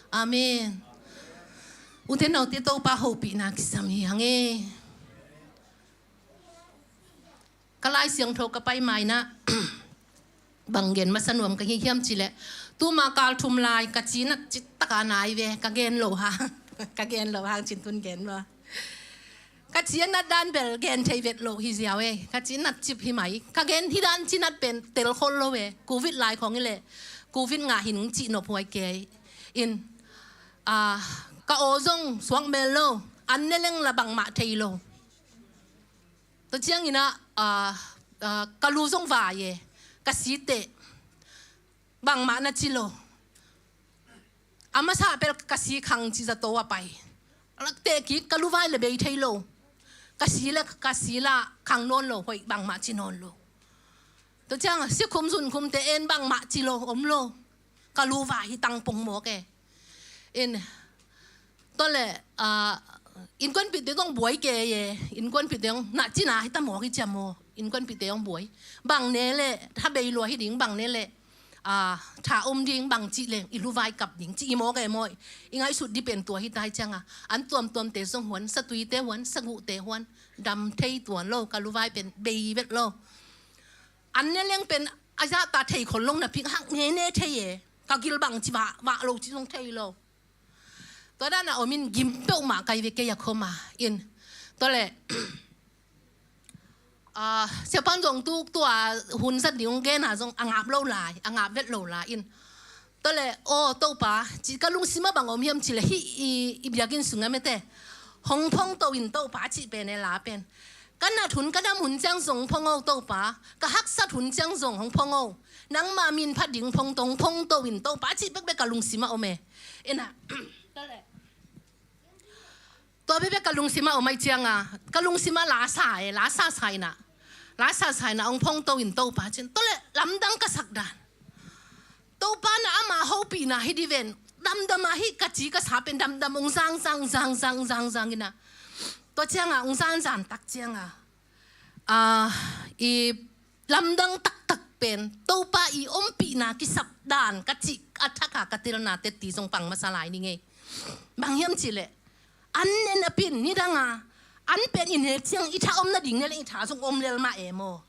Amen. Ute naute, Topa hopihna kisam hi hang e. Ka Lai Siangtho ka pai ma-in ah bang gen masa nuam ka hi hiam cih leh, tuma kal thum lai ka ci nat cih tak a nai ve, ka gen loh hang. Ka gen loh hang cin tun gen maw. Ka ci a nat dan bel gen thei vet loh hi ziau e. Ka ci nat cip hi mai. Ka gen hi dan ci nat pen tel khol lo e. Covid lai khawng hi leh, Covid ngah hi ing cih nop huai kei. In, ah, ka aw zong suak mel lo. An ne leng la bangmah thei lo. Tua ciangin ah, ah, ah, ka lu zong vai e, ka si teh bangmah na ci lo. A masa bel ka si khang ci zato a pai. Lak teh kik, ka lu vai le bei thei lo. Ka si le, ka si la khang nawn lo, hoih bangmah ci nawn lo. Tua ciang sikhum zunkhum teh en bangmah ci lo, om lo. Ka lu vai hi tang pong mawk e. In, tua leh, ah, innkuanpihte zong buai kei e. Innkuanpihte zong na cina hi ta mawk hi ciam aw. Innkuanpihte zong buai. Bang ne leh tha bei lua hi ding, bang ne leh, ah, tha om ding, bang cih leng i lu vai kap ding ci i mawk e maw. I ngaihsut dih pen tua hi ta hi ciang a, an tuamtuamte zong huan, satuite huan, saguhte huan, dam thei tuan lo, ka lu vai pen bei vet lo. An ne leng pen a zahta thei khol lo napi hak ne ne thei e. Ka gil bang ci vah, vah lo ci zong thei lo. Tua dan a om in gim peuhmah kai ve kei a khoma in. Tua leh, ah, siapan zong tu, tua hun zat ding hong gen a zong a ngap lo lai, a ngap vet lo lai in. Tua leh, aw, Topa, ci ka lungsim ah bang om hiam cih leh hih i, i biakinn sung ah mete. Hong phong to in Topa cih pen e la pen. Ka nat hun, ka dam hun ciang zong phong o Topa, ka haksat hun ciang zong hong phong o. Nangma min phat ding phong to, hong phong to in Topa cih bekbek ka lungsim ah om e. Ina, tua leh. Tua bekbek ka lungsim ah om ahih ciang a, ka lungsim ah la sa e, la sa sa ina. La sa sa ina, hong phong to in Topa cin. Tua leh lamdang ka sak dan. Topa na ama hopihna hi dih ven. Damdam a hih ka ci ka sa pen damdam hong zang, zang, zang, zang, zang, zang ina. Tua ciang a, hong zan, zan tak ciang a, ah, i lamdang taktak pen Topa i ompihna kisap dan ka cih a thak a ka telna tetti zong pang masa lai ning e. Bang hiam cih leh, an ne napi in nidang a, an pen i nek ciang i tha om nading ne leng i tha zong om lel mah e maw.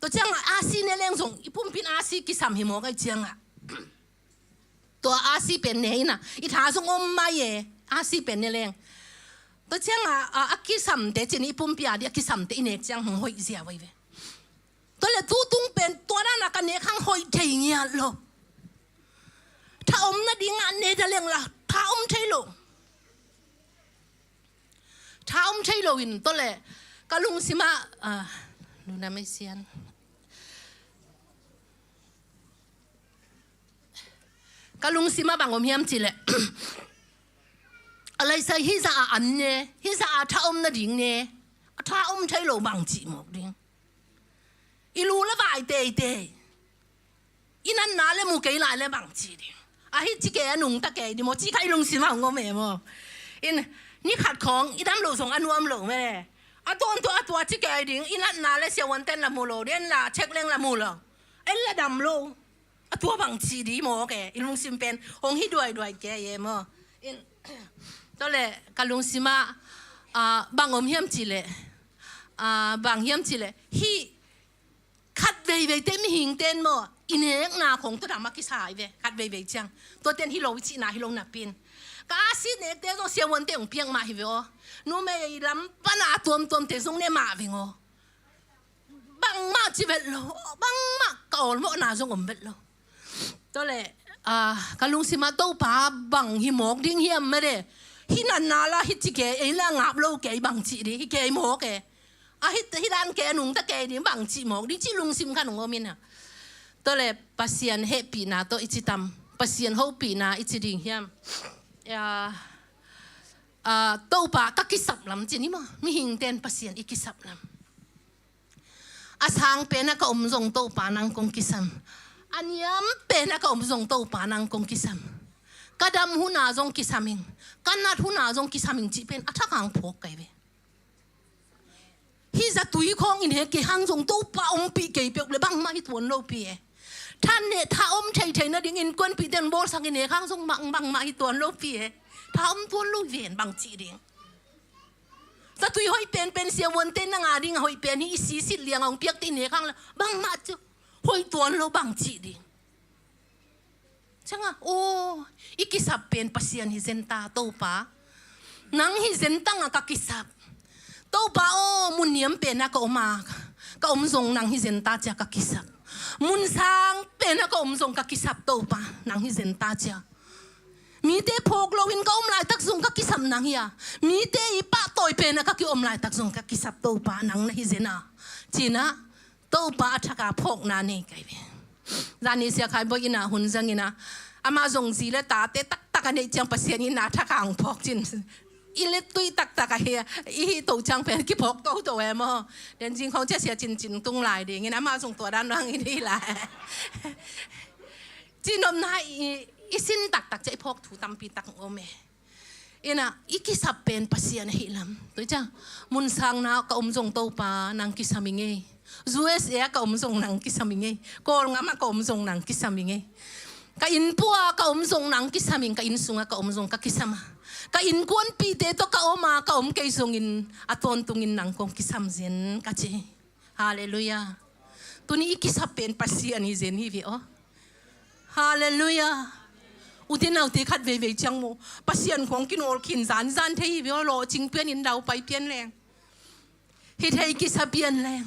Tua ciang a, a si ne leng zong i pumpi in a si kisam hi mawk ahih ciang a. Tua a si pen ne ina, i tha zong om mai e, a si pen ne leng. Tua ciang a, a, a kisamte cin i pumpi a dih a kisamte i nek ciang hong hoih ziau ahi ve. Tua leh tu tung pen tua dan a ka nek hang hoih thei ngiat lo. Tha om nading a ne ta leng la, tha om thei lo. Tha om thei lo in tua leh ka lungsim ah, ah, nuna mei sian. Ka lungsim ah bang om hiam cih leh, a laisai hih zah a an ne, hih zah a tha om nading ne, a tha om thei lo bang cih mawk ding. I lu la vai teitei. I natna le mu kei lai le bang ci ding. A hih ci kei a nungta kei ding maw, ci kha i lungsim ah hong om e maw. In, ni khat khawng i dam loh zong a nuam lo meh. A tawntung a tua ci kei ding, i natna le siavuante'n la mu lo, den la check leng la mu lo. En la dam lo. A tua bang ci ding maw ke, i lungsim pen hong hi duaiduai kei e maw. In, tua leh ka lungsim ah, ah, bang om hiam cih leh, ah, bang hiam cih leh, hih khat veivei te mihingte'n maw, i nekna khawng tua dam a kisa hi ve, khat veivei ciang. Tuate'n hi lo i cihna hi lo napi in. Ka a si nekte zong siavuante hong piak mah hi ve aw. Numei lam pan a tuamtuamte zong ne mah veng aw. Bangmah ci vet lo, bangmah ka awlmawhna zong om vet lo. Tua leh, ah, ka lungsim ah Topa bang hi mawk ding hiam mede. Hih natna la hih ci kei, ei la ngap lo kei bang ci ding, hi kei mawk e. A hih, hih dan kei a nungta kei ding bang cih mawk ding cih lungsim khat hong om in a. Tua leh Pasian hehpihna tawh i ci tam, Pasian hopihna i ci ding hiam. Ya, ah, Topa ka kisap lam ci ni maw, mihingte'n Pasian i kisap lam. A sang pen a ka om zong Topa nang kong kisam. A niam pen a ka om zong Topa nang kong kisam. Ka dam huna zong kisam ing, ka nat huna zong kisam ing cih pen a thak hang phawk kai ve. Hih zatui khawng i nek kei hang zong Topa ompih kei peuh le bangmah hi tuan lopi e. Tha neh tha om theithei nading innkuanpihte in bawlsak i nek hang zong bang, bangmah hi tuan lopi e. Tha om tuan lo ven bang cih ding. Zatui hoih penpen siavuante nang a ding a hoih pen hi i sisit liang a hong piakte i nek hang le bangmah ci hoih tuan lo bang cih ding. Ciangah, aw, i kisap pen Pasian hi zenta Topa. Nang hi zentangah ka kisap. Topa aw, mun niam penah ka om a, ka om zong nang hi zenta cia ka kisap. Mun sang penah ka om zong ka kisap Topa, nang hi zenta cia. Mite phawk loin ka om laitak zong ka kisap nang hi a, mite i pahtawi penah ka kiom laitak zong ka kisap Topa, nang na hi zen a. Cinah, Topa a thaka phawkna nei kai ve. Zani Sia Khai Bawi ina hun zangina, amah zong zi le tate taktak a neih ciang Pasian ina thaka hong phawk cin. I le tui taktak a hi, i hi to ciang pen kiphawk toto e maw. Den zing khawng cia sia cincin tung lai dingin amah zong tua dan hang i dih lai. Cin omna i, i sin taktak cia i phawk thu tampi tak om e. Ina, i kisap pen Pasian ahi lam. Tua ciang, mun sangna ka om zong Topa nang kisam i ngei. U S A ka om zong nang kisam i ngei. Kawlngam a ka om zong nang kisam i ngei. Ka innpua ka om zong nang kisam ing, ka inn sunga ka om zong ka kisam a. Ka innkuanpihte tawh ka om a, ka om kei zongin a tawntungin nang kong kisam zen ka ci. Halleluiah. Tuni i kisap pen Pasian hi zen hi ve aw. Halleluiah. Ute naute khat veivei ciang maw, Pasian khawng kinawl khin zanzan thei hi ve aw, lawhcing pianin daupai pian leng. Hi thei kisa pian leng.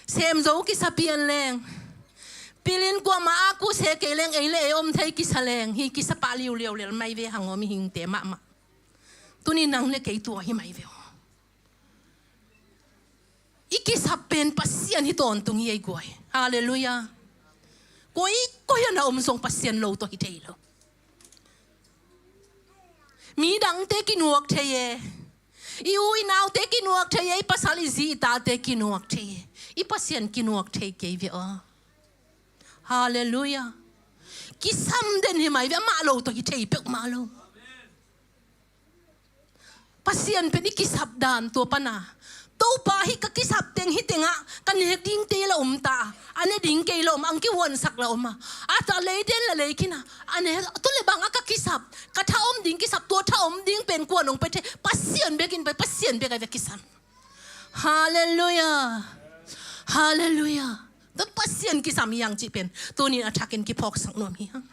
Sem zo kisa pian leng. Pilin kuamah a kuse kei leng ei le ei om thei kisa leng. Hi kisa pah liuliau lel mai ve hang aw mihingte mahmah. Tuni nang le kei tua hi mai ve aw. I kisap pen Pasian hi tawntung hi ei guai. Halleluiah. Koi, koi a na om zong Pasian lo tawh hi thei lo. Mi dangte kinuak thei e. I u i naute kinuak thei e, i pasal i zi i tate kinuak thei e. I Pasian kinuak thei kei ve aw. Halleluiah. Kisam den hi mai ve, amah lo tawh hi thei peuhmah lo. Pasian pen i kisap dan tua pana. Topa hi ka kisap teng hi tengah ka nek dingte la om ta. A ne ding kei la om, ang kihuansak la om a. A ta lei den la lei khin a. A ne tu le bang a ka kisap. Ka tha om ding kisap tua tha om ding pen kua nong pe thei. Pasian bekin pe, Pasian bek a ve kisam. Halleluiah. Halleluiah. Tua Pasian kisam hi ang cih pen. Tunin a thakin kiphawksak nuam hi hang.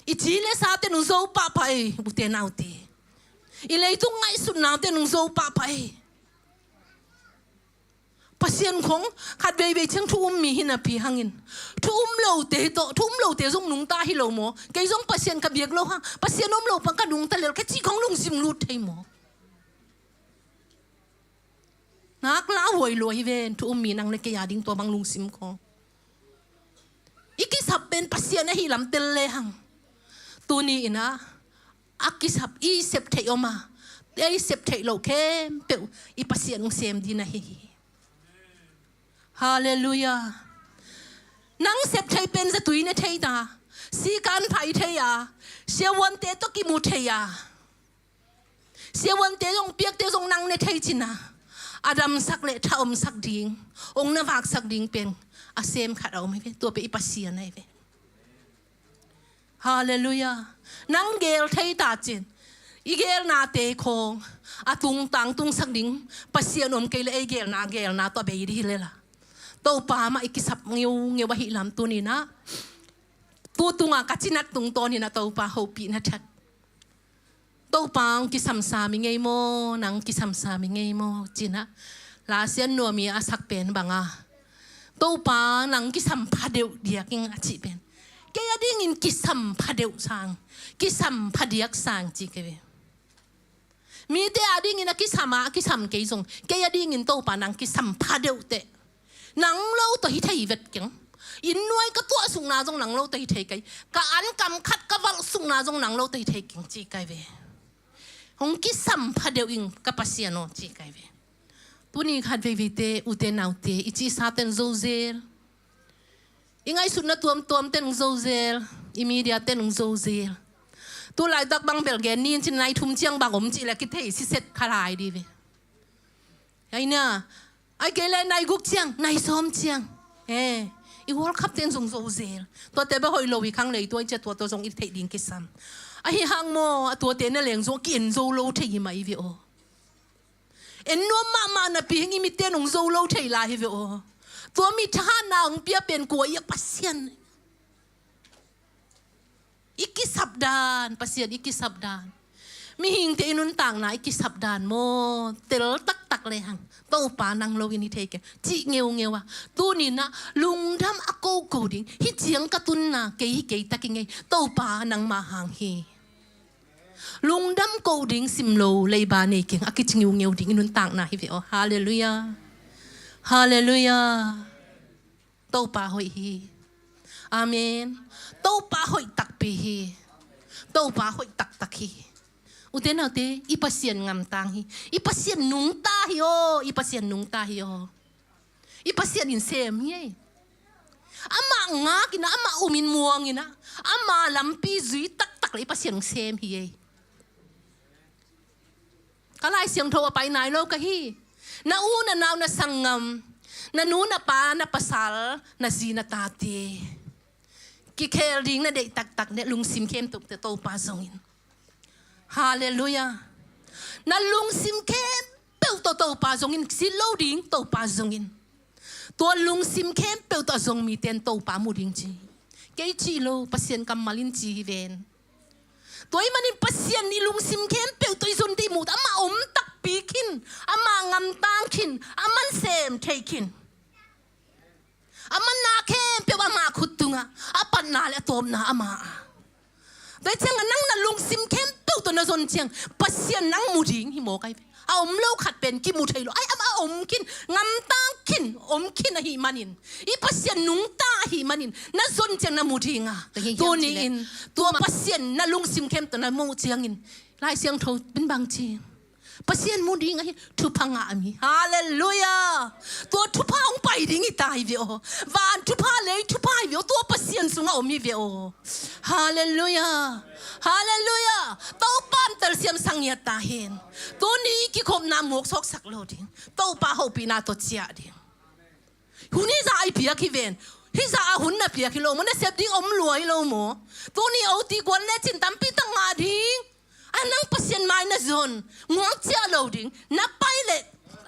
I ci le sate nung zo pahpah ei, ute naute. I leitung ngaihsutnate nung zo pahpah ei. Pasian khong khat veivei ciang thu um mi hi napi hangin. Thu um lote tawh, thu um lote zong nungta hi lo maw. Kei zong Pasian ka biak lo hang. Pasian om lo pang ka nungta lel, ka cih khong lungsim lut thei maw. Nak la huai lua hi ven, thu um mi nang le kei a ding tua bang lungsim khong. I kisap pen Pasian ahi lam tel le hang. Tuni ina, a kisap i sep theih om a, i sep theih lo khempeuh, i Pasian ung sem dina hi hi. Halleluiah. Nang sep theih pen zatui ne thei ta, sikan phai thei a, siavuante tawh kimu thei a. Siavuante zong piakte zong nang ne thei cina. A damsak le tha omsak ding, ong na vaksak ding pen a sem khat a om hi ve, tua pe i Pasian ahi ve. Halleluiah. Nang gel thei ta cin. I gelnate khong a tungtang tungsak ding Pasian om kei le ei gelna, gelna tua bei dih hi le la. Topa mah i kisap ngeungeu ahi lam tuni na. Tu tunga ka cinat tungtawn hi na Topa hopih na that. Topa ong kisamsam i ngei maw, nang kisamsam i ngei maw, cina. Lasian nuami a sak pen banga. Topa nang kisam phadeuh diak ing a cih pen. Kei a dingin kisam phadeuh sang, kisam phadiak sang ci kei ve. Mite a dingin a kisam a, a kisam kei zong. Kei a dingin Topa nang kisam phadeuh teh. Nang lo tawh hi thei vet keng. Inn nuai ka tuah sukna zong nang lo tawh hi thei kei. Ka an kam khat ka valh sukna zong nang lo tawh hi thei keng ci kai ve. Hong kisam phadeuh ing ka Pasian aw ci kai ve. Tuni khat veiveite, ute naute, i cihsa ten zozel. I ngaihsutna tuamtuam ten zozel. I media ten hong zo zel. Tu laitak bang bel gen ni in cin nai thum ciang bang om cih le kithei siset kha lai di ve. Ai na, ai kei le nai guk ciang, nai sawm ciang. Eh, i World Cup ten zong zo zel. Tuate bel hoih lo hi khang lei tua i cia tua tua zong i theih ding kisam. Ahi hang maw, a tuate na leng zong ki-en zo lo thei hi mah i ve aw. En nuam mahmah napi hing i miten hong zo lo thei lai hi ve aw. Tua mi thahatna hong pia pen kua i a Pasian. I kisap dan, Pasian i kisap dan. Mihingte i nuntakna i kisap dan maw, tel taktak le hang. Topa nang lo in hi thei keng. Cih ngeungeu a. Tuni na lungdam a koko ding. Hi ciang ka tunna, kei hi kei tak i ngei. Topa nangma hang hi. Lungdam ko ding sim lo leiba nei keng a kici ngeungeu ding i nuntakna hi ve aw. Halleluiah. Halleluiah. Topa hoih hi. Amen. Topa hoih takpi hi. Topa hoih taktak hi. Ute naute, i Pasian ngamtang hi. I Pasian nungta hi aw. I Pasian nungta hi aw. I Pasian in sem hi ei. Amah ngak in ah, amah um in muang in ah, amah lampi zui taktak le i Pasian hong sem hi ei. Ka Lai Siangtho a pai nai lo ka hi. Na u na nau na sanggam, na nu na pa na pasal, na zi na tate kikhel ding na deih taktak le lungsim khempeuh tawh Topa zongin. Halleluiah. Na lungsim khempeuh tawh Topa zongin, si lo ding Topa zongin. Tua lungsim khempeuh tawh a zong mite in Topa mu ding ci. Kei cih lo, Pasian kammal in ci hi ven. Tua ahih manin Pasian i lungsim khempeuh tawh i zon dih mu, amah om takpi khin, amah ngamtang khin, amah sem thei khin. A manna khempeuh amah khut tungah, a patna le a tawpna amah. Tua ciangah nang na lungsim khempeuh tawh na zon ciang Pasian nang mu ding hi mawk ai ve. A om lo khat pen kimu thei lo. Ai, amah a om khin, ngamtang khin, om khin ahih manin, i Pasian nungta ahih manin na zon ciang na mu ding a. Tuni in tua Pasian na lungsim khempeuh tawh na muh ciangin Lai Siangtho in bang ci? Pasian mu ding ahi, thupha ngah mi. Halleluiah. Tua thupha hong pai ding hi ta hi ve aw. Van thupha, lei thupha hi ve aw. Tua Pasian sungah om hi ve aw. Halleluiah. Halleluiah. Topa in telsiam sa ngiat ta hen. Tuni kikhopna muak sawksak lo ding. Topa hopihna tawh ciah ding. Hun hi zah a i piak hi ven. Hi zah a hun na piak hi lo maw, na sep ding om lua hi lo maw. Tuni oti guan le cin tampi tak ngah ding. A nang Pasian mai na zon, nguang ciah lo ding. Na pai le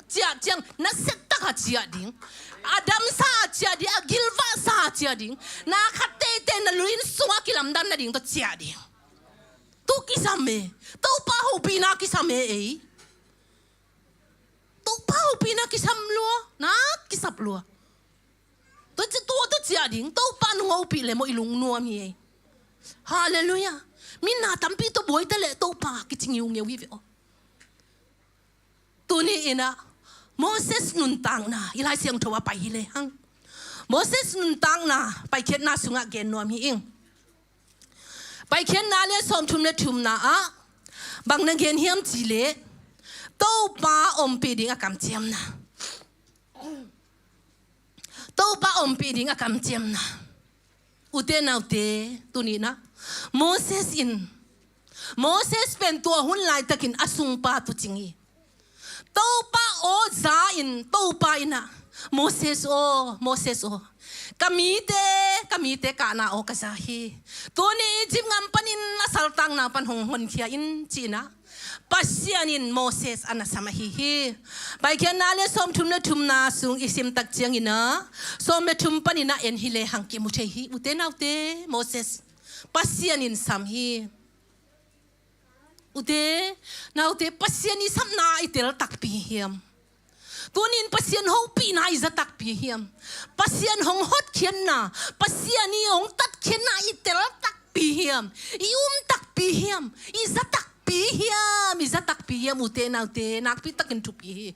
ciah ciang, na set tak a ciah ding. A damsa a ciah ding, a gilvahsa a ciah ding. Na khat teitei na luin sungah kilamdan na ding tawh ciah ding. Tu kisam e. Topa hopihna kisam e ei. Topa hopihna kisam lua, na kisap lua. Tua ci, tua, tua ciah ding, Topa nung hopih le maw i lungnuam hi ei. Halleluiah. Mi na tampi tawh buai ta le Topa kici ngiungeu hi ve aw. Tuni in ah Moses nuntakna i Lai Siangtho a pai hi le hang. Moses nuntakna Paikhiatna sungah gen nuam hi ing. Paikhiatna le sawmthum le thumna ah bang na gen hiam cih leh Topa ompih ding a kamciamna. Topa ompih ding a kamciamna. Ute naute, tuni in ah Moses in, Moses pen tua hun laitakin a sungpa tuucing hi. Topa aw za in, Topa in ah, Moses aw, Moses aw, ka mite, ka mite kahna aw ka za hi. Tuni Egypt gam panin a saltanna pan hong honkhia in ci in ah Pasian in Moses a na sam ahi hi. Paikhiatna le sawmthum le thumna sung i sim tak ciangin ah sawm le thum panin ah en hi le hang kimu thei hi. Ute naute, Moses Pasian in sam hi. Ute naute, Pasian i sapna i tel takpi hiam? Tuni in Pasian hopihna i za takpi hiam? Pasian hong hotkhiatna, Pasian i hong tatkhiatna i tel takpi hiam? I um takpi hiam? I za takpi hiam? I za takpi hiam? Ute naute, nakpi takin thupi hi.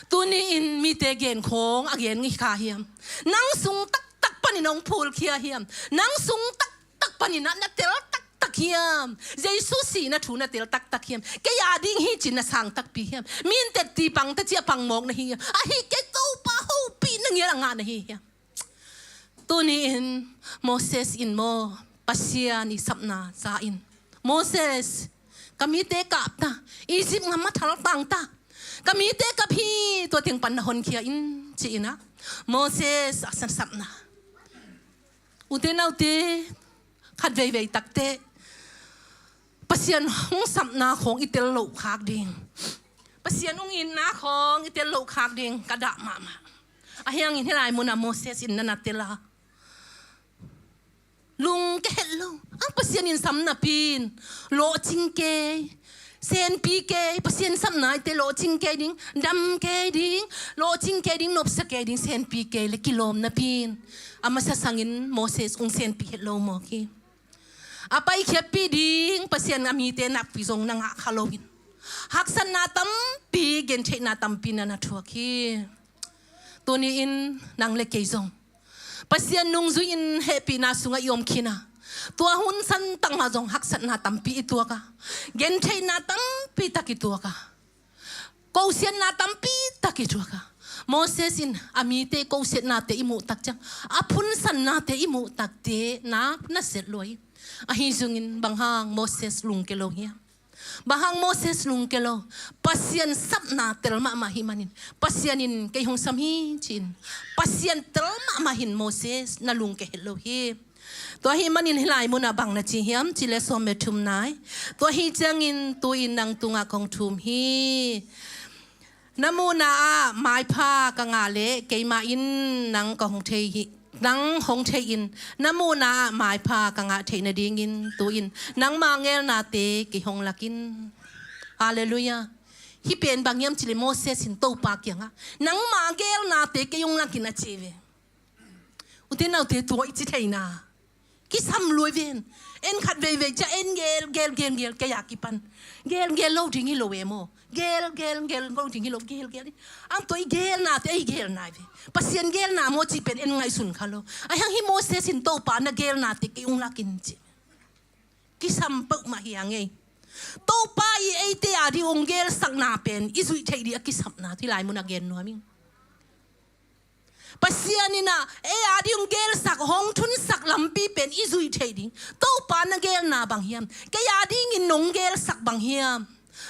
Tuni in mite gen khawng a gen ngi kha hiam? Nang sung taktak panin hong phulkhia hiam? Nang sung taktak panin ah na tel taktak hiam? Jesu sihna thu na tel taktak hiam? Kei a ding hi cin na sang takpi hiam? Min tetti pang ta ciah pang mawk na hi hiam? Ahi kei Topa hopih na ngial a ngah na hi hiam? Tuni in Moses in maw, Pasian i sapna za in, Moses, ka mite kap ta, Egypt ngam a thaltang ta, ka mite kap hi, tua teng pan na honkhia in, ci-in ah Moses a sapna. Ute naute, khat veivei takte Pasian hong sapna khawng i tel loh khak ding, Pasian hong itna khawng i tel loh khak ding ka dah mahmah. Ahi hangin hih lai munah Moses in na na tel a, lungke het lo. Ang Pasian in sam napi in lawhcing kei, senpi kei, Pasian sapna i te lawhcing kei ding, dam kei ding, lawhcing kei ding, nopsa kei ding, senpi kei le kilawm napi in a masa sangin Moses hong senpi het lo mawk hi. A paikhiatpih ding Pasian a mite nakpi zong na ngah kha loin, haksatna tampi, gentheihna tampi na na thuak hi. Tuni in nang le kei zong Pasian nungzui in hehpihna sungah i om khin a, tua hun santang ah zong haksatna tampi i tuak a, gentheihna tampi tak i tuak a, kosiatna tampi tak i tuak a, Moses in a mite kosiatnate i muh tak ciang, a phunsannate i muh takte nak na set lua hi. Ahi zongin bang hang Moses lungke lo hiam? Bang hang Moses lungke lo? Pasian sapna tel mahmah hi manin, Pasian in kei hong sam hi ci-in Pasian tel mahmah hin Moses na lungke het lo hi. Tua hi manin hih lai munah bang na ci hiam cih leh sawm le thum nai. Tua hi ciangin tu-in nang tungah kong thum hi. Na muhna ah maipha ka ngah leh keimah in nang ka hong thei hi. Nang hong thei in, na muhna ah maipha ka ngah theih nadingin tu-in nangma ngelnate kei hong lak in. Halleluiah. Hih pen bang hiam cih leh Moses in Topa kiangah nangma ngelnate kei hong lak in a ci ve. Ute naute, tua i ci theihna kisam lua hi ven. En khat veivei ciah en gel gel gel gel, kei a kipan gel gel lo ding hi lo e maw. Gel gel gel lo ding hi lo, gel gel. Ang tua i gelnate, i gelna hi ve. Pasian gelna maw cih pen en ngaihsun kha lo. Ahi hang hih Moses in Topa na gelnate kei hong lak in ci. Kisam peuhmah hi a ngei. Topa i eite a ding hong gelsakna pen i zuih theih ding a kisapna hih lai munah gen nuam ing. Pasian in ah ei a ding hong gelsak, hong thunsak lampi pen i zuih theih ding. Topa na gelna bang hiam? Kei a dingin nong gelsak bang hiam?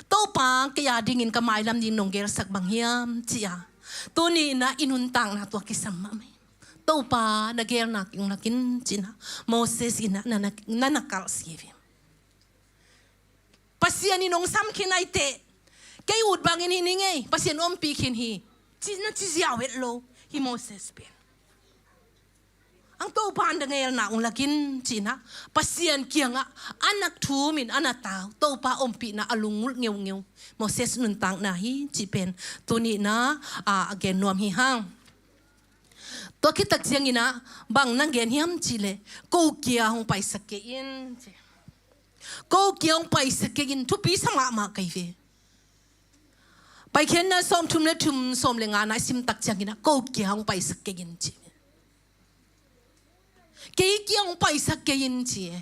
Topa, kei a dingin ka mailam ding nong gelsak bang hiam? Ci-a tuni in ah i nuntakna tua kisam mahmah hi. Topa na gelna kei hong lak in ci-in ah Moses in ah na, na, na, na kalh si hi. Pasian in hong sam khin a hi teh, kei ut bangin hi ning ei, Pasian ompih khin hi, ci-in ah ci ziau het lo hi Moses pen. Ang Topa na gelna hong lak in ci-in ah Pasian kiangah a nak thumin a na tau, Topa ompihna a lungngulh ngeungeu Moses nuntakna hi cih pen tuni in ah a, a gen nuam hi hang. Tua khit tak ciangin ah bang na gen hiam cih leh, ko kia hong paisak kei in ci. Ko kia hong paisak kei in, thupi sa mahmah ka hi ve. Paikhiatna sawmthum le thum, sawm le ngana i sim tak ciangin ah ko kia hong paisak kei in ci. Kei kia hong paisak kei in ci e.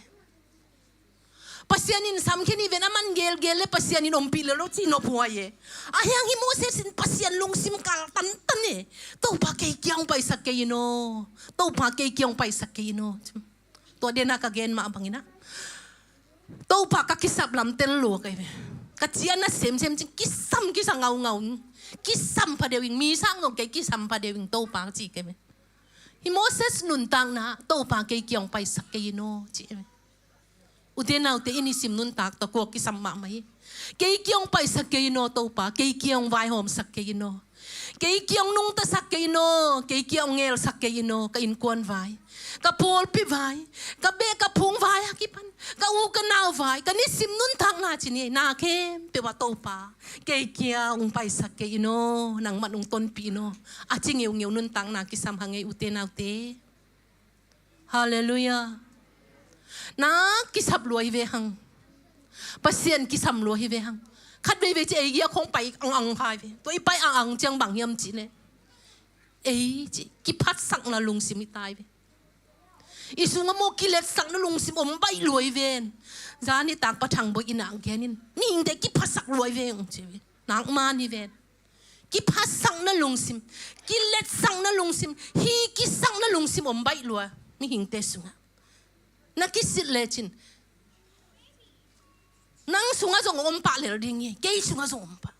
Pasian in sam khin hi ven, aman gelgel le Pasian in ompih lel lo cih nophuai e. Ahi hang hih Moses in Pasian lungsim kal tantan e. Topa, kei kia hong paisak kei in aw. Topa, kei kia hong paisak kei in aw. Tua den a ka gen mah bangin ah Topa, ka kisap lam tel lua ka hi ve. Ka ciah na semsem cing, kisam kisa ngaungau ing. Kisam phadeuh ing, mi sang zong kei kisam phadeuh ing Topa, ci ka hi ve. Hih Moses nuntakna, Topa, kei kia hong paisak kei in aw, ci ka hi ve. Ute naute, i nisim nuntak tawh kua kisam mahmah hi. Kei kia hong paisak kei in aw Topa, kei kia hong vaihawmsak kei in aw. Kei kia hong nungtasak kei in aw, kei kia hong ngelsak kei in aw, ka innkuan vai, ka pawlpi vai, ka beh ka phung vai a kipan, ka u ka nau vai, ka nisim nuntakna ci ni ei, na khempeuh ah Topa, kei kia hong paisak kei in aw, nangman hong tonpih in aw, a ci ngeungeu nuntakna kisam hang ei ute naute. Halleluiah. Na kisap lua hi ve hang. Pasian kisam lua hi ve hang. Khat veivei ci ei giak hong pai angang kha hi ve. Tua i pai angang ciang bang hiam cih leh, ei ci, kiphatsakna lungsim i tai ve. I sungah maw kiletsakna lungsim om baih lua hi ven. Zan i tak Pa Thang Bawi in ah gen in, mihingte kiphasak lua hi ve hong ci ve. Nak man hi ven. Kiphasakna lungsim, kiletsakna lungsim, hi kisakna lungsim om baih lua mihingte sungah. Na kisilh lecin nang sungah zong om pah lel ding hi. Kei sungah zong om pah.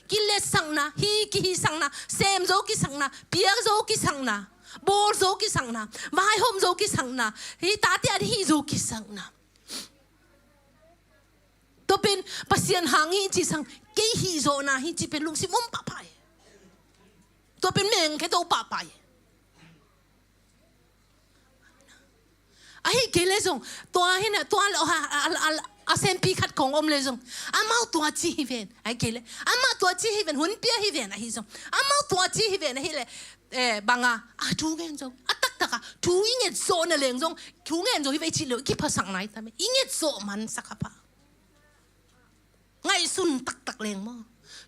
Kiletsakna, hi kihisakna, sem zo kisakna, piak zo kisakna, bawl zo kisakna, vaihawm zo kisakna, hi tate a ding hi zo kisakna. Tua pen Pasian hang hi ci sang, kei hih zawhna hi ci pen lungsim om pahpah hi. Tua pen mengkhe to pahpah hi. Ahih kei leh zong tua hi na, tua a, a, a, a, a senpi khat khong om leh zong, amau tua ci hi ven. Ahih kei leh amau tua ci hi ven, hun pia hi ven ahi zong, amau tua ci hi ven ahih leh, eh, bang a, a thu ngen zong, a taktak a thu i nget zawh na leng zong, thu ngen zong hi ve i cih leh i kiphasak nai tam e. I nget zawh mansak a pah. Ngaihsun taktak leng maw?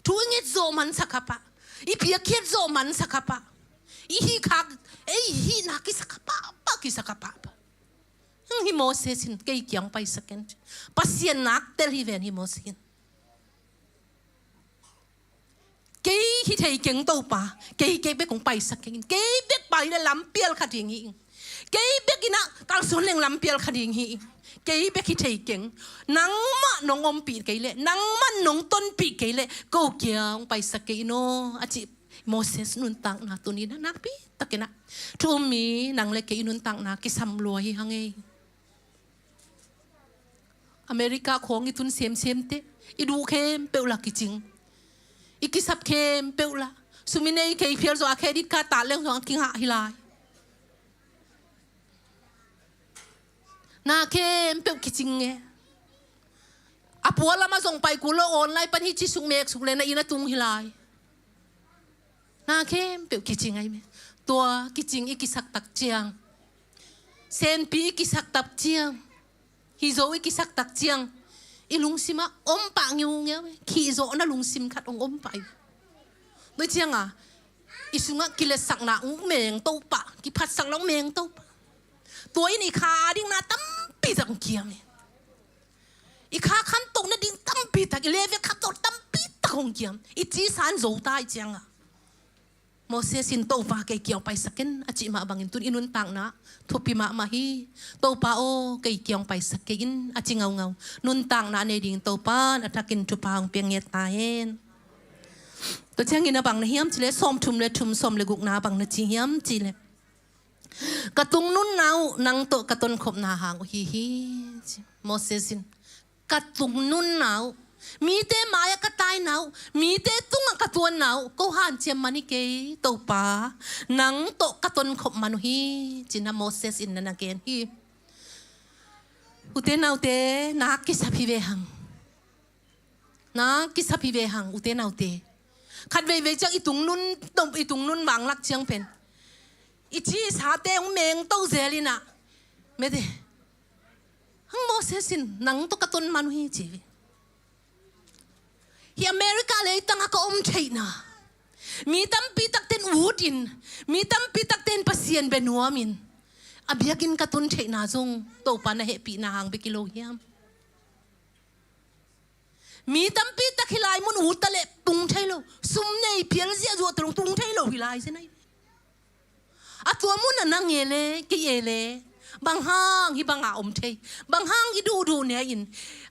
Thu i nget zawh mansak a pah. I piakkhiat zawh mansak a pah. I hih khak, ei hihna kisak a pah, pah kisak a pah, pah. Hih Moses in kei kiang paisak in. Pasian nak tel hi ven hi Moses in. Kei hi thei keng Topa, kei, kei bek kong paisak keng in. Kei bek pai leh lampial kha ding hi ing. Kei bek in ah kalsuan leng lampial kha ding hi ing. Kei bek hi thei keng. Nangmah nong ompih kei leh, nangmah nong tonpih kei leh, ko kiang paisak kei in aw, a cih Moses nuntakna tuni in ah nakpi takin ah thu um mi nang le kei i nuntakna kisam lua hi hang ei. America khawng i tun semsem teh, i duh khempeuh lah kicing. I kisap khempeuh lah. Sum i nei kei phial zawh a credit card tah leng zawh a kingah hi lai. Na khempeuh kicing e. A pualam a zong pai kul lo online pan hi ci suk mek suk le na inn a tung hi lai. Na khempeuh kicing ahi me. Tua kicing i kisak tak ciang, senpi i kisak tak ciang, hi zo i kisak tak ciang, i lungsim ah om pah ngeungeu e. Khih zawhna lungsim khat hong om pah hi. Tua ciang a i sungah kiletsakna hong meng to pah, kiphatsakna hong meng to pah. Tua in i kha a ding na tampi tak hong kiam e. I kha khantohna ding tampi tak, i level khantoh tampi tak hong kiam. I ci san zo ta i ciang a Moses in Topa kei kiang paisak in a cih mah bangin tun i nuntakna thupi mahmah hi. Topa aw kei kiang paisak kei in a ci ngaungau. Nuntakna a nei ding Topa in a thakin thupha hong piang ngiat ta hen. Tua ciangin a bang na hiam cih leh sawmthum le thum, sawm le gukna bang na ci hiam cih leh, ka tungnunna uh nang tawh ka tonkhopna hang uh hi hi, ci Moses in. Ka tungnunna uh, mite mai-ah ka taina uh, mite tungah ka tuanna uh, ko hanciam man hi kei Topa, nang tawh ka tonkhop man uh hi, ci-in ah Moses in na na gen hi. Ute naute, na kisap hi ve hang. Na kisap hi ve hang, ute naute. Khat veivei ciang i tungnun, i tungnun vanglak ciang pen i cisate hong mengto zel in ah, mete, hang Moses in nang tawh ka ton man uh hi ci ve. Hih America leitang ah ka om theihna, mi tampi takte in ut in, mi tampi takte in Pasian bia nuam in, a biakinn ka tun theihna zong Topa na hehpihna hang bek hi lo hiam? Mi tampi tak hih lai mun ut ta leh tung thei lo. Sum nei phial ziahzuah ta lo tung thei lo hih lai zen ahi. A tua mun ah nang e le, kei e le, bang hang hih bang a om thei, bang hang i duhduh ne in,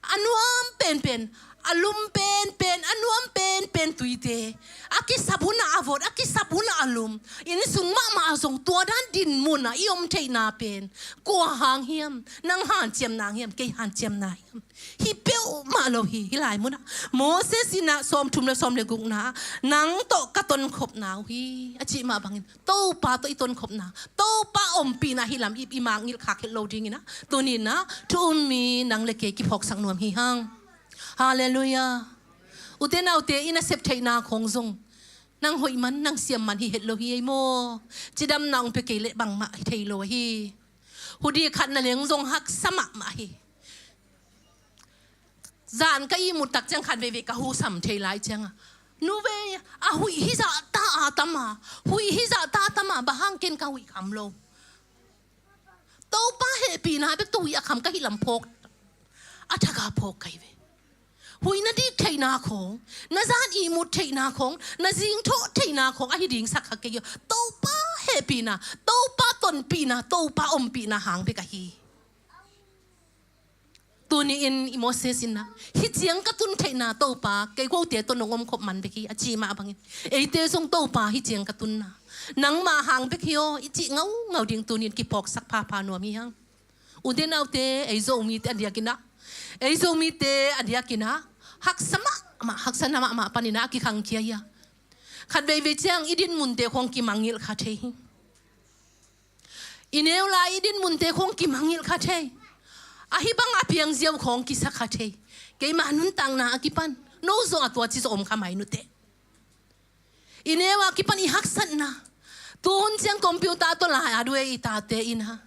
a nuam penpen, a lum penpen, a nuam penpen tuite, a kisap hun ah a vot, a kisap hun ah a lum, inn sung mahmah ah zong tua dan din mun ah i om theihna pen kua hang hiam? Nang hanciamna hiam, kei hanciamna hiam? Hi peuhmah lo hi, hih lai mun ah Moses in ah sawmthum le sawm le gukna ah nang tawh ka tonkhopna uh hi a cih mah bangin Topa tawh i tonkhopna, Topa ompihna hih lam i, i mangngilh khak het lo dingin ah tuni in ah thu um mi nang le kei kiphawksak nuam hi hang. Halleluiah. Ute naute, i nasep theihna khawng zong nang hoih man, nang siam man hi het lo hi ei maw? Cidamna hong pia kei leh bangmah hi thei lo ahi. Hudi khat na leng zong haksa mahmah hi. Zan ka ihmut tak ciang khat veivei ka husam thei lai ciang a, nu vei, a huih hizah ta a tam a, huih hizah ta a tam a, bang hang ken ka huih kham lo. Topa hehpihna bek tawh huih a kham ka hih lam phawk, a thak a phawk ka hi ve. Huih na dik theihna khawng, na zan ihmut theihna khawng, na zingthawh theihna khawng ahi ding sak kha kei hi. Topa hehpihna, Topa tonpihna, Topa ompihna hang bek ahi. Tuni-in i Moses in ah, hih ciang ka tun theihna Topa, kei kote tawh nong om khop man bek hi, a cih mah bangin, eite zong Topa hih ciang ka tunna nangmah hang bek hi aw, i cih ngaungau ding tuni-in kiphawksak phapha nuam hi hang. Ute naute, ei Zomite a diakin ah, ei Zomite a diakin ah, haksa mahmah, haksa na mahmah panin ah a kikhangkhia hi a. Khat veivei ciang i dinmunte khawng kimangngilh kha thei hi. I neu lai i dinmunte khawng kimangngilh kha thei. Ahi bang a piang ziau khawng kisa kha thei. Keima nuntakna a kipan, no zong a tua ci zong om kha mai nute. I neu a kipan i haksatna. Tuhun ciang computer tawh lai at uh ei i tate in ah,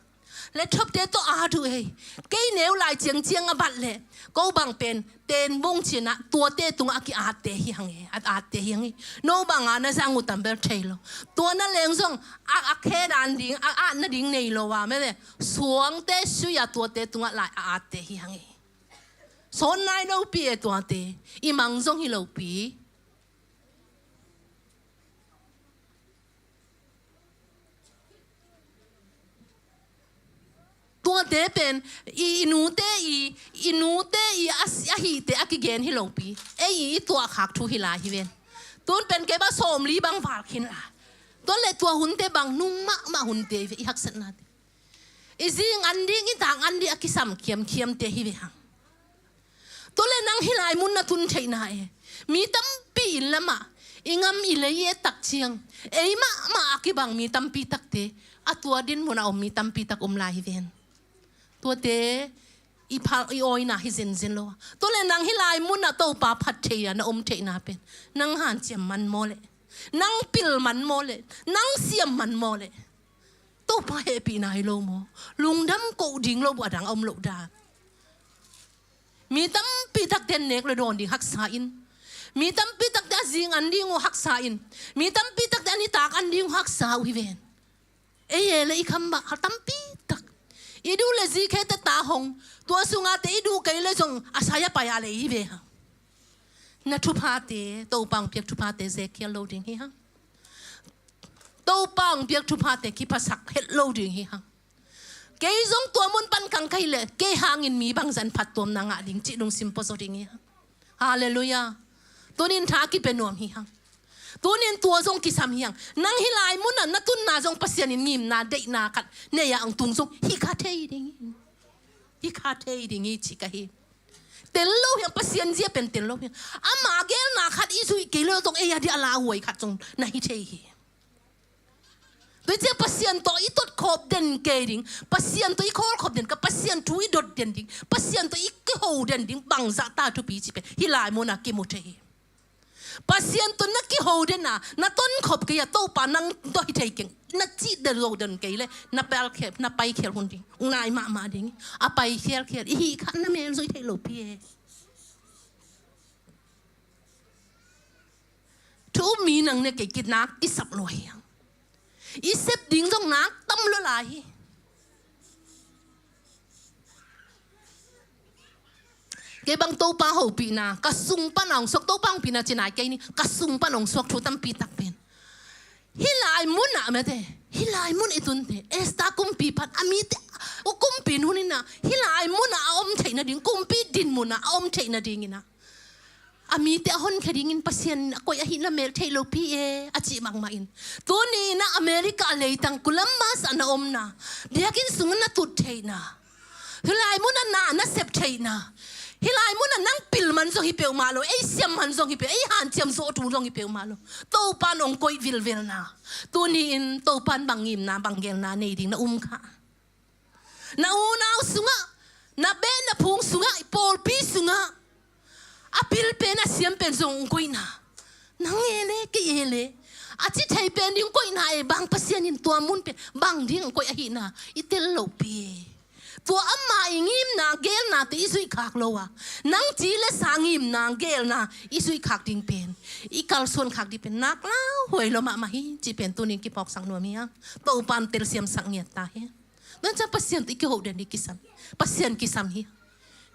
laptop-te tawh at uh ei. Kei neu lai ciangciang a bat leh, ko bang pen tenbung cinah tuate tungah a ki-atte hi hang e, a atte hi hang e. No banga na zang uh tam bel thei lo. Tua na leng zong a, a khe dan ding, a, a at nading nei lo a, mete suangte sui-a tuate tungah lai a atte hi hang e. Sawn nai lopi e tuate. I mang zong hi lopi. Tuate pen i, i nute i, i nute i a, a hihte a kigen hi lopi. Ei i, i tuahkhak thu hi lai hi ven. Tun pen kei bang sawmli bang val khin la. Tua leh tua hunte bang nung mahmah hunte hi ve, i haksatnate. I zing an ding, i tak an ding a kisam khiamkhiamte hi ve hang. Tua leh nang hih lai mun na tun theihna e, mi tampi inn lamah i ngam i lei i et tak ciang, ei mahmah a kibang mi tampi takte a tua dinmun a om mi tampi tak om lai hi ven. Tuate i phal, i awina hi zenzen lo a. Tua leh nang hih lai mun a Topa phat thei a na om theihna pen, nang hanciam man maw leh, nang pil man maw leh, nang siam man maw leh, Topa hehpihna hi lo maw? Lungdam koh ding lo buh a dang a om loh dan. Mi tampi takte an nek le dawn ding haksa in. Mi tampi takte a zing an ding uh haksa in. Mi tampi takte a nitak an ding uh haksa uh hi ven. Ei e le i khambah a tampi tak. I duh le zikkhe teta hong. Tua sungate i duh kei le zong a sai a pai a lei hi ve hang. Na thuphate, Topa hong piak thuphate zekkhial lo ding hi hang. Topa hong piak thuphate kiphasak het lo ding hi hang. Kei zong tua mun pan kang ka hih leh, kei hangin mi bangzah in phattuamna ngah ding cih lungsim puazaw ding hi hang. Halleluiah. Tunin tha kipia nuam hi hang. Tunin tua zong kisam hi hang. Nang hih lai munah na tunna zong Pasian in ngimna deihna khat nei-a hong tung zong hi kha thei ding hi. Hi kha thei ding hi cih ka hi. Tel lo hi hang, Pasian zia pen tel lo hi hang. Ama geelna khat i zuih kei lo zong ei a dia lauhuai khat zong na hi thei hi. Tua ciang Pasian tawh i tot khawp den kei ding, Pasian tawh i khawl khawp den, ka Pasian thu i dot den ding, Pasian tawh i kiho den ding, bangzah ta thupi cih pen hih lai munah kimu thei hi. Pasian tawh na kiho den a, na tonkhop kei a, Topa nang tawh hi thei keng, na cih den lo den kei leh, na pai khial, na pai khial hun ding, nai mahmah ding, a pai khialkhial, i hih kha na mel zui thei lo pi e. Thu um mi nang ne kei kit nak i sap lua hi hang. I sep ding zong nak tam lua lai hi. Kei bang Topa hopihna, ka sung pan a hong suak, Topa hopihna ci nai kei ni, ka sung pan a hong suak thu tampi tak pen. Hih lai munah mete, hih lai mun i tunte, Esther kumpi pan, a mite, u kumpi nuninah, hih lai munah a om theih nading, kumpi din munah a om theih nadinginah. A mite a honkhia dingin Pasian a koih ahih na mel thei lo pi e, a cih bangmah in. Tuni inah America a leitang Columbus a na omna, biakinn sungah na tut theihna. Hih lai munah na, na sep theihna. Hih lai munah nang pil man zong hi peuhmah lo, ei siam man zong hi peuh, ei hanciam zawh thu zong hi peuhmah lo. Topan hong koih vilvelna. Tuni in Topan bang ngimna, bang geelna nei ding na um kha. Na unau sungah, na beh na phung sungah, i pawlpi sungah a pil pen a siam pen zong hong koihna. Nang e le, kei e le. A ci thei pen ding hong koihna e, bang Pasian in tua mun pen bang ding hong koih ahihna i tel lo pi e. Tua ama i ngimna, geelnate i zuih khak lo a, nang ci le sa ngimna, geelna i zuih khak ding pen, i kalsuan khak ding pen nak lauhuai lo mahmah hi, cih pen tunin kiphawksak nuam hi hang. Topan telsiamsak ngiat ta hi. Nang ciang Pasian tawh i kiho den hi kisam. Pasian kisam hi.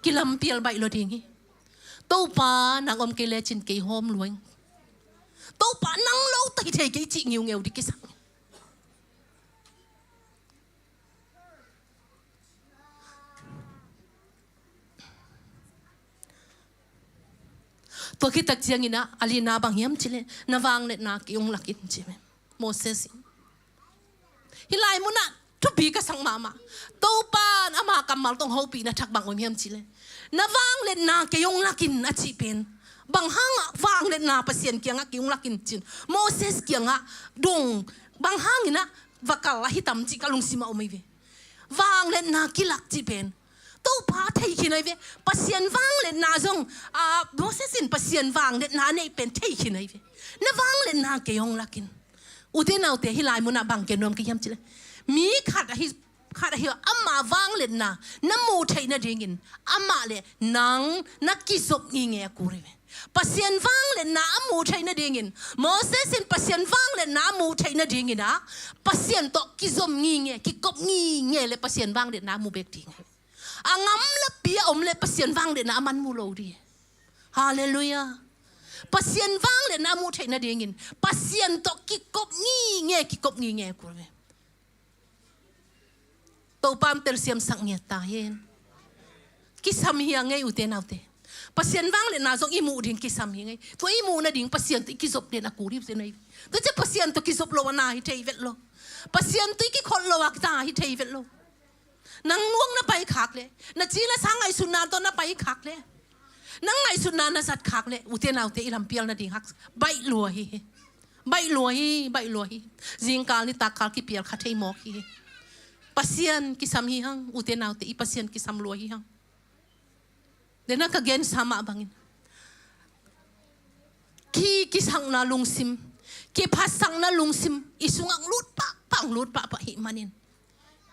Kilampial baih lo ding hi. Topa nang om kei lecin kei hawm luai. Topa nang lo ta hi thei kei cih ngiungeu ding kisam. Tua khit tak ciangin ah, a lina bang hiam cih leh, na vangliatna kei hong lak in ci hi Moses in. Hih lai munah thupi ka sak mahmah. Topa'n ama kammal tawh hong hopihna thak bang om hiam cih leh, na vangliatna kei hong lak in a cih pen, bang hangah vangliatna Pasian kiangah kei hong lak in ci-in Moses kiangah dong, bang hangin ah va kal ahi tam cih ka lungsim ah om hi ve. Vangliatna kilak cih pen Topa thei khin ahi ve. Pasian vangliatna zong, a, Moses in Pasian vangliatna a neih pen thei khin ahi ve. Na vangliatna kei hong lak in. Ute naute, hih lai munah bang gen nuam ka hiam cih leh, mi khat ahi, khat ahi, ama vangliatna na muh theih nadingin amah le nang na kizop ngingei a kul hi ve. Pasian vangliatna a muh theih nadingin, Moses in Pasian vangliatna a muh theih nadingin ah, Pasian tawh kizom ngingei, kikop ngingei le Pasian vangliatna a muh bek ding hi. A ngam le pi a om le Pasian vangliatna a man mu lo ding hi. Halleluiah. Pasian vangliatna a muh theih nadingin Pasian tawh kikop ngingei, kikop ngingei a kul hi ve. Topa'n telsiamsak ngiat ta hen. Kisam hi a ngei, ute naute. Pasian vangliatna zong i muh ding kisam hi a ngei. Tua i muh nading Pasian tawh i kizop den a kul hi ute naute. Tua ciang Pasian tawh kizop lo a na hi thei vet lo. Pasian tawh i kikhol lo a kita hi thei vet lo. Nang luang na pai khak leh, na ci na sa ngaihsutna tawh na pai khak leh, nang ngaihsutna na zat khak leh, ute naute, i lampial nading hak baih lua hi. Baih lua hi, baih lua hi. Zingkal nitakkal kipial kha thei mawk hi. Pasian kisam hi hang, ute naute, i Pasian kisam lua hi hang. Dena ka gensa mah bangin, ki, kisakna lungsim, kiphatsakna lungsim i sungah lut pahpah, lut pahpah hi manin,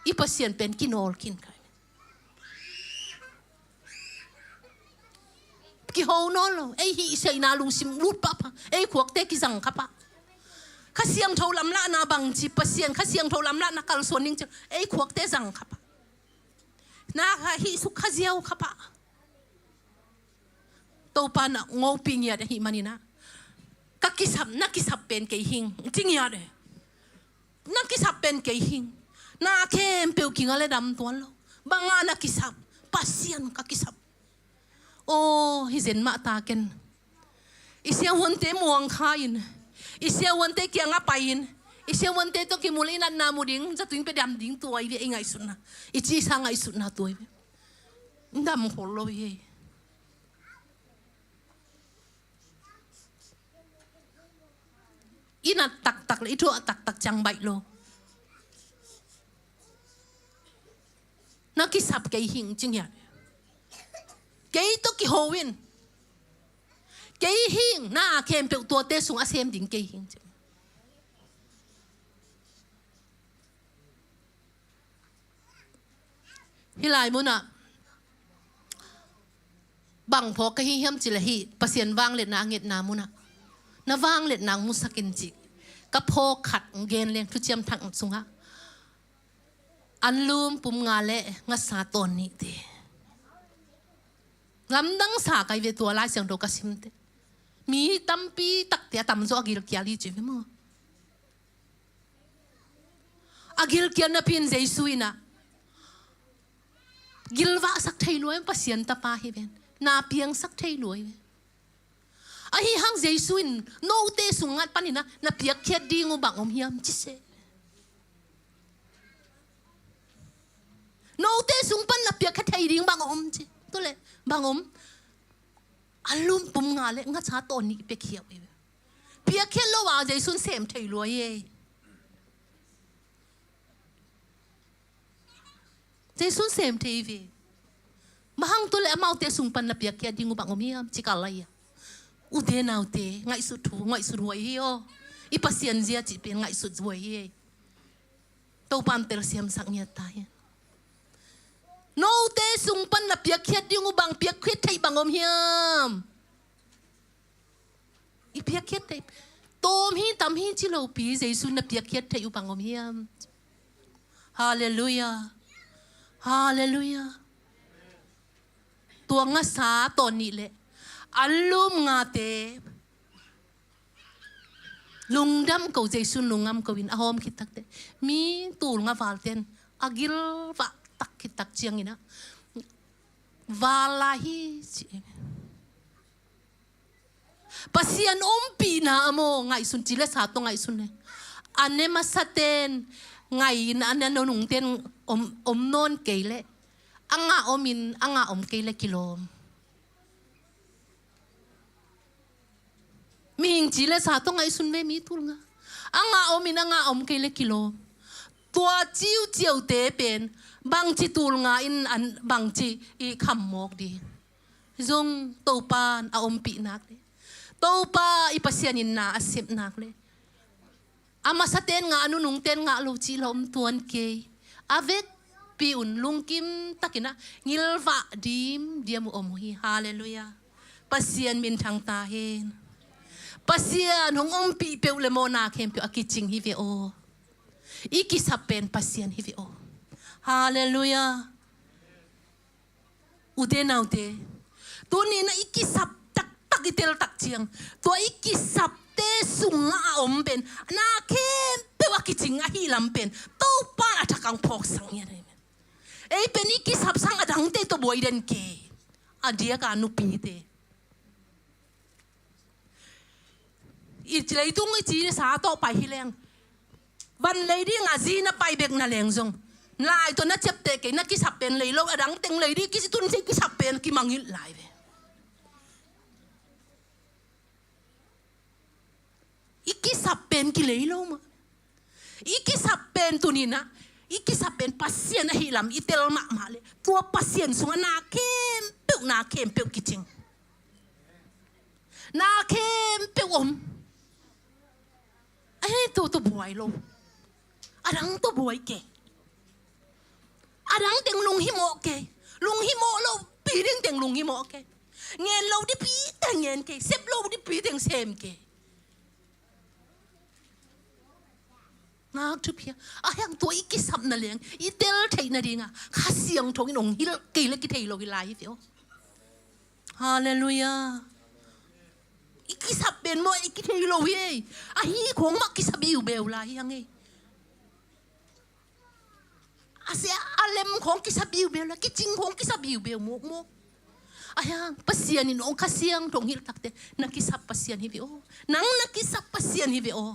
i Pasian pen kinawl khin kha hi. Kiho nawn lo, ei hihseihna lungsim lut pahpah, ei khuakte kizang kha pah. Kha Siangtho lamlahna bangci, Pasian Kha Siangtho lamlahna kalsuan ding ci, ei khuakte zang kha pah. Na kha hih suk kha ziau kha pah. Topa na hong hopih ngiat ahih manin ah, ka kisap, na kisap pen kei hing, ci ngiat e. Na kisap pen kei hing. Na khempeuh kinga le dam tuan lo. Bang a na kisap? Pasian ka kisap. Aw, hi zen mah ta ken. I siavuante muang kha in, i siavuante kiangah pai in, i siavuante tawh kimu le i natna mu ding, zatui in pia dam ding, tua hi ve i ngaihsutna. I cisa ngaihsutna tua hi ve. Dam khol lo hi. I nat taktak le i thuah taktak ciang baih lo. Na kisap kei hing, ci ngiat. Kei tawh kiho in. Kei hing, na khempeuh tuate sung a sem ding kei hing, ci. Hih lai munah bang phawk ka hi hiam cih leh, hih Pasian vangliatna a ngetna munah, na vangliatna musak in ci. Ka phawk khat gen leng, Thuciam Thak sungah, anlum pum nga le ngasa tawn nih te. Lamdang sa ka hi ve, tua Lai Siangtho ka sim teh. Mi tampi takte a tamzaw a gilkial hi ci ve maw. A gilkial napi in Jesu in ah, gilvahsak thei lua in, Pasian Tapa hi ven, na piangsak thei lua hi ven. Ahi hang Jesu in, note sung ngat panin ah na piakkhiat ding uh bang om hiam ci seh. Note sung pan na piakkhiat thei ding bang om ci. Tua leh bang om? Anlum pum nga le ngasa tawn nih piakkhiat uh hi ve. Piakkhiat lo a Jesu in sem thei lua hi ei. Jesu in sem thei hi ve. Bang hang? Tua leh amaute sung pan na piakkhiat ding uh bang om hiam ci kal lai a. Ute naute, ngaihsut thu, ngaihsut huai hi aw. I Pasian zia cih pen ngaihsut huai hi ei. Topa'n telsiamsak ngiat ta hi. Note sung pan na piakkhiat ding uh bang, piakkhiat thei bang om hiam? I piakkhiat thei, tawm hi tam hi ci lopi, Jesu na piakkhiat thei uh bang om hiam? Halleluiah. Halleluiah. Tua ngasa tawn nih le anlum ngate lungdam ko, Jesu in lungngam ko in a hawm khit tak teh, mi tul nga valte in a gilvah tak khit tak ciangin ah, val lai hi ci. Pasian ompihna a maw, ngaihsun ci le sa tawh ngaihsun le. A ne masaten ngai in a ne nunungten om, om nawn kei le. A ngah om in a ngah om kei le kilawm. Mihing ci le sa tawh ngaihsun ve mi tul nga. A ngah om in a ngah om kei le kilawm. Tua ciuciaute pen bangci tul nga in an bangci i kham mawk ding. Zong Topan a ompih nak le, Topa i Pasian in na a sep nak le, a masaten ngah, a nunungten ngah lo cih la om tuan kei. A vekpi un lungkim takin a ngilvah dimdiam uh om uh hi. Halleluiah. Pasian minthang ta hen. Pasian hong ompih peuh le maw, na khempeuh a kicing hi ve aw. I kisap pen Pasian hi ve aw. Halleluiah. Ute naute, tuni-in ah i kisap taktak, i tel tak ciang, tua i kisapte sungah a om pen na khempeuh a kicing ahih lam pen Topan a thak hong phawksak hi. Amen. Ei pen i kisap sang a dangte tawh buai den kei. A diak a nupite i leitung i ci sa tawh pai hi leng, van lei ding a zi na pai bek na leng zong, lai tawh na ciapteh kei, na kisap pen lei lo, a dang teng lei ding, kici tun ci kisap pen kimangngilh lai ve. I kisap pen kilei lo mah. I kisap pen tuni-in ah, i kisap pen Pasian ahih lam i tel mahmah leh, tua Pasian sungah na khempeuh, na khempeuh kicing. Na khempeuh om. Ahi, tua tawh buai lo. A dang tawh buai kei. A dang teng lunghimawh kei. Lunghimawh lopi ding teng lunghimawh kei. Ngen lo dingpi teng ngen kei. Sep lo dingpi teng sem kei. Ngak thupi a, a hiang tua i kisapna leng i tel theih nadingah Kha Siangtho in hong hilh kei leh kithei lo hi lai hi ve aw. Halleluiah. I kisap pen maw, i kithei lo hi ei. Ahi khong mah kisap biubeu lai hi hang ei. A sia a lem khong kisap biubeu lai, kicing khong kisap biubeu mawkmawk. Ahi hang Pasian in hong Kha Siangtho hong hilh takte, na kisap Pasian hi ve aw. Nang na kisap Pasian hi ve aw.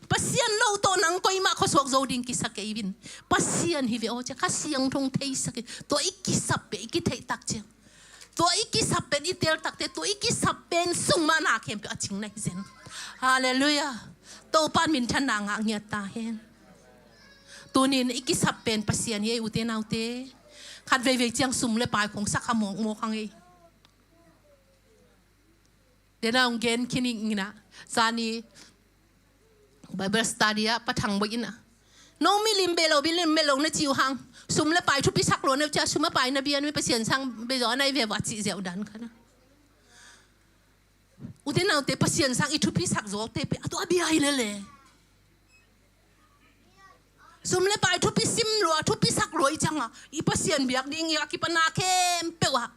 Pasian lo tawh nang koimah khuasuak zo ding kisa kei in. Pasian hi ve aw, cia Kha Siangtho hong theisak hi. Tua i kisap pen i kitheih tak ciang, tua i kisap pen i tel takte, tua i kisap pen sung mah na khempeuh a cing na hi zen. Halleluiah. Topan minthanna ngah ngiat ta hen. Tuni-in i kisap pen Pasian hi ei, ute naute. Khat veivei ciang sum le pai khong sa kha mawkmawk hang ei. Dena hong gen khin ing in ah, zani Bible study ah Pa Thang Bawi in ah, no milim beh lo, milim beh lo na ci uh hang, sum le pai thupi sak lo na uh cia, sum a pai na bia na uh, Pasian sang bia zaw na hi ve uh a cih ziau dan kha na. Ute naute, Pasian sang i thupi sak zawte pen a tua a bia hi lele. Sum le pai thupi sim lua, thupi sak lua i ciangah, i Pasian biak ding i a kipan na khempeuh ah,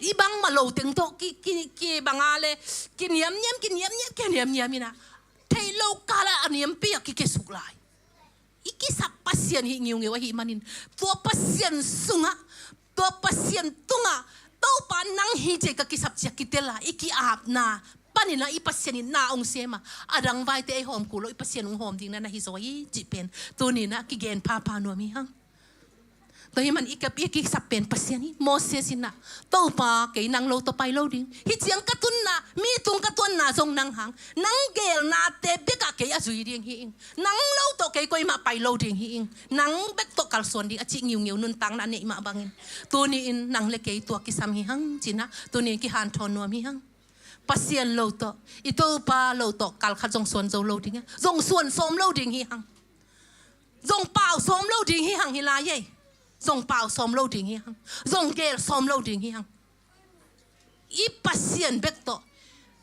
i bangmah lo teng tawh ki, ki, ki bang a le, kiniamniam, kiniamniam, kiniamniam in ah, theih loh kal ah a niampi ah kikiasuk lai. I kisap Pasian hih ngiungeu ahih manin, tua Pasian sungah, tua Pasian tungah, Topa nang hi ci-a ka kisap ci-a kitel a, i ki-apna panin ah i Pasian in na hong sem a, a dang vaite ei hawm kul lo, i Pasian hong hawm ding na na hi zaw hi cih pen tuni-in ah kigen phapha nuam hi hang. Tua ahih man i kap i kisap pen Pasian hi. Moses in ah, Topa, kei nang lo tawh pai lo ding. Hih ciang ka tunna, mi tung ka tuanna zong nang hang, nang geelnate bekah kei a zui ding hi ing. Nang lo tawh kei koimah pai lo ding hi ing. Nang bek tawh kalsuan ding a cih ngiungeu nuntakna a neih mah bangin, tuni-in nang le kei tua kisam hi hang ci-in ah tuni-in kihanthawn nuam hi hang. Pasian lo tawh, i Topa lo tawh kal khat zong suan zo lo ding e. Zong suan sawm lo ding hi hang. Zong pau sawm lo ding hi hang hi lai ei. Zong pau sawm lo ding hi hang. Zong geel sawm lo ding hi hang. I Pasian bek tawh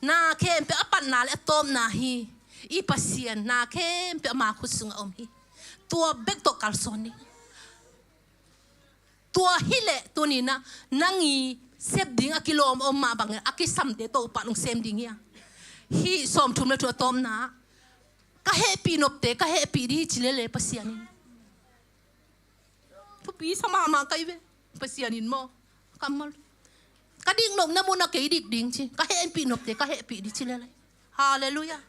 na khempeuh a patna le a tawpna hi. I Pasian na khempeuh ama khut sungah om hi. Tua bek tawh kalsuan ni. Tua hileh tuni-in ah nang i sep ding a kilawm om mah bangin a kisamte Topa in hong sem ding hi a. Hih sawmthum le thum a tawpna ah, ka hehpih nopte ka hehpih ding hi ci lele Pasian in. Thupi sa mahmah ka hi ve. Pasian in maw, kammal, Ka dik nopna munah kei dik ding ci. Ka hehpih nopte ka hehpih ding ci lel hi. Halleluiah.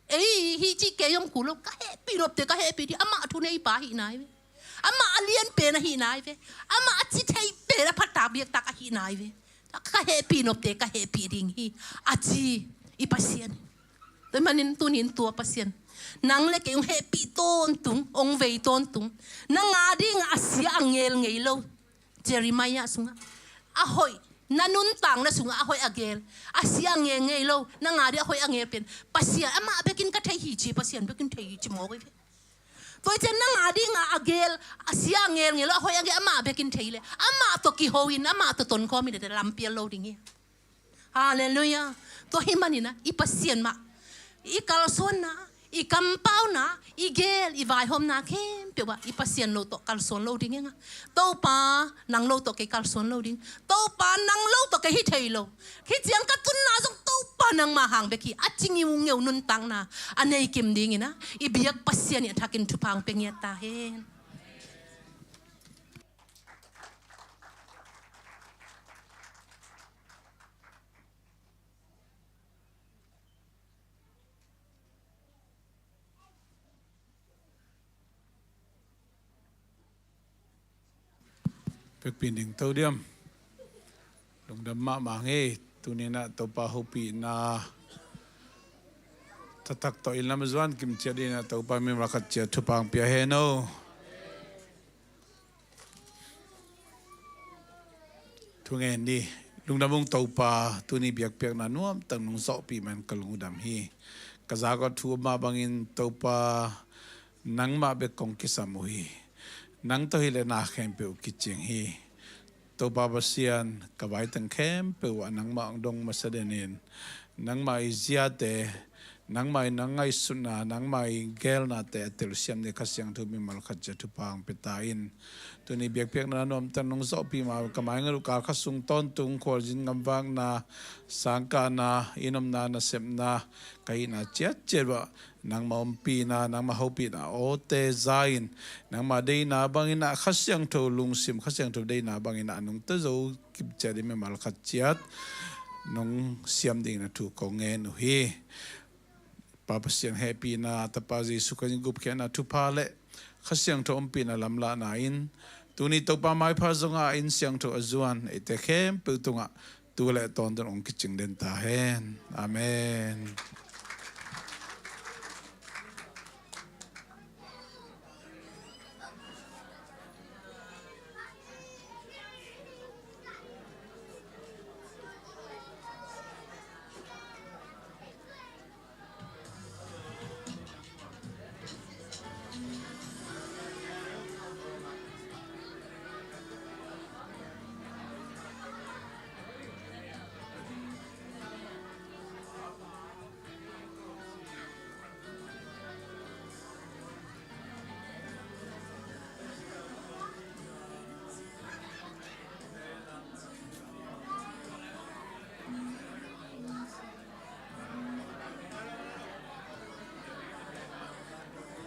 Ei hi cih kei om kul lo, ka hehpih nopte ka hehpih ding. Amah thuneipa ahih nai ve. Amah a lian pen ahih nai ve. Amah a ci thei pen, a phattak biaktak ahih nai ve. Ka hehpih nopte ka hehpih ding hi, a ci i Pasian. Tua ahih manin tuni-in tua Pasian, nang le kei hong hehpih tawntung, hong vei tawntung. Nang a dingah a sia a ngel ngei lo Jeremiah sungah a hoih, na nuntakna sungah a hoih a gel, a sia a ngel ngei lo, nang a ding a hoih a gel pen Pasian, amah bekin ka thei hi ci, Pasian bekin thei hi ci mawk hi ve. Tua hi ciang nang a dingah a gel, a sia a ngel ngei lo, a hoih a gel amah bekin thei leh, amah tawh kiho in, amah tawh tonkhawm in, lampial lo ding hi. Halleluiah. Tua ahih manin ah i Pasian mah i kalsuanna, i kampauna, i gel, i vaihawmna khempeuh ah i Pasian lo tawh kalsuan lo ding hi hang. Topa nang lo tawh kei kalsuan lo ding. Topa nang lo tawh kei hi thei lo. Hih ciang ka tunna zong Topa nangmah hang bek hi, a ci ngiungeu nuntakna a nei kim dingin ah i biak Pasian in a thakin thupha hong pia ngiat ta hen. Pekpin ding to diam. Lungdam mahmah ing ei. Tuni-in ah Topa hopihna taktak tawh inn lam zuan kim ciat dingin ah Topa mimal khat ciat thupha hong pia hen aw. Thungen ni. Lungdam ung Topa, tuni biakpiakna nuamtak nong zawhpih man ka lungdam hi. Ka zak ah thu mah bangin Topa, nangmah bek kong kisam uh hi. Nang tawh hileh na khempeuh kicing hi. Topa Pasian, ka vaitang khempeuh ah nangmah hong dong masa denin, nangmah i ziate, nangmah i na ngaihsutna, nangmah i gelnate a telsiam dingin Kha Siangtho mimal khat ciat thupha hong pia ta in. Tuni biakpiakna nuamtak nong zawhpih mah ka maingat uh kal khat sung tawntung khualzin gamvakna, sangkahna, inn omna, nasepna, ka hihna ciatciat uah nangmah ompihna, nangmah hopihna awte za in, nangmah deihna bangin ah Kha Siangtho lungsim, Kha Siangtho deihna bangin ah a nungta zo kim ciat dingin mimal khat ciat nong siam dingin ah thu kong ngen uh hi. Pa Pasian hehpihna, Tapa Jesuh Khrih gupkhiatna thupha le Kha Siangtho ompihna lamlahna in, tuni Topa maipha zongah a inn siangtho a zuan eite khempeuh tungah tu le tawntung hong kicing den ta hen. Amen.